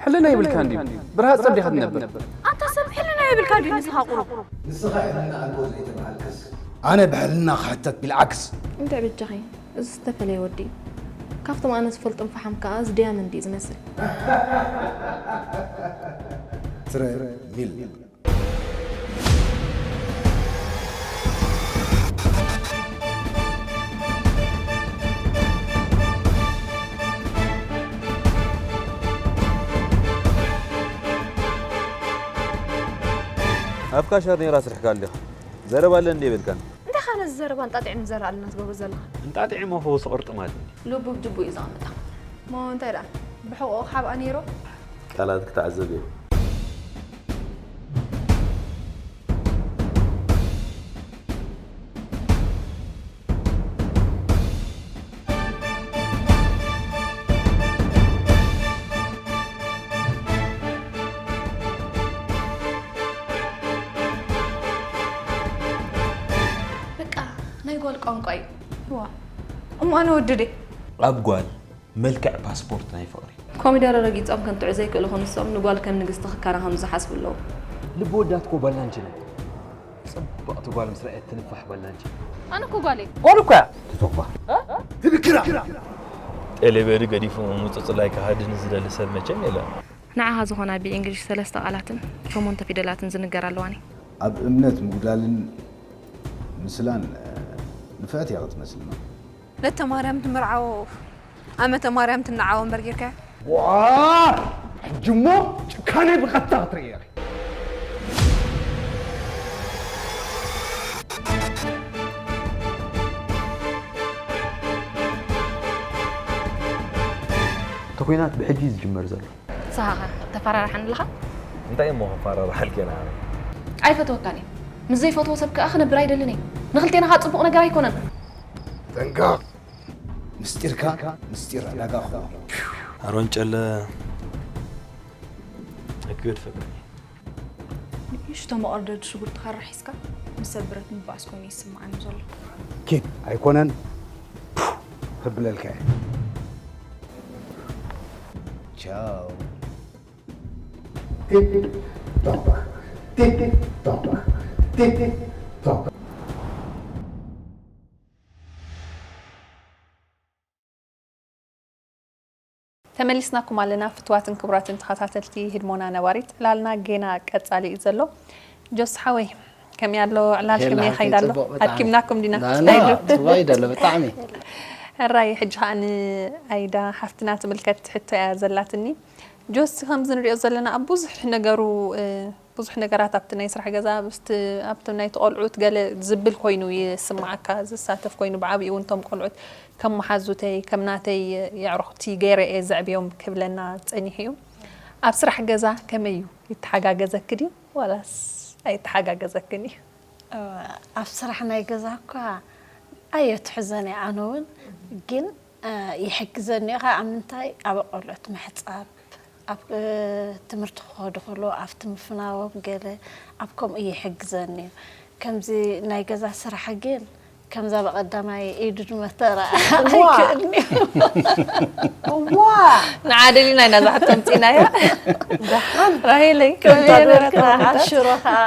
ሕልና ይብልካ እንድዩ። ብርሃጽ ጸቢኻ ትነብር። ኣንታ ሰብ ሕልና ይብልካ ድዩ ንስኻ ቁሩብ? ንስኻ ሕልና ኣልቦ ዘይተባሃልካስ። ኣነ ብሕልና ክሕተት ቢልዓክስ። እንታይ በጃኺ? እዚ ዝተፈለየ ወዲ እዩ። ካብቶም ኣነ ዝፈልጦም ፈሓም ከኣ እዚ ዳያመንድ እዩ ዝመስል። ትረ ሚል ኣፍካ ሻር ነይራ ስርሕካ ኣሊኻ ዘረባ ኣለ እንደ ይበልካን እንታይ ኻነ እዚ ዘረባ እንጣጢዕ ንዘር ኣለና ትገብሮ ዘለኻ እንጣጢዕ መፈወሲ ቅርጥማት ልቡ ብጅቡ እዩ ዘቐምጣ እሞ እንታይ ደኣ ብሕቑኡ ክሓብኣ ነይሮ ቃላት ክተዓዘብ እየ በቃ ናይ ጓል ቋንቋ እዩ ዋ እሞ ኣነ ወዲ ደ ኣብ ጓል መልክዕ ፓስፖርት ናይ ፍቕሪ ኮሚደረ ረጊጾም ከንትዑ ዘይክእሉ ክንሶም ንጓል ከም ንግስቲ ክካና ከም ዝሓስቡ ኣለዉ ልቢ ወዳት እኮ ጓል ናንቺ ናት። ጽብቕቲ ጓል ምስ ረኣየት ትንፋሕ ጓል ናንቺ። ኣነ እኮ ጓለይ ጓል እኮ እያ ትቶኽባ። ትብክራ ቴሌብሪ ገዲፉ ምጽጽላይ ክሃድን ዝደሊ ሰብ መቸም የለን ንዓኻ ዝኾና ብእንግሊሽ ሰለስተ ቃላትን ሸሞንተ ፊደላትን ዝንገር ኣለዋኒ ኣብ እምነት ምጉዳልን ምስላን ንፍዕት እያ ክትመስልና ለተ ማርያም ትምርዓዎ ኣመተ ማርያም ትነዓዎ እምበር ጌርካ ዋ ሕጂ እሞ ጭካኔ ብቐጥታ ክትርኢ ኢኺ። እቲ ኲናት ብሕጂ እዩ ዝጅመር ዘሎ ንስኻ ተፈራርሓኒ ኣለኻ እንታይ እሞ ክፈራርሓልኪ ኢና ኣነ ኣይፈትወካን እየ ምስ ዘይፈትዎ ሰብ ከኣ ክነብር ኣይደልን እየ ንኽልቴና ኻ ጽቡቕ ነገር ኣይኮነን ጠንቀቕ ምስጢርካ ምስጢር ዕዳጋ ክኸውን እዩ ኣሮን ጨለ ኣይክገድፈካ ንእሽቶ መቐርደድ ሽጉርትኻ ራሒስካ ምስ ሰብ ብረት ምባኣስ ኮይኑ ይስምዓኒ ዘሎ ኪድ ኣይኮነን ፑ፣ ከብለልካ እየ ቻው ተመሊስናኩም ኣለና ፍትዋትን ክቡራትን ተኸታተልቲ ህድሞና ነባሪት ዕላልና ጌና ቀጻሊ እዩ ዘሎ ጆስ ሓወይ ከመይ ኣሎ ዕላል ከመይ ይኸይድ ኣሎ ኣድኪምናኩም ዲና ዋይ ደሎ ብጣዕሚ ሕራይ ሕጂ ከዓ ንኣይዳ ሓፍትና ትምልከት ሕቶ እያ ዘላትኒ ጆስ ከምዚ ንሪኦ ዘለና ኣብ ብዙሕ ነገሩ ብዙሕ ነገራት ኣብቲ ናይ ስራሕ ገዛ ኣብቲ ናይ ተቆልዑት ገለ ዝብል ኮይኑ ይስማዓካ ዝሳተፍ ኮይኑ ብዓብኡ እውን ቶም ቆልዑት ከም መሓዙተይ ከም ናተይ የዕሩኽቲ ገይረ እየ ዘዕብዮም ክብለና ፀኒሑ እዩ ኣብ ስራሕ ገዛ ከመይ እዩ ይተሓጋገዘኪ ድዩ ዋላስ ኣይተሓጋገዘክን እዩ ኣብ ስራሕ ናይ ገዛ እኳ ኣየትሕዘን እየ ኣነ እውን ግን ይሕግዘኒ እዩ ካብ ምንታይ ኣብ ቆልዑት ምሕፃብ ኣብ ትምህርቲ ክኸዱ ከለዉ ኣብቲ ምፍናዎም ገለ ኣብ ከምኡ ይሕግዘኒ እዩ ከምዚ ናይ ገዛ ስራሕ ግን ከምዛ ብቐዳማይ ኢዱ ድመተራ ኣይክእልኒ ንዓ ደሊና ኢና ዛሕቶ ምፅኢናያ ራሄለይ ከምታ ዝበልክና ሽሮ ከዓ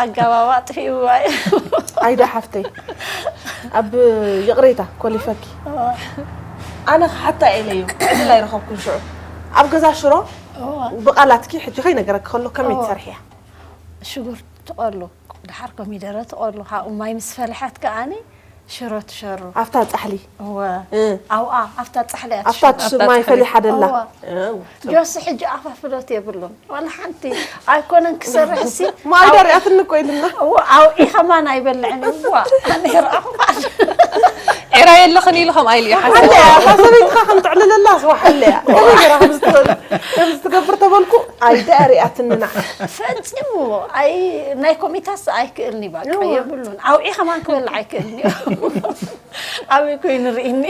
ኣገባባ ጥፊእዋ እዩ ኣይዳ ሓፍተይ ኣብ ይቕሬታ ኮሊፈኪ ኣነ ክሓታ ኢለ እዩ ዕድል ኣይረኸብኩን ሽዑ ኣብ ገዛ ሽሮ ብቓላትኪ ሕጂ ከይነገረኪ ከሎ ከመይ ትሰርሕያ ሽጉርቲ ትቐሉ ድሓር ኮሚደረ ትቐሉ ካብኡ ማይ ምስ ፈልሐት ከኣኒ ሽሮ ትሸሩ ኣብታ ጻሕሊ እወ ኣብኣ ኣብታ ጻሕሊ እያ ኣብታ ትሽሩ። ትሽ- ማይ ፈሊሓ ደላ እወ። ጆሲ ሕጂ ኣፋፍሎት የብሉን ዋላ ሓንቲ ኣይኮነን ክሰርሕ ሲ ማይ ደሪኣትኒ እኮ ኢልና እወ ኣብኢ ከማን ኣይበልዕን እዋ ኣነ ረኣኹም ዕራ የለኽን ኢሉ ከምኣ ኢሉ እዩ ሓሳብ ሓለያ እታ ሰበይትኻ ከም ትዕልለላ ዝወሓለያ ከመይ ገይራ ከም ዝትኽእል ከም ዝትገብር ተበልኩ ኣይዳ ሪኣትኒ ንዓ ፈጺሙ ኣይ ናይ ኮሚታስ ኣይክእልኒ ባቃ የብሉን ኣውዒ ከማን ክበልዕ ኣይክእልኒ ኣበይ ኮይኑ ርኢኒ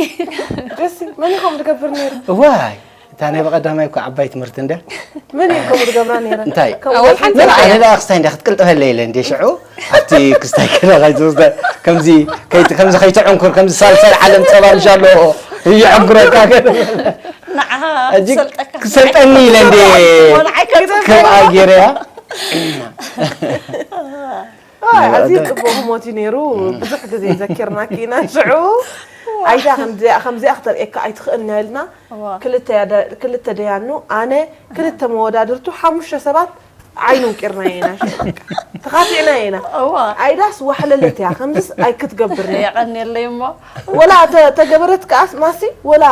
ደስ መን ኢኹም ዝገብር ነይሩ እዋይ እታ ናይ በቐዳማይ እኮ ዓባይ ትምህርቲ እንደ መን እዩ ከምኡ ዝገብራ ነይረ እንታይ ከምኡ ኣነ ደኣ ክስታይ እንደ ክትቅልጥፈለ ኢለ እንደ ሽዑ ኣብቲ ክስታይ ከለኻ ዝወስደ ከምዚ ከይቲ- ከምዚ ከይትዕንኩር ከምዚ ሳልሳይ ዓለም ጸባ ምሽ ኣለዎ ይዕንኩረካ ገለ ንዓኻ ሕጂ ክሰልጠካ ክሰልጠኒ ኢለ እንደ ንዓይ ከጽ- ከምኣ ገይረያ ኣይ፣ ኣዝዩ ጽቡቕ ህሞት እዩ ነይሩ ብዙሕ ግዜ ዘኪርናኪ ኢና ሽዑ ኣይዳ ከምዚኣ ከምዚኣ ክተርእየካ ኣይትኽእልን እያ ኢልና እዋ። ክልተ ያዳ- ክልተ ደያኑ ኣነ ክልተ መወዳድርቱ ሓሙሽተ ሰባት ዓይኑ ውቂርና ኢና ተኻቲዕና ኢና እዋ። ኣይዳስ ዋሕለለት እያ ከምዚስ ኣይክትገብር እያ የቐንየለይ እሞ ወላ ተ- ተገበረት ከኣስ ማሲ ወላ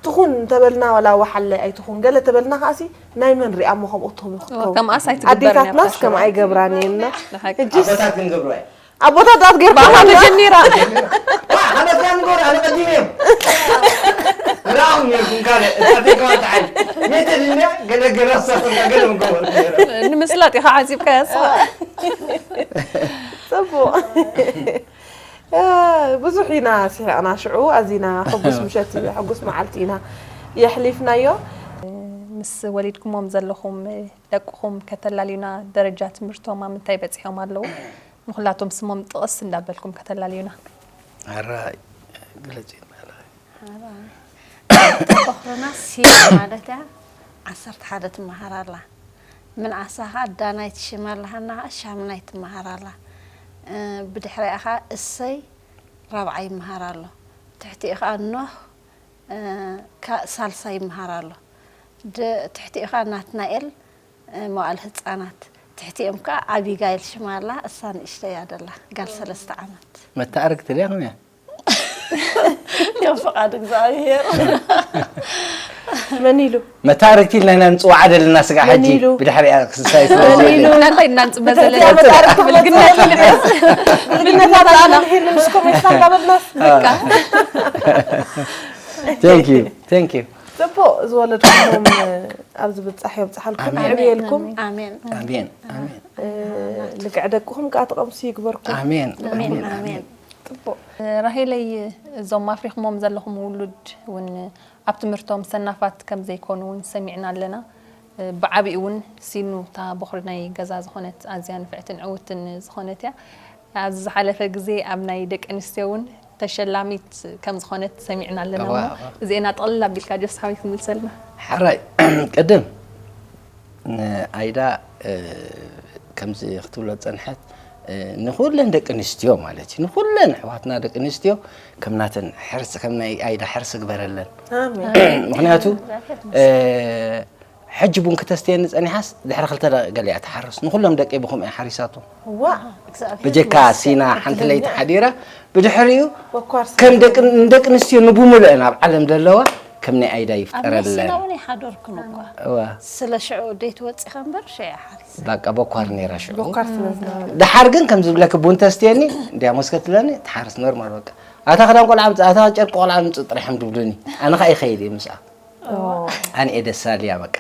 ትኹን ተበልና ወላ ዋሓለ ኣይትኹን ገለ ተበልና ከኣሲ ናይ መን ሪኣ እሞ ከምኡ ትኸውን ክትከውን ከምኣስ ኣይትግበርን እያ ኣዴታትናስ ብሓቂ። ከም ኣይገብራን እየን ብሓቂ። ኣቦታት ክንገብሮ እያ ኣቦታት ዳት ጌርካ ብኣኻ ተጀሚራ ሓመድካ ንገብሮ ኣነ ቀዲም እዮም ራኹም ነርኩም ካልእ እታተይ ከማን ተዓል ሜተ ድንያ ገለ ገለ ኣሳፈርካ ገለ ምገበር ንምስላጥ ኢኻ ዓዚብካ ያስኻ ፅቡቕ ብዙሕ ኢና ስሒቕና ሽዑ ኣዚና ሕጉስ ምሸት ሕጉስ መዓልቲ ኢና የሕሊፍናዮ ምስ ወሊድኩሞም ዘለኹም ደቅኹም ከተላልዩና ደረጃ ትምህርቶም ኣብ ምንታይ በፂሖም ኣለዉ ንኩላቶም ስሞም ጥቕስ እንዳበልኩም ከተላልዩና ኣራይ ግለፂ በኹርና ሲና ማለት እያ ዓሰርተ ሓደ ትመሃር ኣላ ምንኣሳ ከዓ ዳናይት ሽማ ኣለሃና ከዓ ሻምናይ ትመሃር ኣላ ብድሕሪኣ ከዓ እሰይ ራብዓይ ይመሃር ኣሎ ትሕቲኡ ከዓ ኖህ ሳልሳይ ይመሃር ኣሎ ትሕቲኡ ከዓ ናትናኤል መዋእል ህፃናት ትሕቲኦም ከዓ ኣቢጋይል ሽማ ኣላ እሳ ንእሽተይ እያ ደላ ጋል ሰለስተ ዓመት መተኣርግቲ ድያ ከመያ ከም ፍቓድ እግዚኣብሔር መን ኢሉ መተኣርግቲ ኢልና ኢና ንፅዋዓ ዘለና ስጋ ሕጂ መን ኢሉ? ብድሕሪኣ ክስሳይ ስለ መን ዝብል ኢሉ? ንሕና እንታይ ኢና ንፅበ ዘለና እዚኣ መተኣርግቲ ብልግነት ብልግነታት ኣና ንሄል ምስ ኮሜንትካ እንዳበልናስ Thank you thank you ፅቡቕ ዝወለድኩሞም ኣብዚ ብፃሕ የብፅሓልኩም ኣሜን። የዕብየልኩም ኣሜን ኣሜን ኣሜን ልክዕ ደቅኹም ከዓ ተቐምሱ ይግበርኩም ኣሜን ኣሜን ኣሜን ፅቡቕ ራሄለይ እዞም ኣፍሪኹሞም ዘለኹም ውሉድ እውን ኣብ ትምህርቶም ሰናፋት ከም ዘይኮኑ እውን ሰሚዕና ኣለና ብዓቢኡ እውን ሲኑ እታ በኹሪ ናይ ገዛ ዝኾነት ኣዝያ ንፍዕትን ዕውትን ዝኾነት እያ ኣብዚ ዝሓለፈ ግዜ ኣብ ናይ ደቂ ኣንስትዮ እውን ተሸላሚት ከም ዝኾነት ሰሚዕና ኣለና እሞ እዚኤና ጥቕልል ኣቢልካ ጆስ ሓወይ ክምልሰልና ሓራይ ቅድም ንኣይዳ ከምዚ ክትብሎ ዝፀንሐት ንኩለን ደቂ ኣንስትዮ ማለት እዩ ንኩለን ኣሕዋትና ደቂ ኣንስትዮ ከም ናተን ሕርሲ ከም ናይ ኣይዳ ሕርሲ ግበረለን ኣሜን ምክንያቱ ሕጂ ቡን ክተስትየኒ ፀኒሓስ ድሕሪ ክልተ ደቂ ገሊኣ ትሓርስ ንኩሎም ደቂ ብከምኡ እያ ሓሪሳቶ ዋ ብጀካ ሲና ሓንቲ ለይቲ ሓዲራ ብድሕሪኡ ወኳር ከም ደቂ ንደቂ ኣንስትዮ ንብምሉአን ኣብ ዓለም ዘለዋ ከም ናይ ኣይዳ ይፍጠረለን ሲና እውን ይሓደርኩም እኳ እዋ ስለ ሽዑ ደይ ትወፂኻ እምበር ሽዑ ሓሪስ በቃ በኳር ነይራ ሽዑ ወኳር ስለ ዝነበረ ድሓር ግን ከም ዝብለክ ቡን ተስትየኒ እንዲያ መስከት ትብለኒ ትሓርስ ኖርማል በቃ ኣታ ክዳን ቆልዓ ምፅእ ኣታ ጨርቂ ቆልዓ ምፅእ ጥራሕ እዮም ድብሉኒ ኣነ ከዓ ይኸይድ እየ ምስኣ ኣነ እየ ደስ ኣልያ በቃ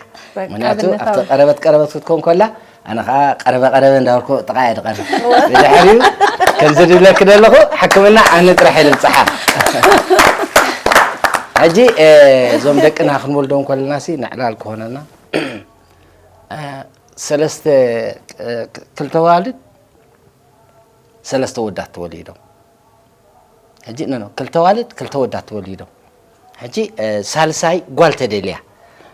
ምክንያቱ ኣብቲ ቀረበት ቀረበት ክትከውን ከላ ኣነ ከዓ ቀረበ ቀረበ እንዳበልኩ ጥቓ እየ ድቐርብ ብድሕሪኡ ከምዚ ድብለክ ደለኹ ሕክምና ኣነ ጥራሕ እየ ድብፅሓ ሕጂ እዞም ደቅና ክንወልዶም ከለና ሲ ንዕላል ክኾነና ሰለስተ ክልተ ዋልድ ሰለስተ ወዳት ተወሊዶም ሕጂ ኖ ክልተ ዋልድ ክልተ ወዳት ተወሊዶም ሕጂ ሳልሳይ ጓል ተደልያ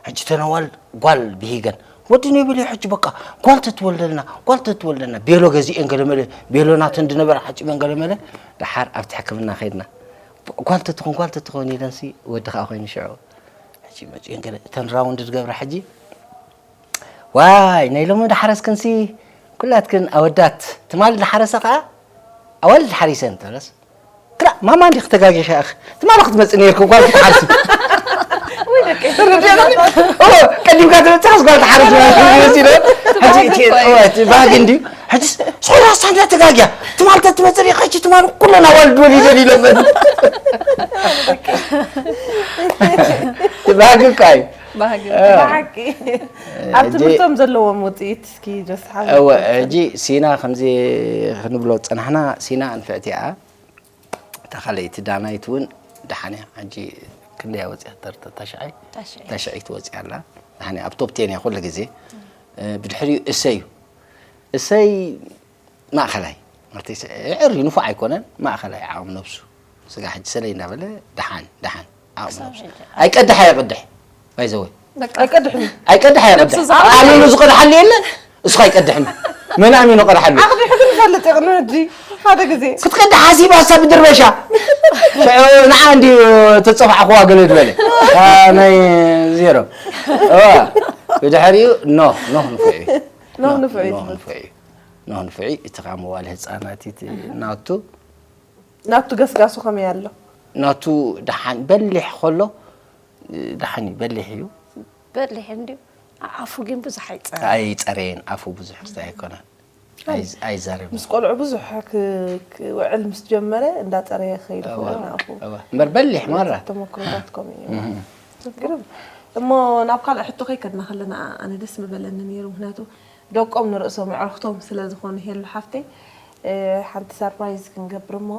ሕጂ ተነዋል ጓል ብሂገን ወዲ ነብል ሕጂ በቃ ጓል ተትወልደልና ጓል ተትወልደልና ቤሎ ገዚኤን ገለመለ ቤሎ ናተን ድነበረ ሓጭበን ገለመለ ድሓር ኣብቲ ሕክምና ከይድና ጓል ተትኾን ጓል ተትኾን ኢለንሲ ወዲ ከዓ ኮይኑ ሽዑ ሕጂ መፅኤን ገለ እተን ራውንድ ዝገብራ ሕጂ ዋይ ናይ ሎሚ ዳሓረስክንሲ ኩላትክን ኣወዳት ትማል ዳሓረሰ ከዓ ኣዋልድ ሓሪሰን ተለስ ክላ ማማ እንዲ ክተጋጊ ኸኣኽ ትማል ክትመፅ ነርክ ጓል ክትሓርሲ ቀዲምካ ትመፅኻስ ጓል ትሓርስ ባህግ እንዲ ሕጂ ስሑራ ሳንዳ ተጋጊያ ትማል ተትመፅእ ሪኸች ትማል ኩለን ኣዋልድ ወሊደን ኢሎመን ባህግ እኳ እዩ ባህጊ ብሓቂ ኣብ ትምህርቶም ዘለዎም ውፅኢት እስኪ ጀስሓ እወ ሕጂ ሲና ከምዚ ክንብሎ ዝፀናሕና ሲና ኣንፍዕቲ እያ እታ ካልኣይቲ ዳናይት እውን ደሓን እያ ሕጂ ክንደያ ወፅያ ተርተ ታሽዓይ ታሽዒት ወፅያ ኣላ ደሓን እያ ኣብ ቶፕቴን እያ ኩሉ ግዜ ብድሕሪኡ እሰይ እዩ እሰይ ማእኸላይ ማለት የዕር ንፉዕ ኣይኮነን ማእኸላይ ዓቕሚ ነብሱ ስጋ ሕጂ ሰለይ እንዳበለ ደሓን ደሓን ዓቕሚ ነብሱ ኣይቀድሕ ኣየቕድሕ ባይዘወይ ኣይቀድሕን ኣይቀድሕ ኣየቕድሕ ኣሚኑ ዝቐድሓሉ የለን እሱ ኣይቀድሕን መን ኣሚኑ ቀድሓሉ ዓቕዲሑ ክንፈልጥ ይቕኑ ሕጂ ሓደ ግዜ ክትቅዲ ሓሲባ ሰብ ድርበሻ ሽዑ ንዓ እንዲ ተፀፋዕክዋ ገለ ዝበለ ናይ ዜሮ እዋ ብድሕሪኡ ኖ ኖ ንፍዒ ኖ ንፍዒ ኖ ንፍዒ ኖ ንፍዒ እቲ ከዓ መዋል ህፃናት እቲ ናቱ ናቱ ገስጋሱ ከመይ ኣሎ ናቱ ደሓን በሊሕ ከሎ ደሓን እዩ በሊሕ እዩ በሊሕ እንድዩ ኣፉ ግን ብዙሕ ኣይፀ ኣይፀረየን ኣፉ ብዙሕ ስታይ ኣይኮነን ኣይዛረብ ምስ ቆልዑ ብዙሕ ክውዕል ምስ ጀመረ እንዳፀረየ ክኸይድ ይኽእል ኣፉ እምበር በሊሕ ማራ ተመክሮታት ከምኡ እዩ ግርም እሞ ናብ ካልእ ሕቶ ከይከድና ከለና ኣነ ደስ ምበለኒ ነይሩ ምክንያቱ ደቆም ንርእሶም ኣዕርክቶም ስለ ዝኾኑ ሄሉ ሓፍተይ ሓንቲ ሳርፕራይዝ ክንገብር እሞ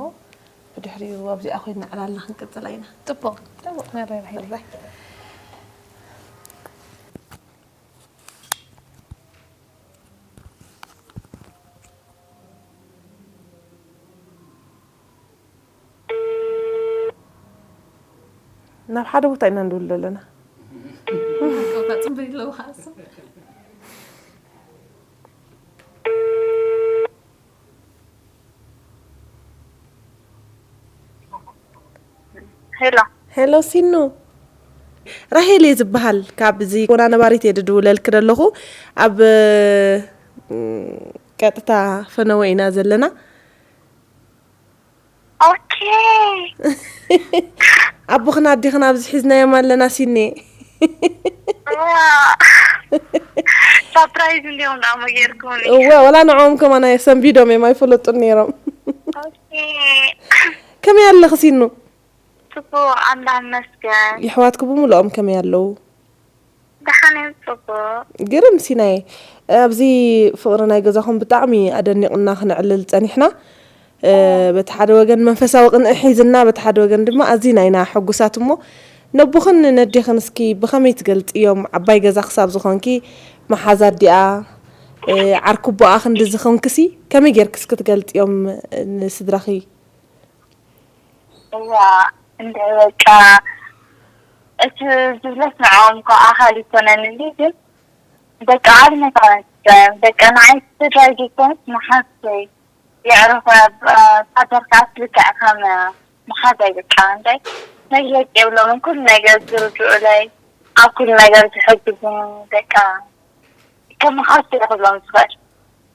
ብድሕሪኡ ኣብዚኣ ኮይና ዕላልና ክንቅፅላ ኢና ፅቡቅ ፅቡቅ መረር ሄሉ ናብ ሓደ ቦታ ኢና ንድውል ዘለና ፅምብል ኣለዎ ከዓ ሄሎ ሄሎ ሲኑ ራሄል እየ ዝበሃል ካብ እዚ ኮና ነባሪት እየ ድድውለልክ ደለኹ ኣብ ቀጥታ ፈነወ ኢና ዘለና ኦኬ ኣቦኽን ኣዴኽን ኣብዚ ሒዝናዮም ኣለና ሲኔ ሳፕራይዝ እንዲዮም ዳሞ ጌርኩኒ እወ ወላ ንዕኦም ከማን ኣየሰንቢዶም እዮም ኣይፈለጡን ነይሮም ኦኬ ከመይ ኣለኺ ሲኑ ጽቡቅ ኣምላኽ ይመስገን የሕዋትኪ ብምልኦም ከመይ ኣለዉ ደሓን እዮም ጽቡቅ ግርም ሲናየ ኣብዚ ፍቕሪ ናይ ገዛኹም ብጣዕሚ ኣደኒቕና ክነዕልል ጸኒሕና በቲ ሓደ ወገን መንፈሳዊ ቅንኢ ሒዝና በቲ ሓደ ወገን ድማ ኣዚና ኢና ሕጉሳት እሞ ነቦኽን ነዴኽን እስኪ ብኸመይ ትገልጽዮም ዓባይ ገዛ ክሳብ ዝኾንኪ መሓዛ ኣዲኣ ዓርኪ ኣቦኣ ክንድዚ ኾንክሲ ከመይ ጌርኪ እስኪ ትገልጽዮም ንስድራኺ እዋ እንደ በቃ እቲ ዝብለስ ንዕኦም እኮ ኣኻል ይኮነን እንዲ ግን በቃ ዓብነት ኣመስገን በቃ ንዓይ ስድራይ ዘይኮነስ ንሓፍተይ የዕሩኸ ፋዘር ከዓ ልክዕ ከም መሓዛይ በቃ እንታይ መግለፂ የብሎምን ኩሉ ነገር ዝርድኡለይ ኣብ ኩሉ ነገር ዝሕግዙኒ በቃ ከም ሓፍተይ ክብሎም ዝኽእል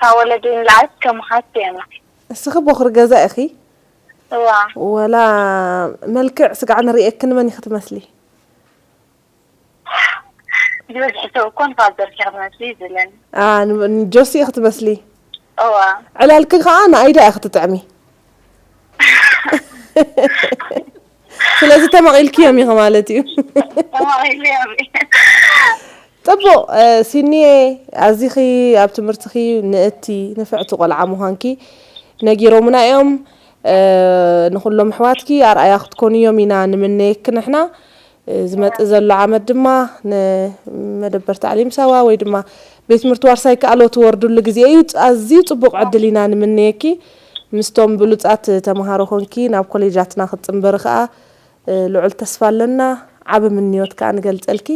ካብ ወለዲ ንላዕሊ ከም ሓፍተይ እዮም ንዓይ እስኺ ቦኽሪ ገዛ ኢኺ እዋ ወላ መልክዕ ስጋዕ ንርእየኪ ንመን ኢኺ ትመስሊ ዝበዝሕ ሰብ እኮ ንፋዘር ሸክ መስሊ ይብለኒ ጆሲ ኢኺ ትመስሊ እዋ ዕላልኪ ከዓ ንኣይዳ ኢኺ ትጥዕሚ ስለዚ ተመቒልክዮም ኢኺ ማለት እዩ ተማቒለዮም ፅቡቕ ሲኒየ ኣዚኺ ኣብ ትምህርትኺ ንእቲ ንፍዕቲ ቆልዓ ምዃንኪ ነጊሮምና እዮም ንኹሎም ኣሕዋትኪ ኣርኣያ ክትኮንዮም ኢና ንምነየኪ ንሕና ዝመፅእ ዘሎ ዓመት ድማ ንመደበር ታዕሊም ሳዋ ወይ ድማ ቤት ትምህርቲ ዋርሳይ ከኣሎ ትወርዱሉ ግዜ እዩ ኣዝዩ ፅቡቕ ዕድል ኢና ንምነየኪ ምስቶም ብሉፃት ተምሃሮ ኮንኪ ናብ ኮሌጃትና ክትፅንበሪ ከዓ ልዑል ተስፋ ኣለና ዓቢ ምንዮት ከዓ ንገልፀልኪ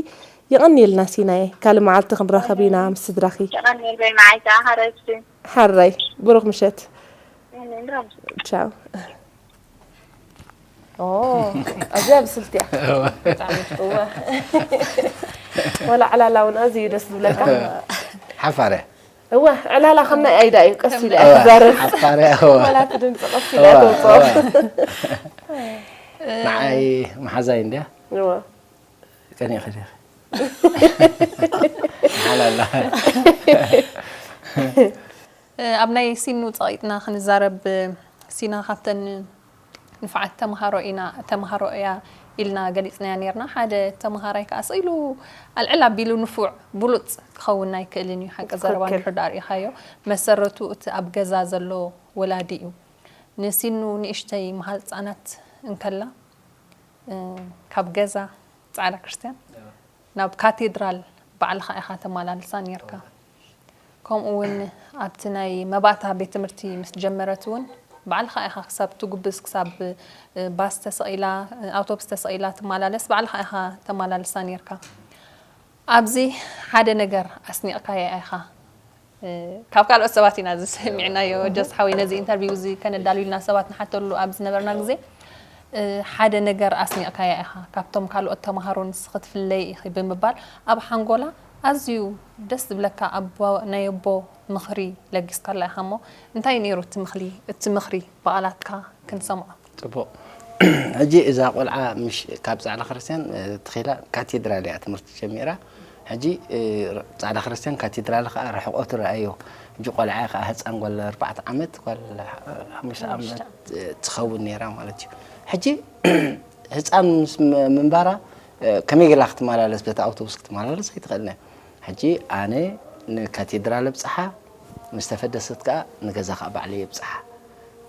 የቐንየልና ሲናየ ካልእ መዓልቲ ክንራኸብ ኢና ምስ ስድራኺ የቐንየለይ መዓልቲ ኣኸረብቲ ሓራይ ብሩኽ ምሸት ቻው ኣዝያ ብስልቲ እያ ወላ ዕላላ እውን ኣዝዩ ደስ ዝብለካ ሓፋረ እወ ዕላላ ከም ናይ ኣይዳ እዩ ቀስ ኢለ እያ ትዛረብ ሓፋረ ወላ እቲ ድምፂ ቀስ ኢለ እያ ተውፅኦ ንዓይ መሓዛይ እንድያ እወ ቀኒእኺ ዲኺ ሓላላ ኣብ ናይ ሲኑ ፀቒጥና ክንዛረብ ሲና ካብተን ንፉዓት ተምሃሮ ኢና ተምሃሮ እያ ኢልና ገሊፅናያ ነርና ሓደ ተምሃራይ ከዓ ስኢሉ ኣልዕል ኣቢሉ ንፉዕ ብሉፅ ክኸውን ኣይክእልን እዩ ሓቂ ዘረባ እንድሕር ዳኣ ርኢኻዮ መሰረቱ እቲ ኣብ ገዛ ዘሎ ወላዲ እዩ ንሲኑ ንእሽተይ መሃልፃናት እንከላ ካብ ገዛ ፃዕዳ ክርስትያን ናብ ካቴድራል ባዕልኻ ኢኻ ተመላልሳ ነርካ። ከምኡ እውን ኣብቲ ናይ መባእታ ቤት ትምህርቲ ምስ ጀመረት እውን ባዕልኻ ኢኻ ክሳብ ትጉብዝ ክሳብ ባስ ተሰቒላ ኣውቶቡስ ተሰቒላ ትመላለስ ባዕልኻ ኢኻ ተመላልሳ ነርካ። ኣብዚ ሓደ ነገር ኣስኒቕካያ ኢኻ። ካብ ካልኦት ሰባት ኢና ዝሰሚዕናዮ። ጀስ ሓወይ፣ ነዚ ኢንተርቪው እዚ ከነዳልዩልና ሰባት ንሓተሉ ኣብ ዝነበርና ግዜ፣ ሓደ ነገር ኣስኒቕካያ ኢኻ። ካብቶም ካልኦት ተምሃሮ ንስኺ ትፍለይ ኢኺ ብምባል ኣብ ሓንጎላ ኣዝዩ ደስ ዝብለካ ኣቦ፣ ናይ ኣቦ ምኽሪ ለጊስካላ ኢኻ። እሞ እንታይ ነይሩ እቲ ምኽሊ-፣ እቲ ምኽሪ ብቓላትካ ክንሰምዖ? ጽቡቕ። ሕጂ እዛ ቆልዓ ምሽ ካብ ጻዕዳ ክርስትያን፣ እ፣ ተኺላ ካቴድራል እያ ትምህርቲ ጀሚራ። ሕጂ፣ እ፣ ጻዕዳ ክርስትያን ካቴድራል ከኣ ርሕቆቱ ረኣዮ። ሕጂ ቆልዓ ከኣ ህጻን ጓል ኣርባዕተ ዓመት፣ ጓል ሓሙሽተ ዓመት፣ እ፣ ትኸውን ነይራ ማለት እዩ። ሕጂ ህጻን ምስ ም-፣ ምንባራ፣ እ፣ ከመይ ገላ ክትመላለስ፣ በቲ ኣውቶቡስ ክትመላለስ ኣይትኽእልን እያ። ሕጂ ኣነ ንካቴድራል ኣብጽሓ፣ ምስ ተፈደሰት ከኣ ንገዛ ከኣ ባዕለይ የብጽሓ።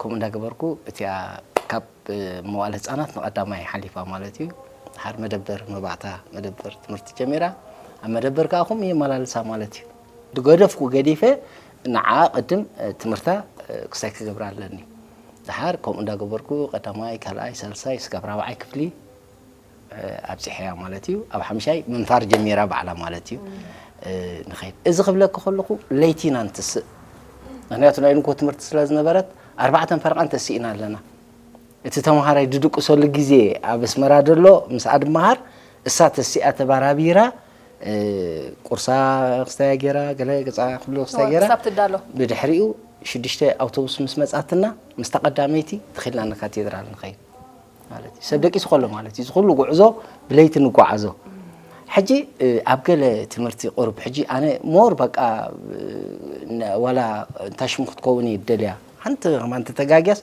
ከምኡ እንዳገበርኩ እቲኣ ካብ መዋእለ ህጻናት ንቐዳማይ ሓሊፋ ማለት እዩ። ሓደ መደበር መባእታ መደበር ትምህርቲ ጀሚራ፣ ኣብ መደበር ከኣ ከምኡ የመላልሳ ማለት እዩ። ዝገደፍኩ ገዲፈ ንዓ ቅድም ትምህርታ ክሳይ ክገብራ ኣለኒ። ድሓር ከምኡ እንዳገበርኩ ቀዳማይ፣ ካልኣይ፣ ሳልሳይ ስጋብ ራብዓይ ክፍሊ ኣብጺሐያ ማለት እዩ። ኣብ ሓምሻይ ምንፋር ጀሚራ ባዕላ ማለት እዩ። ንኸይድ፣ እዚ ክብለኪ ከለኹ ለይቲ ኢና ንትስእ። ምኽንያቱ ናይ ንግሆ ትምህርቲ ስለ ዝነበረት ኣርባዕተን ፈረቓን ተሲእና ኣለና። እቲ ተምሃራይ ዝድቅሰሉ ግዜ ኣብ ኣስመራ ዘሎ ምስኣ ድመሃር፣ እሳ ተሲኣ ተባራቢራ፣ ቁርሳ ክስተያ ገይራ፣ ገለ ገጻ ኩሉ ክስተያ ገይራ፣ ክሳብ ትዳሎ። ብድሕሪኡ ሽዱሽተ ኣውቶቡስ ምስ መጻትና፣ ምስታ ቀዳመይቲ ተኺልና ንካቴድራል ንኸይድ። ማለት እዩ። ሰብ ደቂሱ ከሎ ማለት እዩ። እዚ ኩሉ ጉዕዞ ብለይቲ ንጓዓዞ። ሕጂ፣ እ፣ ኣብ ገለ ትምህርቲ ቁሩብ፣ ሕጂ ኣነ ሞር በቃ፣ እ፣ ነ-፣ ዋላ እንታይ ሽሙ ክትከውን እየ ደልያ። ሓንቲ ከማን ተተጋግያስ፣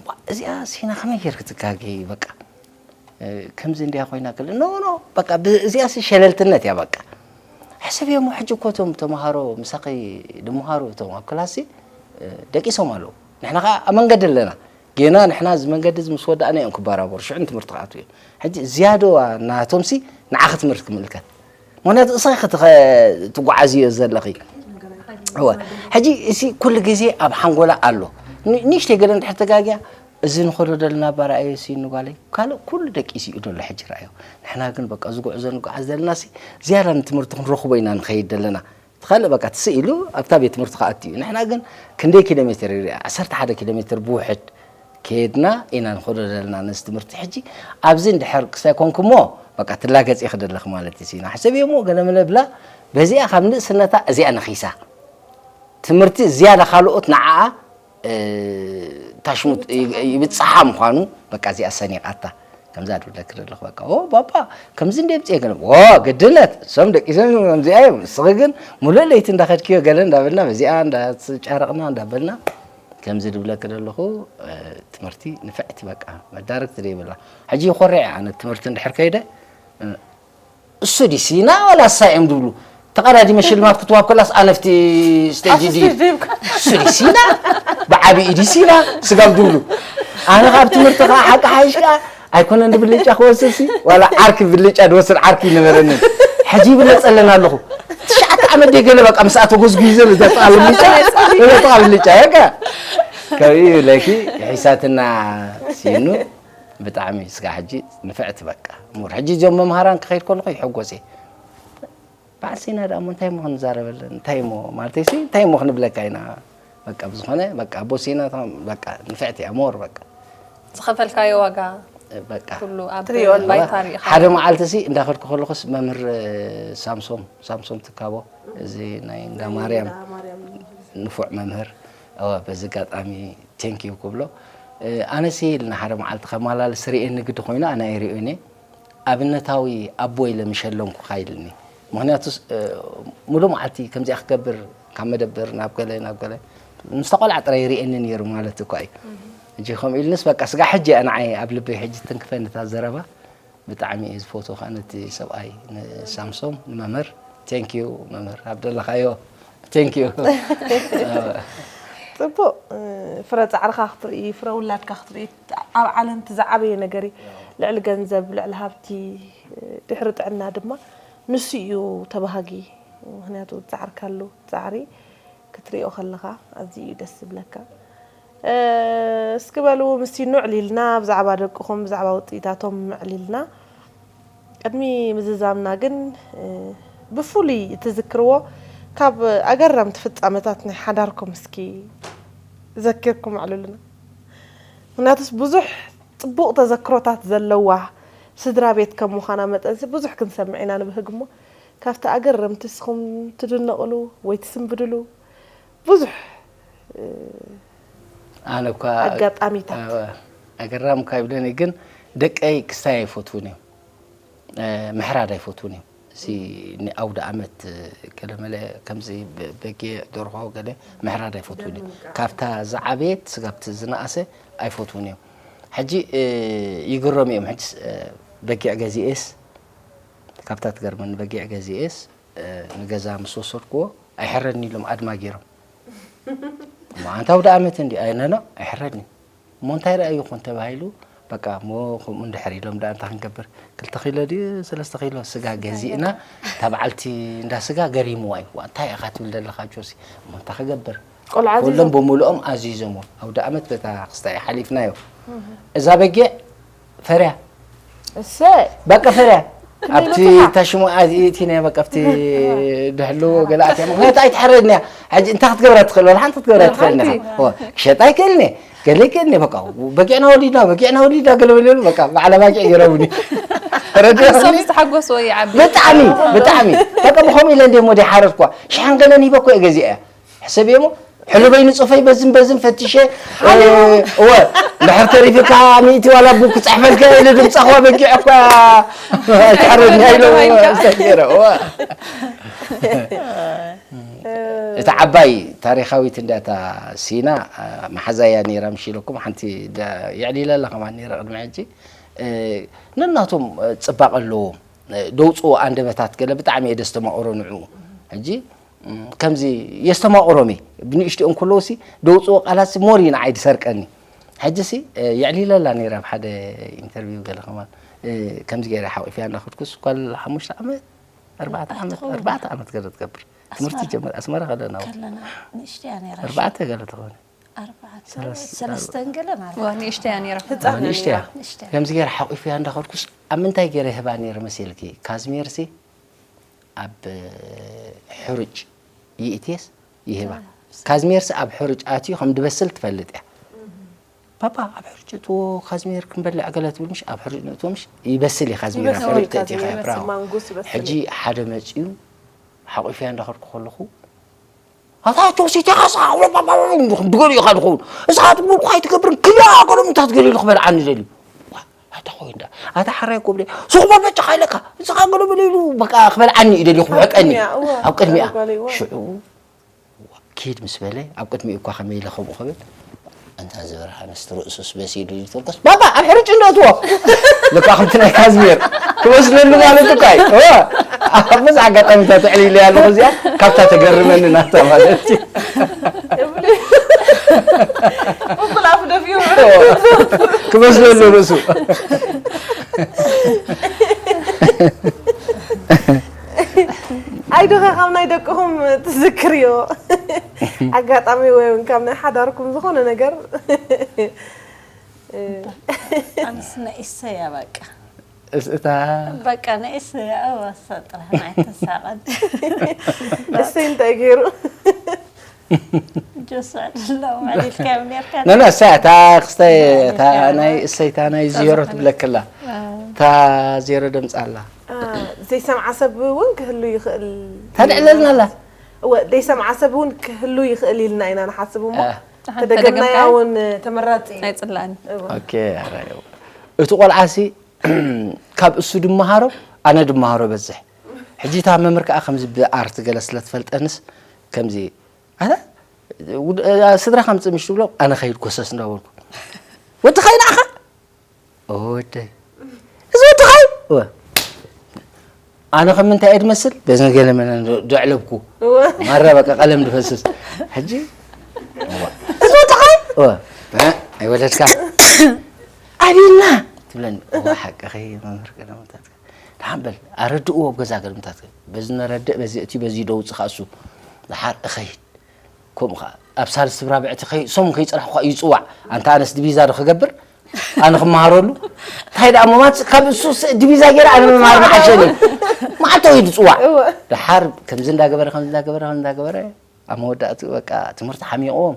ዋ፣ እዚኣ ሲና ከመይ ጌር ክትጋገይ በቃ፣ እ፣ ከምዚ እንድያ ኮይና ክል-፣ ኖ፣ ኖ፣ በቃ ብ-፣ እዚኣ ሲ ሸለልትነት እያ በቃ። ሕሰብ እሞ ሕጂ እኮ እቶም ተምሃሮ ምሳኺ ድምሃሩ እቶም ኣብ ክላሲ፣ እ፣ ደቂሶም ኣለዉ። ንሕና ኸዓ ኣብ መንገዲ ኣለና። ጌና ንሕና እዚ መንገዲ እዚ ምስ ወዳእና እዮም ክበራበሩ፣ ሽዑ ንትምህርቲ ክኣትዉ እዮም። ሕጂ ዝያዶ ናቶምሲ ንዓኺ ትምህርቲ ክምልከት። ምኽንያቱ እስኺ ክትኸ-፣ ትጓዓዝዮ ዘለኺ። እወ። ሕጂ እሲ ኩሉ ግዜ ኣብ ሓንጎላ ኣሎ። ን-፣ ንእሽተይ ገለ እንድሕር ተጋግያ፣ እዚ ንኸዶ ዘለና ባርኣዮ ሲ ንጓለይ፣ ካልእ ኩሉ ደቂሱ እዩ ደሎ ሕጂ ረኣዮ። ንሕና ግን በቃ እዚ ጉዕዞ ንጓዓዝ ዘለናሲ ዝያዳ ንትምህርቲ ክንረኽቦ ኢና ንኸይድ ዘለና። እቲ ካልእ በቃ ትስእ ኢሉ ኣብታ ቤት ትምህርቲ ክኣቱ እዩ። ንሕና ግን ክንደይ ኪሎ ሜትር ይርኣ? ዓሰርተ ሓደ ኪሎ ሜትር ብውሕድ ከይድና ኢና ንኸዶ ዘለና ነዚ ትምህርቲ። ሕጂ ኣብዚ እንድሕር ክሳይ ኮንኩሞ በቃ ትላገጽ ኢኺ ደለኺ ማለት እዩ። ሲና ሕሰብዮ እሞ ገለ መለ ብላ በዚኣ ካብ ንእስነታ እዚኣ ነኺሳ። ትምህርቲ ዝያዳ ካልኦት ንዓኣ፣ እ፣ ታሽሙት ይ-፣ ይብጽሓ ምዃኑ በቃ እዚኣ ሰኒቓታ። ከምዛ ድብለኪ ዘለኹ በቃ፣ "ኦ ባባ፣ ከምዚ እንደ ብጽየ ገለ፣ ኦ ግድነት፣ እሶም ደቂሶም ከምዚኣ እዮም። ንስኺ ግን ሙሉእ ለይቲ እንዳኸድክዮ ገለ እንዳበልና፣ በዚኣ እንዳተጫረቕና እንዳበልና፣ ከምዚ ድብለኪ ዘለኹ፣ እ፣ ትምህርቲ ንፍዕቲ በቃ፣ መዳርግቲ ዘይብላ። ሕጂ ይኾርዕ እየ ኣነ ትምህርቲ እንድሕር ከይደ፣ እ፣ እሱ ዲ ሲና ዋላ እሳ እዮም ድብሉ። ተቐዳዲመ ሽልማት ክትዋብ ከላስ ኣነ ኣብቲ ስቴጅ ዲ፣ እሱ ዲ ሲና፣ ብዓቢ ኢዲ ሲና፣ ስጋብ ድብሉ። ኣነ ካብ ትምህርቲ ከዓ ሓቂ ሓይሽ ከዓ ኣይኮነን ድብልጫ ክወስድ ሲ፣ ዋላ ዓርኪ ብልጫ ድወስድ ዓርኪ ይነበረንን። ሕጂ ይብለጸለን ኣለኹ። ትሽዓተ ዓመት ደይ ገለ በቃ ምስኣ ተጎዝጉዩ ዘሎ እዛ ጥቓ ብልጫ፣ እዛ ጥቓ ብልጫ፣ በቃ። ካብኡ ለኪ ሒሳትና ሲኑ። ብጣዕሚ ስጋ ሕጂ ንፍዕቲ በቃ። እሙር ሕጂ እዚኦም መምሃራን ክኸይድ ከለኹ ይሕጎስ እየ። በዓል ሲና ደኣ እሞ እንታይ እሞ ክንዛረበለን? እንታይ እሞ ማለተይ ሲ እንታይ እሞ ክንብለካ ኢና? በቃ ብዝኾነ በቃ ኣቦ ሲና ተም-፣ በቃ ንፍዕቲ እያ ሞር በቃ። ዝኸፈልካዮ ዋጋ በቃ። ኩሉ ኣብ ትሪኦ ኣለኻ። ባይታ ሪኢኻ። ሓደ መዓልቲ ሲ እንዳኸድኩ ከለኹስ መምህር ሳምሶም፣ ሳምሶም ትካቦ፣ እዚ ናይ እንዳ ማርያም ንፉዕ መምህር፣ እወ፣ በዚ ኣጋጣሚ ቴንክ ዩ ክብሎ። እ፣ ኣነሲ ኢልና ሓደ መዓልቲ ከመላልስ ርእየኒ ግዲ ኮይኑ ኣነ ኣይርእዮን እየ። ኣብነታዊ ኣቦ ኢለ ምሸለምኩኻ ኢልኒ። ምኽንያቱስ፣ እ፣ ሙሉእ መዓልቲ ከምዚኣ ክገብር ካብ መደበር ናብ ገለ፣ ናብ ገለ፣ ምስ ተቆልዓ ጥራይ ይርእየኒ ነይሩ ማለት እኳ እዩ። ሕጂ ከምኡ ኢልንስ በቃ ስጋ ሕጂ እያ ንዓይ ኣብ ልበይ ሕጂ ትንክፈኒ እታ ዘረባ። ብጣዕሚ እየ ዝፈትዎ ከዓ ነቲ ሰብኣይ ንሳምሶም ንመምህር። ቴንክ ዩ መምህር ኣብ ደለኻዮ። ቴንክ ዩ። ጽቡቕ፣ እ፣ ፍረ ጻዕርኻ ክትርኢ፣ ፍረ ውላድካ ክትርኢ፣ ኣብ ዓለም እቲ ዝዓበየ ነገር እዩ። ልዕሊ ገንዘብ፣ ልዕሊ ሃብቲ፣ እ፣ ድሕሪ ጥዕና ድማ ንሱ እዩ ተባሃጊ። ምኽንያቱ ዝጻዕርካሉ ጻዕሪ ክትሪኦ ከለኻ ኣዝዩ እዩ ደስ ዝብለካ። እ፣ እስኪ በሉ ምስቲ ኑዕ ሊልና ብዛዕባ ደቅኹም ብዛዕባ ውጽኢታቶም ምዕሊልና። ቅድሚ ምዝዛምና ግን፣ እ፣ ብፍሉይ እትዝክርዎ ካብ ኣገረምቲ ፍጻመታት ናይ ሓዳርኩም እስኪ ዘኪርኩም ኣዕልሉና። ምኽንያቱስ ብዙሕ ጽቡቕ ተዘክሮታት ዘለዋ ስድራ ቤት ከም ምዃና መጠንሲ ብዙሕ ክንሰምዕ ኢና ንብህግ እሞ፣ ካብቲ ኣገረምቲ ንስኹም ትድነቕሉ ወይ ትስንብድሉ ብዙሕ፣ እ፣ ኣነ እኳ ኣጋጣሚታት። ኣገራም ካብ ኢለኒ ግን ደቀይ ክስታይ ኣይፈትዉን እዮም። እ፣ ምሕራድ ኣይፈትዉን እዮም። እዚ ንኣውደ ኣመት፣ እ፣ ገለመለ ከምዚ ብ-፣ በጊዕ፣ ደርሆ ገለ ምሕራድ ኣይፈትዉን እዮም። ካብታ ዝዓበየት ስጋብ እቲ ዝነኣሰ ኣይፈትዉን እዮም። ሕጂ፣ እ፣ ይግረሙ እዮም። ሕጂስ፣ እ፣ በጊዕ ገዚኤስ፣ ካብታ ትገርመኒ በጊዕ ገዚኤስ፣ እ፣ ንገዛ ምስ ወሰድክዎ ኣይሕረድን ኢሎም ኣድማ ገይሮም። እሞ ኣንታ ኣውደ ኣመት እንዲ፣ ኣይ፣ ኖ፣ ኖ፣ ኣይሕረድን። እሞ እንታይ ረኣዩ ይኾን ተባሂሉ፣ በቃ፣ እሞ ከምኡ እንድሕር ኢሎም ደኣ እንታይ ክንገብር? ክልተ ኪሎ ድዩ ሰለስተ ኪሎ ስጋ ገዚእና፣ እታ በዓልቲ እንዳ ስጋ ገሪምዋ እዩ። "ዋ፣ እንታይ ኢኻ ትብል ዘለኻ ጆሲ?" እሞ እንታይ ክገብር? ቆልዓ ኩሎም ኣዚዞም። ብምሉኦም ኣዚዞምዎ። ኣውደ ኣመት በታ ክስታይ ሓሊፍናዮ። እዛ በጊዕ ፈርያ። እሰይ። በቃ ፈርያ። ክንደይ ኣብቲ በጽሓ? ታሽሙ ኣዚእቲ ነያ፣ በቃ ኣብቲ ድሕሉ ገለ ኣትያ። ምኽንያቱ ኣይትሕረድን እያ። ሕጂ እንታይ ክትገብራ ትኽእል? ወላ ሓንቲ ክትገብራ ትኽእል እያ። ሓንቲ። ኦ፣ ክሸጣ ኣይክእልን እየ። ገለ ኣይክእልን እየ። በቃ በጊዕና ወሊድና፣ በጊዕና ወሊድና ገለ በለ፣ በቃ ባዕላ ባጊዕ ገይሮምኒ። ተረዲእኒ? ንሶም ዝተሓጎስዎ ይዓቢ። ብጣዕሚ፣ ብጣዕሚ። በቃ ብኸምኡ ኢለ እንደ ሞዴ ሓረድኳ። ሽሓን ገለን ሂበ እኮ እየ ገዚአ። ሕሰብዮ እሞ፣ ሕሉበይ ንጹፈይ በዝን በዝን ፈትሸ፣ እ፣ እወ፣ እንድሕር ተሪፍካ ሚእቲ ዋላ ቡክ ክጽሕፈልካ ኢለ ድምጻ እኳ በጊዕ እኳ ኣይትሓረድን ኢለ ተባሂልካ። ዝተገይረ፣ እወ። እታ ዓባይ ታሪኻዊት እንዳታ ሲና፣ እ፣ መሓዛ እያ ነይራ ምሽ ኢለኩም፣ ሓንቲ ዳ-፣ የዕሊለ ኣላ ከማን ነይራ ቅድሚ ሕጂ። እ፣ ነናቶም፣ እ፣ ጽባቐ ኣለዎም። እ፣ ደውጽዎ ኣንደበታት ገለ ብጣዕሚ እየ ደስተማቕሮ ንዕኡ። ሕጂ እም፣ ከምዚ የስተማቕሮም እየ። ብንእሽትኦም ከለዉሲ ደውፅዎ ቃላትሲ ሞር እዩ ንዓይ ዝሰርቀኒ። ሕጂሲ፣ እ፣ የዕሊለላ ነይረ ኣብ ሓደ ኢንተርቪው ገለ ከማን፣ እ፣ ከምዚ ገይረ ሓቂፈያ እንዳኸድኩስ ጓል ሓሙሽተ ዓመት፣ ኣርባዕተ ዓመት፣ ትኸውን። ኣርባዕተ ዓመት ገለ ትገብር። ትምህርቲ ኣስመራ። ጀመር-፣ ኣስመራ ከለና እውን። ከለና ንእሽተያ ነይራ። ኣርባዕተ ገለ ትኸውን። ኣርባዕተ፣ ሰለስተ፣ ሰለስተን ገለን ኣርባዕተ። ዋ፣ ንእሽተያ ነይራ። ህፃን እያ ንእሽተያ። ነይራ። ንእሽተያ። ከምዚ ገይረ ሓቂፈያ እንዳኸድኩስ ኣብ ምንታይ ገይረ ህባ ነይረ መሲልኪ? ካዝሜርሲ ኣብ ሕሩጭ ይእትየስ ይህባ። ካዝሜርሲ ኣብ ሕሩጭ ኣትዩ ከም ድበስል ትፈልጥ እያ። ባባ ኣብ ሕሩጭ እትዎ ካዝሜር ክንበልዕ ገለ ትብል ምሽ? ኣብ ሕሩጭ ንእትዎ ምሽ? ይበስል እዩ ካዝሜር ኣብ ይበስል ሕሩጭ እዩ ተእትኻ ካዝሜር። ብራው። ማንጎስ ይበስል ሕጂ እዩ። ሓደ መፅዩ ሓቂፍያ እንዳኸድኩ ከለኹ ኣታ ጆሲ ተኻሳ ድገሉ ኢኻ ድኸውን። እዛ ትብሉ እኳ ኣይትገብርን ክያ ገሎም እንታይ ትገሊ ኢሉ ክበልዓኒ ደልዩ። ኣታ ኾይ እንዳ ኣታ ሓራይ ኮብለ ሱቕ በል በጃኻ ኢለካ። እዛ ገሎ በለ ኢሉ በቃ ክበልዓኒ እዩ ደልዩ ክውሕጠኒ። ቅድሚያ፣ እወ፣ ኣብ ቅድሚያ። ጓለይ፣ እወ። ሽዑ ኪድ ምስ በለ ኣብ ቅድሚኡ እኳ ከመይ ኢለ ከምኡ ክብል ኣንታ ዝበርሃ ንስቲ ርእሱስ በሲሉ እዩ ትብልከስ ባባ ኣብ ሕርጭ እንዳእትዎ። በቃ ከምቲ ናይ ካዝሜር ክወስደሉ ማለት እኳ እዩ። እወ። ኣብ ብዙሕ ኣጋጣሚታት ዕልለ ኣለኹ እዚኣ ካብታ ተገርመኒ ናታ ማለት እዩ። እኩል ኣፉ ደፊኡ ክመስለሉ ርእሱ። ኣይዶኸ ካብ ናይ ደቅኹም ትዝክርዮ ኣጋጣሚ ወይ እውን ካብ ናይ ሓዳርኩም ዝኾነ ነገር? ኣነስ ናይ እሰያ በቃ። እስ-፣ እታ በቃ ናይ እሰያ እዋሳ ጥራሕ ናይ ተሳቐን። እሰይ እንታይ ገይሩ? ጆስ ዕድሎም ኣሊልካዮም ኔርካ። ኖ፣ ኖ፣ እሳ እታ ክስታይ፣ እታ ናይ እሰይ፣ እታ ናይ ዜሮ ትብለክላ። እታ ዜሮ ደምጻ ኣላ። አ፣ ዘይሰምዓ ሰብ እውን ክህሉ ይኽእል። ታድዕለልና ኣላ። እወ፣ ዘይሰምዓ ሰብ እውን ክህሉ ይኽእል ኢልና ኢና ንሓስብ እሞ፣ አ። ተደገምናያ ተደገምካዮ? እውን ተመራጺ እዩ። ኣይጽላእን። እወ። ኦኬ፣ ኣራዮ። እቲ ቆልዓሲ ካብ እሱ ድመሃሮ፣ ኣነ ድመሃሮ በዝሕ። ሕጂ እታ መምህር ከኣ ከምዚ ብኣርት ገለ ስለ ትፈልጠንስ፣ ከምዚ፣ ኣነ፣ ውድ-፣ እ፣ ስድራ ከምጽእ ምሽ ትብሎ፣ ኣነ ኸይድ ጎሰስ እንዳበልኩ። ወዲ ኸይ ንኣኻ? ኦ፣ ወደይ። እዚ ወዲ ኸይ? እወ። ኣነ ከም ምንታይ እየ ድመስል? በዚ ገለ መለ ዶ-፣ ዶ ዕለብኩ። እወ። ማራ በቃ ቀለም ድፈስስ። ሕጂ? እወ። እዚ ወዲ ኸይ? እወ። እ፣ ኣይወለድካ? ኣቢልና! ትብለኒ። እወ፣ ሓቅኺ መምህር ቀለምታት። ደሓን በል፣ ኣረድእዎ ኣብ ገዛ ገለምታት። በዚ ነረድእ፣ በዚ እቲ፣ በዚ ደውጽ ከኣ እሱ። ደሓር እኸይድ። ከምኡ ኸዓ፣ ኣብ ሳልስቲ ብራብዕቲ ኸይ-፣ ሰሙን ከይጸናሕኩ ኸዓ ይጽዋዕ። ኣንታ ኣነስ ድቪዛ ዶ ክገብር? ኣነ ክመሃረሉ? እንታይ ደኣ መማት ካብ እሱ ስ- ዲቪዛ ገይረ ኣነ መማር መሓሸኒ። መዓልታዊ እዩ ዝፅዋዕ። እወ። ደሓር ከምዚ እንዳገበረ፣ ከምዚ እንዳገበረ፣ ከምዚ እንዳገበረ፣ ኣብ መወዳእትኡ በቃ ትምህርቲ ሓሚቑዎም።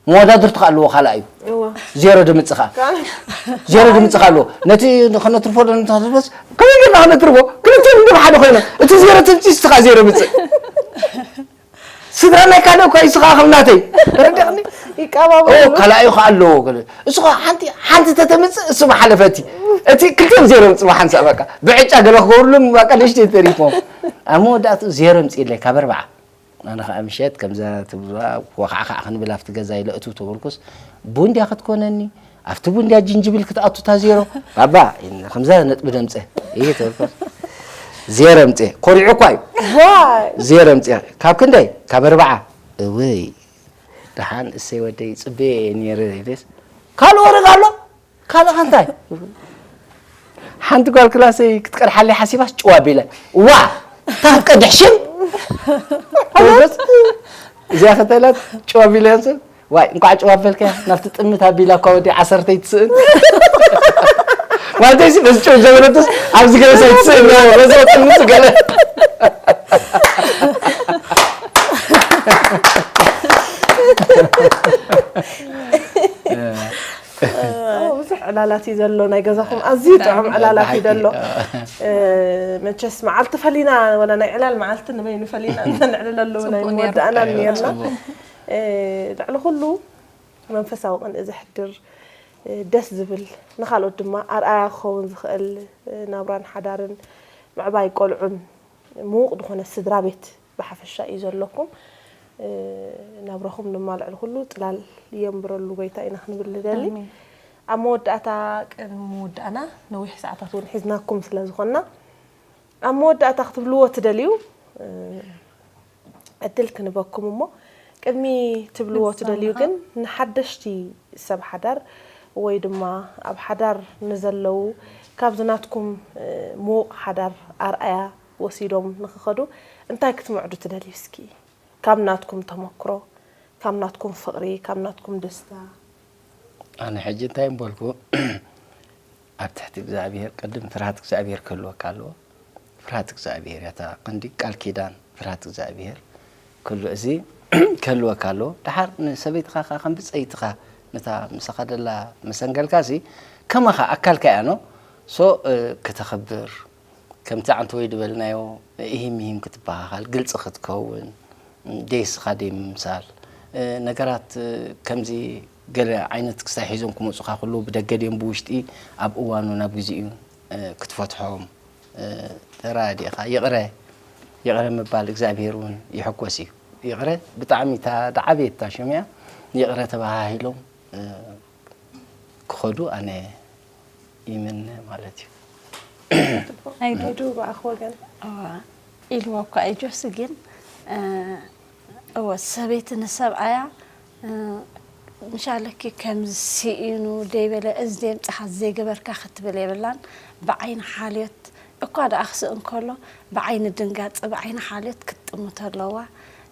መወዳድርቲ ከ ኣለዎ ካልኣዩ። እወ። ዜሮ ድምፂ ከኣ። ዜሮ ድምፂ ከ ኣለዎ። ነቲ ከነትርፎ ዶ ንተትርፎስ ከመይ ጌርና ከነትርፎ? ክልቲኦም እንዶ ሓደ ኮይኖም። እቲ ዜሮ ተምፂ እስኻ ዜሮ ምፅእ። ስድራ ናይ ካልእ እኳ እዩ ስኻ ከም ናተይ። ተረዲእኒ? ይቀባበሉ። ኦ፣ ካልኣዩ ከ ኣለዎ። እሱ ከ ሓንቲ፣ ሓንቲ ተተምፅእ እሱ ምሓለፈቲ። እቲ ክልቲኦም ዜሮ ምፅእ ብሓንሳእ በቃ። ብዕጫ ገለ ክገብሩሎም በቃ ንእሽተይ ተሪፎም። ኣብ መወዳእትኡ ዜሮ ምፅእ ኢለይ ካብ ኣርባዓ። ኣነ ኸዓ ምሸት ከምዛ ትብልዋ ወኻዕኻዕ ክንብል ኣብቲ ገዛ ኢለ እቱ ተበልኩስ፣ ቡን ድያ ክትኮነኒ? ኣብቲ ቡን ድያ ጅንጅብል ክትኣቱ እታ ዜሮ? ባባ፣ ኢልና ከምዛ ነጥቢ ደምፀ። እየ ተበልኩስ፣ ዜሮ ምፀ። ኮሪዑ እኳ እዩ። ዋይ! ዜሮ ምፀ። ካብ ክንደይ? ካብ ኣርባዓ። እውይ፣ ደሓን እሰይ ወደይ፣ ፅበየ እየ ነይረ ኢለስ፣ ካልእ ወረቐ ኣሎ? ካልእ ከ እንታይ? ሓንቲ ጓል ክላሰይ ክትቀድሓለይ ሓሲባስ ጭዋ ኣቢለ፣ ዋ! እታ ክትቀድሕ ሽም? እዚኣ ከተላት ጭዋ ኣቢለ ያንስን፣ ዋይ፣ እንኳዕ ጭዋ ኣበልከ፣ ናብቲ ጥምት ኣቢላ እኳ ወዲ ዓሰርተ ኣይትስእን። ማለተይሲ፣ በዚ ጭው ዘበለትስ፣ ኣብዚ ገለ ሳይትስእን፣ በዚ ጥምት ገለ። ኦ፣ ብዙሕ ዕላላት እዩ ዘሎ ናይ ገዛኹም፣ ኣዝዩ ናይ ጥዑም ዕላላት እዩ ብሓቂ፣ ዘሎ። እ፣ እ፣ መቸስ መዓልቲ ፈሊና፣ ወላ ናይ ዕላል መዓልቲ ንበይኑ ፈሊና እንተንዕልለሉ ናይ ጽቡቕ ነይሩ። ምወዳእናን ነይርና። ጽቡቕ። እ፣ ልዕሊ ኩሉ መንፈሳዊ ቅንኢ ዘሕድር፣ እ፣ ደስ ዝብል፣ ንኻልኦት ድማ ኣርኣያ ክኸውን ዝኽእል፣ እ፣ ናብራን ሓዳርን ምዕባይ ቆልዑን ምዉቕ ዝኾነ ስድራ ቤት ብሓፈሻ እዩ ዘለኩም። እ፣ ናብራኹም ድማ ልዕሊ ኩሉ ጽላል የንብረሉ ጎይታ ኢና ክንብል ንደሊ። ኣሜን። ኣብ መወዳእታ፣ ቅድሚ ምውዳእና፣ ነዊሕ ሰዓታት እውን ሒዝናኩም ስለ ዝኾንና፣ ኣብ መወዳእታ ክትብልዎ ትደልዩ፣ እ፣ ዕድል ክንበኩም እሞ፣ ቅድሚ ትብልዎ ትደልዩ ንሰማዕ። ግን፣ ንሓደሽቲ ሰብ ሓዳር ወይ ድማ ኣብ ሓዳር ንዘለዉ፣ ካብዚ ናትኩም፣ እ፣ ምዉቕ ሓዳር ኣርኣያ ወሲዶም ንኽኸዱ እንታይ ክትምዕዱ ትደልዩ እስኪ? ካብ ናትኩም ተመክሮ፣ ካብ ናትኩም ፍቕሪ፣ ካብ ናትኩም ደስታ። ኣነ ሕጂ እንታይ እምበልኩ? ኣብ ትሕቲ እግዚኣብሔር ቅድም ፍርሃት እግዚኣብሔር ክህልወካ ኣለዎ። ፍርሃት እግዚኣብሔር እያ እታ ቀንዲ ቃል ኪዳን፣ ፍርሃት እግዚኣብሔር ክህሉ፣ እዚ ክህልወካ ኣለዎ። ደሓር ንሰበይትኻ ከኣ ከም ብጸይትኻ ነታ ምሳኻ ደላ መሰንገልካሲ ከማኻ ኣካልካ እያ ኖ። ሶ፣ እ፣ ከተኽብር፣ ከምቲ ዓንተወይ ዝበልናዮ ኢሂም ሚሂም ክትበሃሃል፣ ግልጺ ክትከውን፣ ደይስኻ ደይ ምምሳል፣ እ፣ ነገራት፣ እ፣ ከምዚ ገለ ዓይነት ክስታይ ሒዞም ክመጹኻ ከለዉ ብደገ ድዮም ብውሽጢ ኣብ እዋኑን ኣብ ግዜኡን፣ እ፣ ክትፈትሖም፣ እ፣ ተራዲእኻ ይቕረ፣ ይቕረ ምባል እግዚኣብሄር እውን ይሕጎስ እዩ። ይቕረ ብጣዕሚ እታ ዝዓበየት እታ ሽም እያ። ይቕረ ተባሃሂሎም፣ እ፣ ክኸዱ ኣነ ይምነ ማለት እዩ። ኣይዱ። ኣይዱ ብኣኽ ወገን። እዋ፣ ኢልዎ እኳ እዩ ጆሲ፣ ግን፣ እ፣ እወ፣ ሰበይቲ ንሰብኣያ፣ እ፣ ምሻለኪ ከምዚ ስኢኑ ደይበለ፣ እዚ ደምፅኻ ዘይገበርካ ክትብል የብላን። ብዓይኒ ሓልዮት እኳ ደኣ ክስእን ከሎ፣ ብዓይኒ ድንጋፀ፣ ብዓይኒ ሓልዮት ክትጥምቶ ኣለዋ።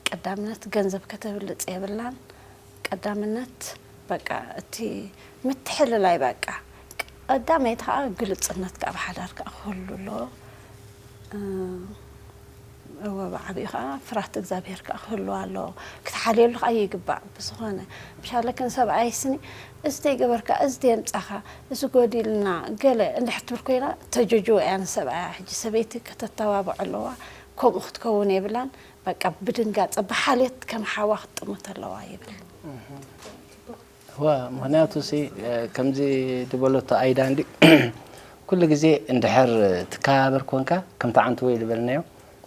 ቀዳምነት ገንዘብ ከተብልፅ የብላን። ቀዳምነት በቃ እቲ ምትሕልላይ በቃ ቀዳመይቲ ከዓ ግልፅነት ከዓ ኣብ ሓዳር ከዓ ክህሉ ኣለዎ። እ፣ እወ፣ ብዓብዩ ከዓ ፍርሃት እግዚኣብሔር ከዓ ክህሉ ኣለዎ። ክትሓልየሉ ከዓ ይግባእ። ብዝኾነ ምሻለክን ሰብኣይ ስኒ፣ እዚ ተይገበርካ፣ እዚ ተየምፃኻ፣ እዚ ጎዲልና፣ ገለ እንድሕር ትብል ኮይና፣ ተጀጅቦ እያ ንሰብኣያ። ሕጂ ሰበይቲ ከተተባብዖ ኣለዋ። ከምኡ ክትከውን የብላን። በቃ ብድንጋፀ፣ ብሓልዮት ከም ሓዋ ክትጥምት ኣለዋ ይብል። እዋ፣ ምኽንያቱ ሲ፣ እ፣ ከምዚ ዝበለቶ ኣይዳ እንዲ፣ ኩሉ ግዜ እንድሕር ትከባበር ኮንካ፣ ከምቲ ዓንተወይ ዝበልናዮ፣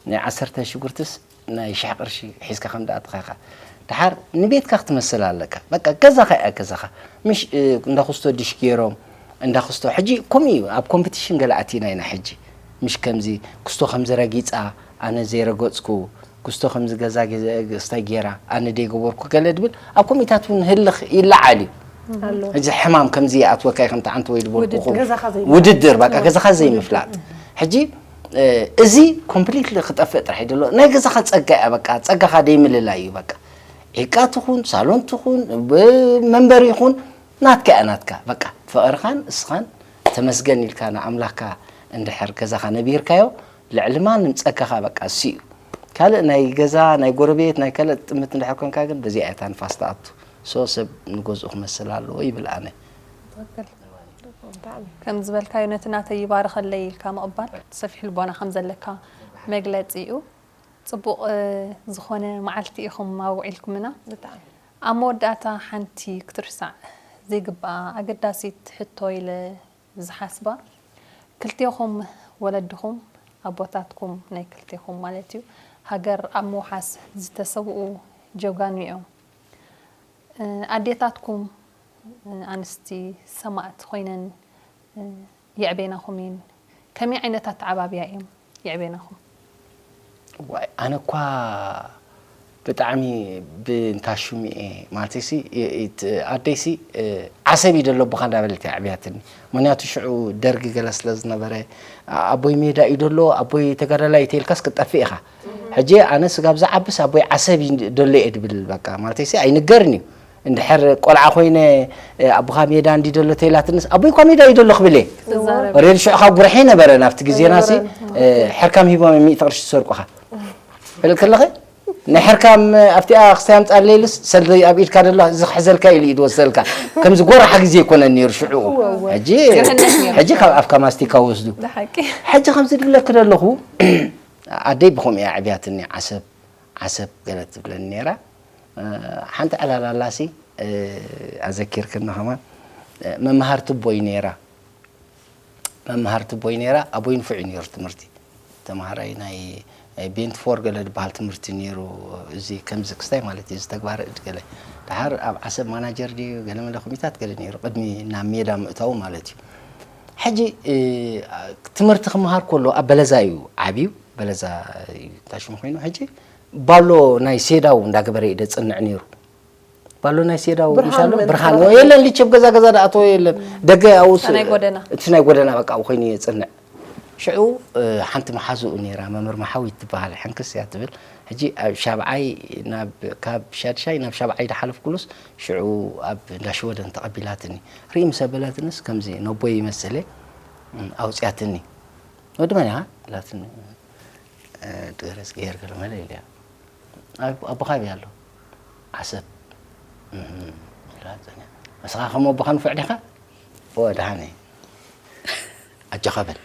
ናይ ዓሰርተ ሽጉርትስ ናይ ሽሕ ቅርሺ ሒዝካ ከም ደኣትኻ ኢኻ። ደሓር ንቤትካ ክትመስል ኣለካ። በቃ ገዛኻ እያ ገዛኻ። ምሽ፣ እ፣ እንዳ ኩስቶ ዲሽ ገይሮም፣ እንዳ ኩስቶ፣ ሕጂ ከምኡ እዩ፣ ኣብ ኮምፒቲሽን ገለ ኣቲና ኢና ሕጂ። ምሽ ከምዚ ኩስቶ ከምዚ ረጊጻ፣ ኣነ ዘይረገጽኩ፣ ኩስቶ ከምዚ ገዛ ገ-፣ ስታይ ገይራ፣ ኣነ ደይገበርኩ ገለ ድብል፣ ኣብ ኮሚታት እውን ህልኽ ይለዓል እዩ። ኣሎ። ሕጂ ሕማም ከምዚ ይኣትወካ እዩ፣ ከምቲ ዓንተወይ ዝበልኩኹም። ውድድር። ገዛኻ ዘይምፍላጥ። ውድድር፣ በቃ ገዛኻ ዘይምፍላጥ። ሕጂ፣ እ፣ እዚ ኮምፕሊትሊ ክጠፍእ ጥራሕ እዩ ደሎ። ናይ ገዛኻ ጸጋ እያ፣ በቃ ጸጋኻ ደይምልላይ እዩ፣ በቃ። ዒቃ ትኹን፣ ሳሎን ትኹን፣ ብ-፣ መንበሪ ይኹን፣ ናትካ እያ ናትካ። በቃ ፍቕርኻን እስኻን ተመስገን ኢልካ ንኣምላኽካ እንድሕር ገዛኻ ነቢርካዮ፣ ልዕሊ ማንም ጸጋኻ በቃ እሱ እዩ። ካልእ ናይ ገዛ፣ ናይ ጎረቤት፣ ናይ ካልእ ጥምት እንድሕር ኮንካ ግን በዚኣ እያ እታ ንፋስ ትኣቱ። ሶ ሰብ ንገዝኡ ክመስል ኣለዎ ይብል ኣነ። ከም ዝበልካዮ ነቲ ናተይ ይባርኸለይ ኢልካ ምቕባል ሰፊሕ ልቦና ከም ዘለካ መግለጺ እዩ። ጽቡቕ ዝኾነ መዓልቲ ኢኹም ኣውዒልኩምና። ኣብ መወዳእታ ሓንቲ ክትርሳዕ ዘይግብኣ ኣገዳሲት ሕቶ ኢለ ዝሓስባ፣ ክልቴኹም ወለድኹም፣ ኣቦታትኩም ናይ ክልቴኹም ማለት እዩ፣ ሃገር ኣብ ምውሓስ ዝተሰውኡ ጀጋኑ እዮም። ኣዴታትኩም ኣንስቲ ሰማእት ኮይነን የዕቤናኹም እየን። ከመይ ዓይነት ኣተዓባብያ እዮም የዕቤናኹም? ዋይ ኣነ እኳ ብጣዕሚ ብንታሹም እየ ማለተይሲ ኣደይሲ ዓሰብ እዩ ደሎ ኣቦኻ እንዳበለት እያ ዕብያትኒ። ምክንያቱ ሽዑ ደርጊ ገለ ስለ ዝነበረ ኣቦይ ሜዳ እዩ ደሎ ኣቦይ ተጋዳላይ እዩ ተይልካስ ክትጠፍእ ኢኻ። ሕጂ ኣነ ስጋብ ዝዓብስ ኣቦይ ዓሰብ እዩ ደሎ እየ ድብል በቃ ማለተይሲ ኣይንገርን እዩ። እንድሕር ቆልዓ ኮይነ ኣቦኻ ሜዳ እንዲ ደሎ ተይላትንስ ኣቦይ እኳ ሜዳ እዩ ደሎ ክብል እየ። ሬድ ሽዑ ካብ ጉርሐ ነበረ ናብቲ ግዜናሲ ሕርካም ሂቦም ሚእቲ ቅርሺ ዝሰርቁኻ። ፈልጥ ከለኸ ናይ ሕርካም ኣብቲኣ ክስታይ ኣምጻለይ ኢሉስ ሰልዲ ኣብ ኢድካ ደሎ እዚ ክሕዘልካ ኢሉ እዩ ዝወሰልካ። ከምዚ ጎራሓ ግዜ ይኮነን ነይሩ ሽዑ። ሕጂ ሕጂ ካብ ኣፍካ ማስቲካ ወስዱ። ሕጂ ከምዚ ድብለክ ደለኹ ኣደይ ብኸምኡ እያ ዕብያትኒ ዓሰብ ዓሰብ ገለ ትብለኒ ነይራ። ሓንቲ ዕላል ኣላሲ ኣዘኪርክኒ ከማን መምሃርቲ ኣቦይ ነይራ። መምሃርቲ ኣቦይ ነይራ። ኣቦይ ንፉዕ እዩ ነይሩ ትምህርቲ። ተምሃራይ ናይ ቤንት ፎር ገለ ዝበሃል ትምህርቲ ነይሩ። እዚ ከምዚ ክስታይ ማለት እዩ፣ እዚ ተግባረ እድ ገለ። ደሓር ኣብ ዓሰብ ማናጀር ድዩ ገለ መለ ኮሚታት ገለ ነይሩ፣ ቅድሚ ናብ ሜዳ ምእታዉ ማለት እዩ። ሕጂ ትምህርቲ ክመሃር ከሎ ኣብ በለዛ እዩ ዓብዩ፣ በለዛ እዩ ታሽሙ ኮይኑ። ሕጂ ባሎ ናይ ሴዳው እንዳገበረ እዩ ደጽንዕ ነይሩ። ባሎ ናይ ሴዳው ብርሃን ምሻሎ ምእንቲ ብርሃን ክረኽብ። የለን፣ ሊቸብ ገዛ ገዛ ደኣተወ የለን። ደገ ኣውስ ናይ ጎደና። እቲ ናይ ጎደና በቃ ኮይኑ የጽንዕ። ሽዑ ሓንቲ መሓዝኡ ነይራ፣ መምህር መሓዊት ትበሃል፣ ሕንክስ እያ ትብል። ሕጂ ኣብ ሻብዓይ ናብ ካብ ሻድሻይ ናብ ሻብዓይ ድሓለፍኩሉስ ሽዑ ኣብ እንዳ ሽወደን ተቐቢላትኒ። ርኢ ምስ ኣበላትንስ ከምዚ ነቦይ ይመስል እየ፣ ኣውፅያትኒ። ወዲ መን ኢኻ? ኢላትኒ። ድረስ ገይር ገለ መለ ኢለያ። ኣቦኻ ኣበይ ኣሎ? ዓሰብ። እህ፣ ኢላ ጸኒሓ። ንስኻ ከም ኣቦኻ ንፉዕ ዲኻ? እወ፣ ደሓን እየ። ኣጆኻ በል።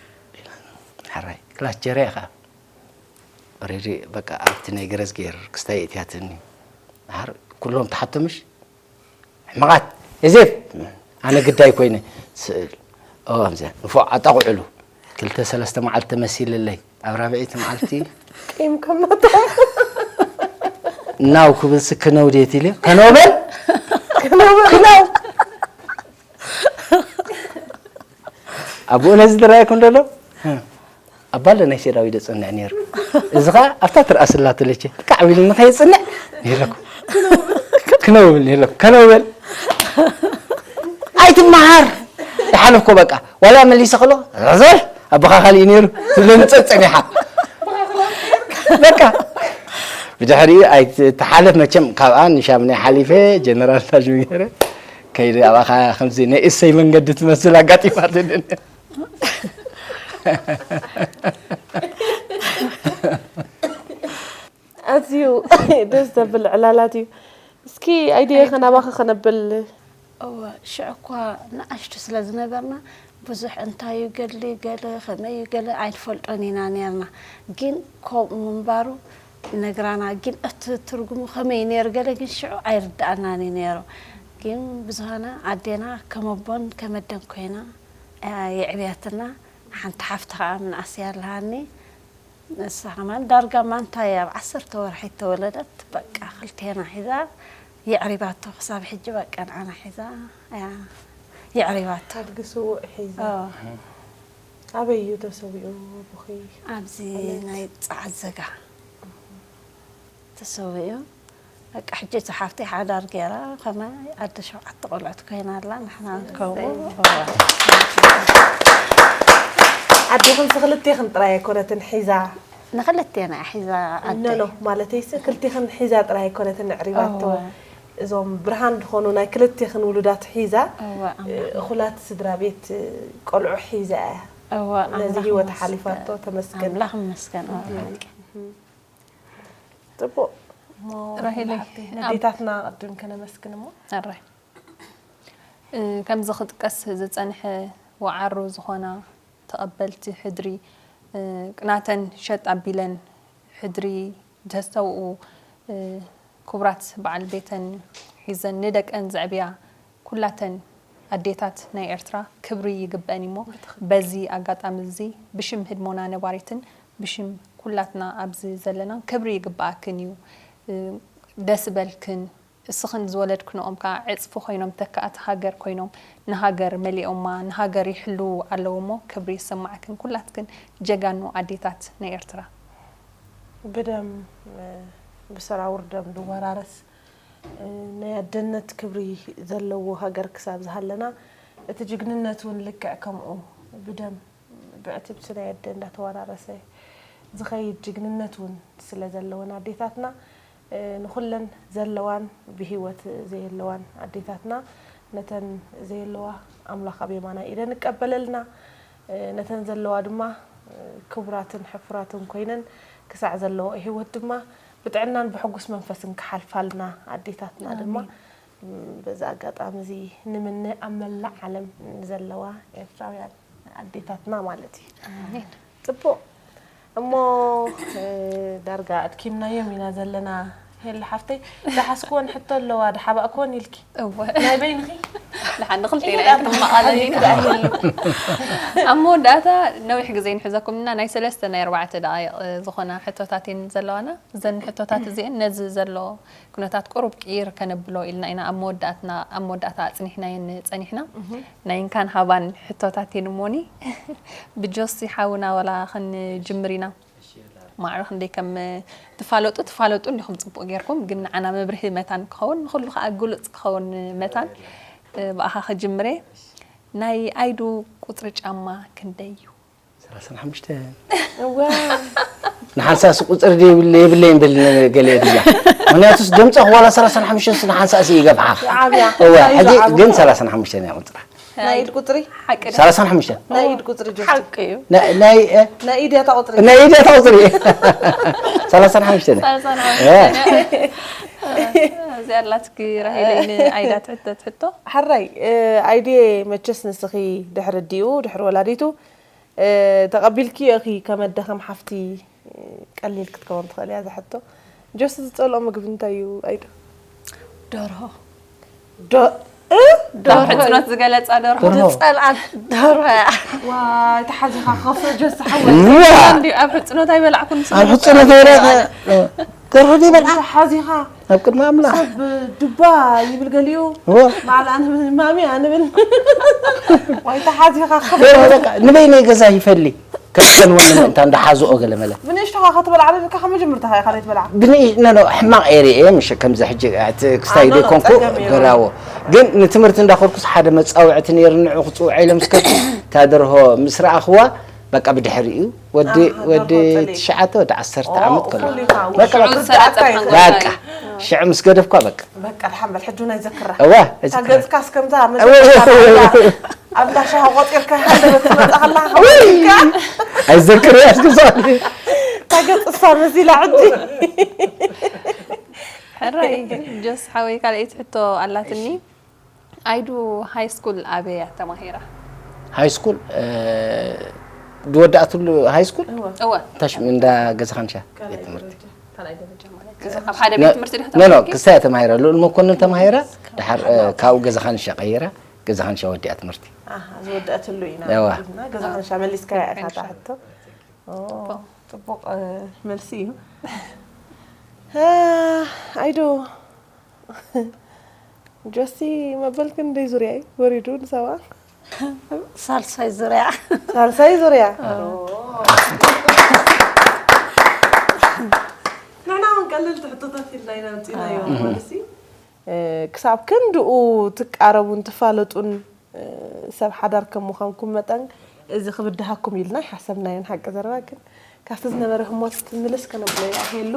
ሕራይ። ክላስ ጀርያ ኢኻ። ኦሬዲ በቃ ኣብቲ ናይ ገረዝ ገይር ክስታይ እትያትኒ። ድሓር ኩሎም ተሓቶ ምሽ? ሕመቓት። የዜፍ! ኣነ ግዳይ ኮይነ። ስእል። ኦ፣ ኣምዚኣ። ንፉዕ ኣጣቕዕሉ። ክልተ ሰለስተ መዓልቲ ተመሲልለይ። ኣብ ራብዐይቲ መዓልቲ ቂም ከም ናቶም። ናው ክብል ስክነው ድየት ኢለ፣ ከነው በል! ከነው በል! ክነው! ኣብኡ ነዚ ዝረኣየኩም ደሎ? ኣባለ ናይ ሴዳዊ ደጸንዕ ነይሩ። እዚ ኸኣ ኣብታ ትርኣ ስላ ትለቸ፣ ካዕ ኢሉ ንኸየጽንዕ ነይረኩ። ክነው ብል ነይረኩ። ከነው በል! ኣይትመሃር! ይሓለፍኮ በቃ። ዋላ መሊሰ ከሎ፣ ዘል! ኣቦኻ ካሊእ ነይሩ። ትብለኒ ጸ-፣ ጸኒሓ። በቃ። ብድሕሪኡ ኣይትሓለፍ መቸም፣ ካብኣ ንሻምናይ ሓሊፈ፣ ጀነራል ታጅ ገይረ፣ ከይደ ኣብኣ ኸኣ ከምዚ ናይ እሰይ መንገዲ ትመስል ኣጋጢማትኒ። ኣዝዩ ደስ ዘብል ዕላላት እዩ። እስኪ ኣይድየ ከናባኺ ከነብል። እወ፣ ሽዑ እኳ ንኣሽቱ ስለ ዝነበርና፣ ብዙሕ እንታይ እዩ ገድሊ፣ ገለ ከመይ እዩ፣ ገለ ኣይንፈልጦን ኢና ነርና። ግን ከምኡ ምንባሩ ይነግራና፣ ግን እቲ ትርጉሙ ከመይ እዩ ነይሩ፣ ገለ ግን ሽዑ ኣይርድኣናን እዩ ነይሩ። ግን ብዝኾነ፣ ኣዴና ከም ኣቦን ከም ኣደን ኮይና፣ እያ የዕብያትና። ሓንቲ ሓፍቲ ኸዓ ምንኣስ እያ ኣለሃኒ። ንሳ ከማን ዳርጋ ማንታ እያ፣ ኣብ ዓሰርተ ወርሒ ተወለደት። በቃ ክልቴና ሒዛ የዕሪባቶ፣ ክሳብ ሕጂ በቃ ንዓና ሒዛ እያ የዕሪባቶ። ኣድጊ ስዉእ ሒዛ። ኣዎ። ኣበይ እዩ ተሰዊኡ ኣቦኺ? ኣብዚ ኣበይ? ናይ ጸዓት ዘጋ ተሰዊኡ። በቃ ሕጂ እዛ ሓፍተይ ሓዳር ገይራ ከማይ ኣደ ሸውዓተ ቆልዑት ኮይና ኣላ፣ ንሕና እውን ከምኡ። ኣዴኹምሲ ክልቴኽን ጥራይ ኣይኮነትን ሒዛ? ንክልቴና እያ ሒዛ ኣደይ። ኖ፣ ኖ፣ ማለተይሲ ክልቴኽን ሒዛ ጥራይ ኣይኮነትን ኣዕሪባቶ። እወ። እዞም ብርሃን ዝኾኑ ናይ ክልቴኽን ውሉዳት ሒዛ እወ፣ ኣምላኽ እኹላት ስድራ ቤት ቆልዑ ሒዛ እያ። እወ፣ ነዚ ኣምላኽ ህይወት ይመስገን። ሓሊፋቶ ተመስገን። ኣምላኽ ይመስገን። እወ፣ ሓቂ። ጽቡቕ። ራሄለይ፣ ነዴታትና ቅድም ከነመስግን እሞ ኣራይ። እ፣ ከምዚ ክጥቀስ ዝጸንሐ ወዓሩ ዝኾና ተቐበልቲ ሕድሪ፣ እ፣ ቅናተን ሸጥ ኣቢለን ሕድሪ ዘስተውኡ፣ እ፣ ክቡራት በዓል ቤተን ሒዘን ንደቀን ዘዕብያ ኩላተን ኣዴታት ናይ ኤርትራ ክብሪ ይግበአን እሞ፣ በዚ ኣጋጣሚ እዚ ብሽም ህድሞና ነባሪትን ብሽም ኩላትና ኣብዚ ዘለና ክብሪ ይግበኣክን እዩ። እ፣ ደስ በልክን። እስኽን ዝወለድክንኦም ከኣ ዕጽፊ ኮይኖም ተካእቲ ሃገር ኮይኖም ንሃገር መሊኦማ፣ ንሃገር ይሕልዉ ኣለዉ እሞ ክብሪ ይስማዕክን ኩላትክን ጀጋኑ ኣዴታት ናይ ኤርትራ። ብደም፣ እ፣ ብሰራውር ደም ዝወራረስ፣ እ፣ ናይ ኣደነት ክብሪ ዘለዎ ሃገር ክሳብ ዝሃለና፣ እቲ ጅግንነት እውን ልክዕ ከምኡ ብደም ብዕትብቲ ናይ ኣደ እንዳተወራረሰ ዝኸይድ ጅግንነት እውን ስለ ዘለወን ኣዴታትና፣ እ፣ ንኹለን ዘለዋን ብህይወት ዘየለዋን ኣዴታትና፣ ነተን ዘየለዋ ኣምላኽ ኣብ የማናይ ኢደን ይቀበለልና። እ፣ ነተን ዘለዋ ድማ፣ እ፣ ክቡራትን ሕፉራትን ኮይነን ክሳዕ ዘለዎ ህይወት ድማ ብጥዕናን ብሕጉስ መንፈስን ክሓልፋልና ኣዴታትና ድማ፣ ም፣ በዚ ኣጋጣሚ እዚ ንምነ ኣብ መላእ ዓለም ዘለዋ ኤርትራውያን ኣዴታትና ማለት እዩ። ኣሜን። ጽቡቕ። እሞ፣ እ፣ ዳርጋ ኣድኪምናዮም ኢና ዘለና። ሄሊ ሓፍተይ፣ ዝሓዝክወን ሕቶ ኣለዋ፣ ዝሓባእክወን ኢልኪ። እወ። ናይ በይንኺ? ንሓን ንኽልቴና ኢላ እያ ትማቐለኒ። ኣብ መወዳእታ ነዊሕ ግዜ ንሕዘኩም እና ናይ ሰለስተ ናይ ኣርባዕተ ደቓይቕ ዝኾና ሕቶታት እየን ዘለዋና። እዘን ሕቶታት እዚአን ነዚ ዘሎ ኩነታት ቁሩብ ቅይር ከነብሎ ኢልና ኢና ኣብ መወዳእትና፣ ኣብ መወዳእታ ኣጽኒሕናየን ጸኒሕና። ናይ እንካን ሃባን ሕቶታት እየን እሞኒ። ብጆሲ ሓውና ዋላ ክንጅምር ኢና። ማዕረ ክንደይ ከም ትፋለጡ፣ ትፋለጡ እንዲኹም ጽቡቕ ጌርኩም፣ ግን ንዓና መብርሂ መታን ክኸውን፣ ንኹሉ ከኣ ግሉጽ ክኸውን መታን፣ እ፣ ብኣኻ ክጅምር እየ። ናይ ኣይዱ ቁጽሪ ጫማ ክንደይ እዩ? ሰላሳን ሓሙሽተን። እወ። ንሓንሳእሲ ቁጽሪ ድየ የብለ-፣ የብለይን በል ገለ ድያ። ምኽንያቱስ ደምጻኹ ዋላ ሰላሳን ሓሙሽተን ንሓንሳእሲ ይገብሓ። ዓብያ። እወ፣ እንታይ ሕጂ ዝዓብያ? ግን ሰላሳን ሓሙሽተን እያ ቁጽራ። ናይ ኢድ ቁጽሪ? ሓቂ ዶ? ሰላሳን ሓሙሽተን። ናይ ኢድ ቁጽሪ ጆ። ሓቂ እዩ። ናይ፣ ናይ፣ እ፣ ናይ ኢድ እያ እታ ቁጽሪ። ናይ ኢድ እያ እታ ቁጽሪ። ሰላሳን ሓሙሽተን እያ። ሰላሳን እ። እዚኣ ኣላትኪ ራሄለይ ንኣይዳ ትሕተት ሕቶ። ሓራይ፣ እ፣ ኣይድየ መቸስ ንስኺ ድሕሪ ኣዲኡ፣ ድሕሪ ወላዲቱ፣ እ፣ ተቐቢልክዮ ኢኺ ከመደኸም ሓፍቲ፣ እ፣ ቀሊል ክትከውን ትኽእል እያ እዛ ሕቶ። ጆሲ ዝጸልኦ ምግቢ እንታይ እዩ ኣይዱ? ደርሆ። ዶ-፣ እ? ካብ ሕጽኖት ዝገለጻ ደርሆ። ደርሆ። ዝጸልኣን ደርሆ እያ። ዋይ፣ ተሓዚኻ ክኸፍሮ ጆሲ ሓወይ። ዋ! እንዲ ኣብ ሕጽኖት ኣይበላዕኩን። ኣብ ሕጽኖት ኣይበላዕኩ። ደርሆ ዘይበልዓ? ተሓዚኻ። ኣብ ቅድሚ ኣምላኽ። ሰብ ዱባ ይብል ገሊኡ። እወ። በዓል ኣነ ብል ማሚ ኣነ ብል። ዋይ፣ ተሓዚኻ ክኸፍሮ። ደርሆ በቃ ንበይነይ ገዛ ይፈሊ። ከም ገንወን ምእንታ እንዳሓዝኦ ገለ መለ። ብንእሽቶኻ ክትበልዓ ደልካ ካብ መጀመርታኻ ኢኻ ዘይትበልዓ። ብንእሽ-፣ ኖ፣ ኖ፣ ሕማቕ እየ ርእየ፣ ምሽ ከምዚ ሕጂ እቲ ክስታይ ኣኖ፣ ኖ፣ ዘይኮንኩ ጸገም እዩ። ገራዎ። ግን ንትምህርቲ እንዳኸድኩስ ሓደ መጻውዕቲ ነይሩ፣ ንዑ ክጽውዖ ኢሎም እስከ እታ ደርሆ ምስ ረኣኽዋ፣ በቃ ብድሕሪኡ ወዲ፣ ኣሃ፣ ወዲ ደርሆ ጸሊእ። ትሽዓተ፣ ወዲ ዓሰርተ ኦ፣ ዓመት ከሎ። እኹል ኢኻ። በቃ፣ ሽዑ በቃ። ዝሰራጸ በቃ። ሓንጎል በቃ። እዩ። ሽዑ ምስ ገደፍኳ፣ በቃ። በቃ፣ ድሓን በል፣ ሕጂ ናይ ዘክራ። እዋ፣ እታ እዝክራ። ገጽካ እስከምታ እዋ፣ እዋ፣ እዋ። መጀመርታ ኣብ እንዳ ሻሂ ቆጺርካ፣ ሃንደበት ትመጻ ከላ፣ ከመይ ኢልካ? ኣይዘክር እያ፣ እስከ ሰዓት። እታ ገጽ እሳ መሲላ ሕጂ። ሕራይ፣ ጆስ ሓወይ፣ ካልኣይቲ ሕቶ ኣላትኒ። ኣይዱ ሃይ ስኩል ኣበይ እያ ተማሂራ? ሃይ ስኩል፣ እ፣ ዝወዳእትሉ ሃይ ስኩል? እወ። እወ። ታሽ-፣ እንዳ ገዛኻንሻ ቤት ትምህርቲ። ካልኣይ ደረጃ ማለት። ኣብ ሓደ ቤት ትምህርቲ ዲኻ ኖ፣ ኖ፣ ተማሂርኪ? ክስታይ ተማሂራ። ልኡል መኮንን ተማሂራ፣ ድሓር፣ እ፣ ካብኡ ገዛኻንሻ ቀይራ፣ ገዛኻንሻ ወዲኣ ትምህርቲ። ኣሃ፣ ዝወደኣትሉ ኢና እዋ። ኢልና፣ ገዛኻንሻ መሊስካያ ኢኻ እታ ሕቶ። ኦ፣ ጽቡቕ፣ እ፣ መልሲ እዩ። እ፣ ኣይዶ፣ ጆሲ መበል ክንደይ ዙርያ እዩ ወሪዱ ንሰባ? ሳልሳይ ዙርያ። ሳልሳይ ዙርያ። ንሕና እውን ቀለልቲ ሕቶታት ኢልና ኢና ኣምፂእናዮ ማለት እዩ። እ፣ ክሳብ ክንድኡ ትቃረቡን ትፋለጡን፣ እ፣ ሰብ ሓዳር ከም ምዃንኩም መጠን እዚ ክብድሃኩም ኢልና ኣይሓሰብናዮን። ሓቂ ዘረባ ግን ካብቲ ዝነበረ ህሞት ትምልስ ከነብሎ ይኣኽየሉ።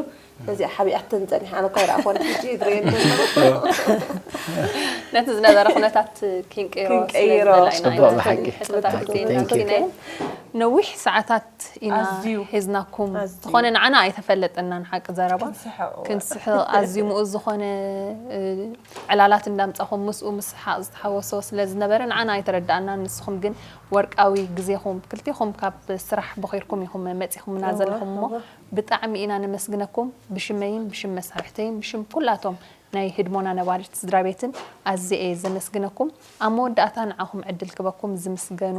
ነዚኣ ሓቢኣተን ጸኒሓ፣ ኣነ እኳ ይረኣኽወን፣ ሕጂ ይድረየን ዘሎ። ነቲ ዝነበረ ኩነታት ክንቀይሮ ክንቀይሮ። ስለዝደለና ኢና። ጽቡቕ፣ ብሓቂ። ሕቶታት ብሓቂ፣ ክልተ thank you። ኢና። ነዊሕ ሰዓታት ኢና ኣዝዩ። ሒዝናኩም። ኣዝዩ። ዝኾነ ንዓና ኣይተፈለጠናን ሓቂ ዘረባ። ክንስሕቕ። ክንስሕቕ ኣዝዩ ምኡዝ ዝኾነ፣ እ፣ ዕላላት እንዳምጻኹም ምስኡ ምስሓቕ ዝተሓወሶ ስለ ዝነበረ ንዓና ኣይተረዳእናን። ንስኹም ግን ወርቃዊ ግዜኹም ክልቲኹም ካብ ስራሕ ቦኺርኩም ኢኹም መጺኹምና እወ፣ ዘለኹም እሞ እወ። ብጣዕሚ ኢና ነመስግነኩም። ብሽመይን ብሽም መሳርሕተይን ብሽም ኩላቶም ናይ ህድሞና ነባሪት ስድራ ቤትን ኣዝየ እየ ዘመስግነኩም። ኣብ መወዳእታ ንዓኹም ዕድል ክበኩም ዝምስገኑ፣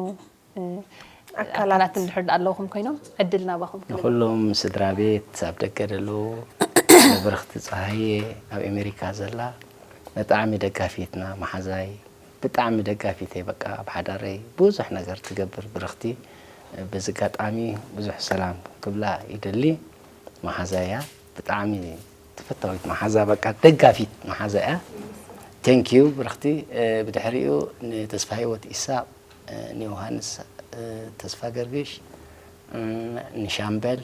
እ፣ ኣካላት። ኣካላት እንድሕር ኣለውኹም ኮይኖም ዕድል ናባኹም ክህብ። ንኩሎም ስድራ ቤት ኣብ ደገ ዘለዉ፣ ንብርኽቲ ፀሃየ ኣብ ኣሜሪካ ዘላ፣ ብጣዕሚ ደጋፊትና መሓዛይ፣ ብጣዕሚ ደጋፊተይ፣ በቃ ኣብ ሓዳረይ ብዙሕ ነገር ትገብር ብርኽቲ። በዚ ኣጋጣሚ ብዙሕ ሰላም ክብላ ይደሊ። መሓዛ እያ፣ ብጣዕሚ ተፈታዊት መሓዛ፣ በቃ ደጋፊት መሓዛ እያ። Thank you ብርኽቲ። ብድሕሪኡ ንተስፋ ህይወት ኢሳቕ፣ ንዮሃንስ ተስፋ ገርግሽ፣ ንሻምበል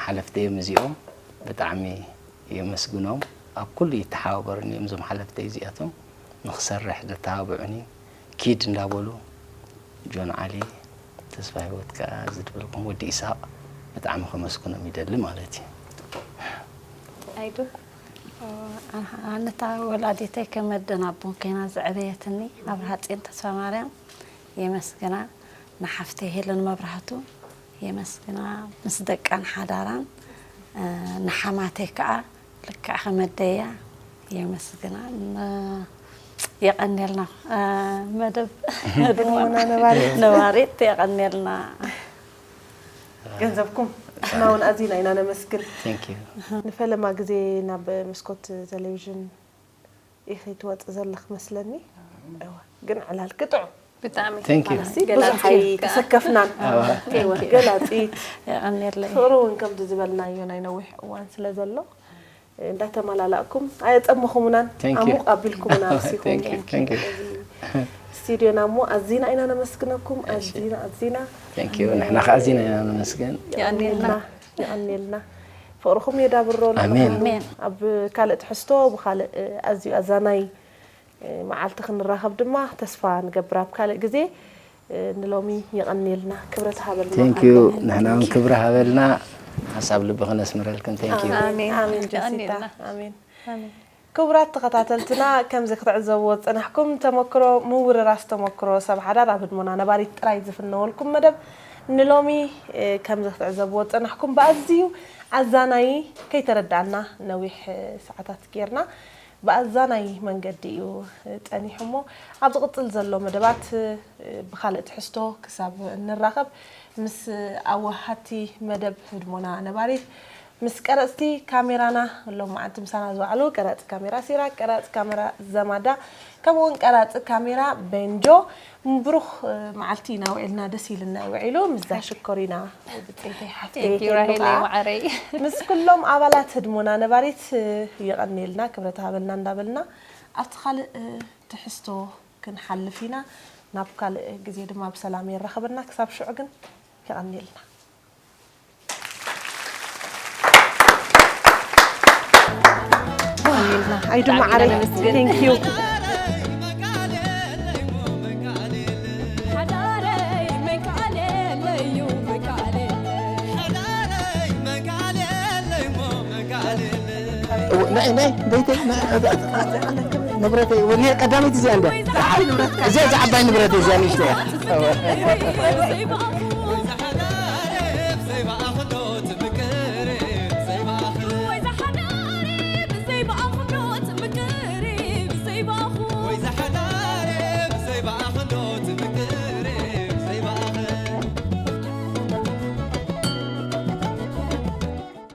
ሓለፍቲ እዮም እዚኦም። ብጣዕሚ የመስግኖም። ኣብ ኩሉ ይተሓባበሩኒ እዮም እዞም ሓለፍተይ እዚኣቶም። ንኽሰርሕ ዘተባብዑኒ፣ ኪድ እንዳበሉ፣ ጆን ዓሊ፣ ተስፋ ህይወት ከኣ ዝድበልኩም ወዲ ኢሳቕ ብጣዕሚ ከመስግኖም ይደሊ ማለት እዩ። ኣይዱ ኣነታ ወላዲተይ ከም ኣደን ኣቦን ኮይና ዘዕበየትኒ ኣብርሃ ጽዮን ተስፋ ማርያም የመስግና፣ ንሓፍተይ ሄለን መብራህቱ የመስግና፣ ምስ ደቃን ሓዳራን፣ እ፣ ንሓማተይ ከኣ ልክዕ ከም ኣደያ የመስግና። ን-፣ የቐንየልና፣ እ፣ መደብ ህድሞና ነባሪት። ነባሪት የቐንየልና። ገንዘብኩም ንሕና እውን ኣዚና ኢና ነመስግን። Thank you። ንፈለማ ግዜ ናብ መስኮት ቴሌቪዥን ኢኺ ትወፂ ዘለኽ መስለኒ። እወ፣ ግን ዕላልኪ ጥዑም። ብጣዕሚ Thank you። ብዙሕ ኣይተሰከፍናን። ገላፂት። የቐንየለይ። ፍቕሪ እውን ከምቲ ዝበልናዮ ናይ ነዊሕ እዋን ስለ ዘሎ እንዳተመላላእኩም ኣየፀመኹምናን። Thank you። ዓሙቕ ኣቢልኩምና ኣርሲኹም። Thank you፣ thank you። እዚ ስቱዲዮና እሞ ኣዚና ኢና ነመስግነኩም። ኣዚና ኣዚና Thank you። ንሕና ከኣ ኣዚና ኢና ነመስግን። የቐንየልና። የቐንየልና። ፍቕርኹም የዳብሮ። ኣሜን። ኣሜን። ኣብ ካልእ ትሕዝቶ ብኻልእ ኣዝዩ ኣዛናይ መዓልቲ ክንራኸብ ድማ ተስፋ ንገብር። ኣብ ካልእ ግዜ ንሎሚ የቐንየልና። ክብረት ሃበልና። Thank you። ንሕና እውን ክብሪ ሃበልና። ሓሳብ ልቢ ክነስምረልክን። Thank you። ኣሜን። ኣሜን ጀሲታ። የቐንየልና። ኣሜን። ክቡራት ተኸታተልትና፣ ከምዚ ክትዕዘብዎ ዝጸናሕኩም ተመክሮ፣ ምውርራስ ተመክሮ ሰብ ሓዳር ኣብ ህድሞና ነባሪት ጥራይ ዝፍነወልኩም መደብ ንሎሚ፣ እ፣ ከምዚ ክትዕዘብዎ ዝጸናሕኩም ብኣዝዩ ኣዛናዪ፣ ከይተረዳእና ነዊሕ፣ እ፣ ሰዓታት ጌርና ብኣዛናዪ መንገዲ እዩ፣ እ፣ ጸኒሑ እሞ ኣብ ዝቕጽል ዘሎ መደባት፣ እ፣ ብኻልእ ትሕዝቶ ክሳብ እንራኸብ ምስ ኣወሃቲ መደብ ህድሞና ነባሪት ምስ ቀረጽቲ ካሜራና ሎም መዓልቲ ምሳና ዝዋዕሉ ቀራጺ ካሜራ ሲራክ፣ ቀራጺ ካሜራ ዘማዳ፣ ከምኡ እውን ቀራጺ ካሜራ ቤንጆ ብሩኽ መዓልቲ ኢና ውዒልና፣ ደስ ኢልና እዩ ውዒሉ። ምስዛ ሽኮሪና ብጽይተይ ሓፍተይ Thank you ሄሉ ራሄለይ ከዓ ማዓረይ። ምስ ኩሎም ኣባላት ህድሞና ነባሪት የቐንየልና፣ ክብረት ሃበልና እንዳበልና ኣብቲ ካልእ ትሕዝቶ ክንሓልፍ ኢና። ናብ ካልእ ግዜ ድማ ብሰላም የራኽበና። ክሳብ ሽዑ ግን የቐንየልና። ኣይ ድማ ዓረይ፣ thank you። ናይ ናይ ቤተይ ናይ- ንብረተይ ወኒ ቀዳመይቲ እዚኣ እንደ እዚኣ እዛ ዓባይ ንብረተይ እዚኣ ንእሽተያ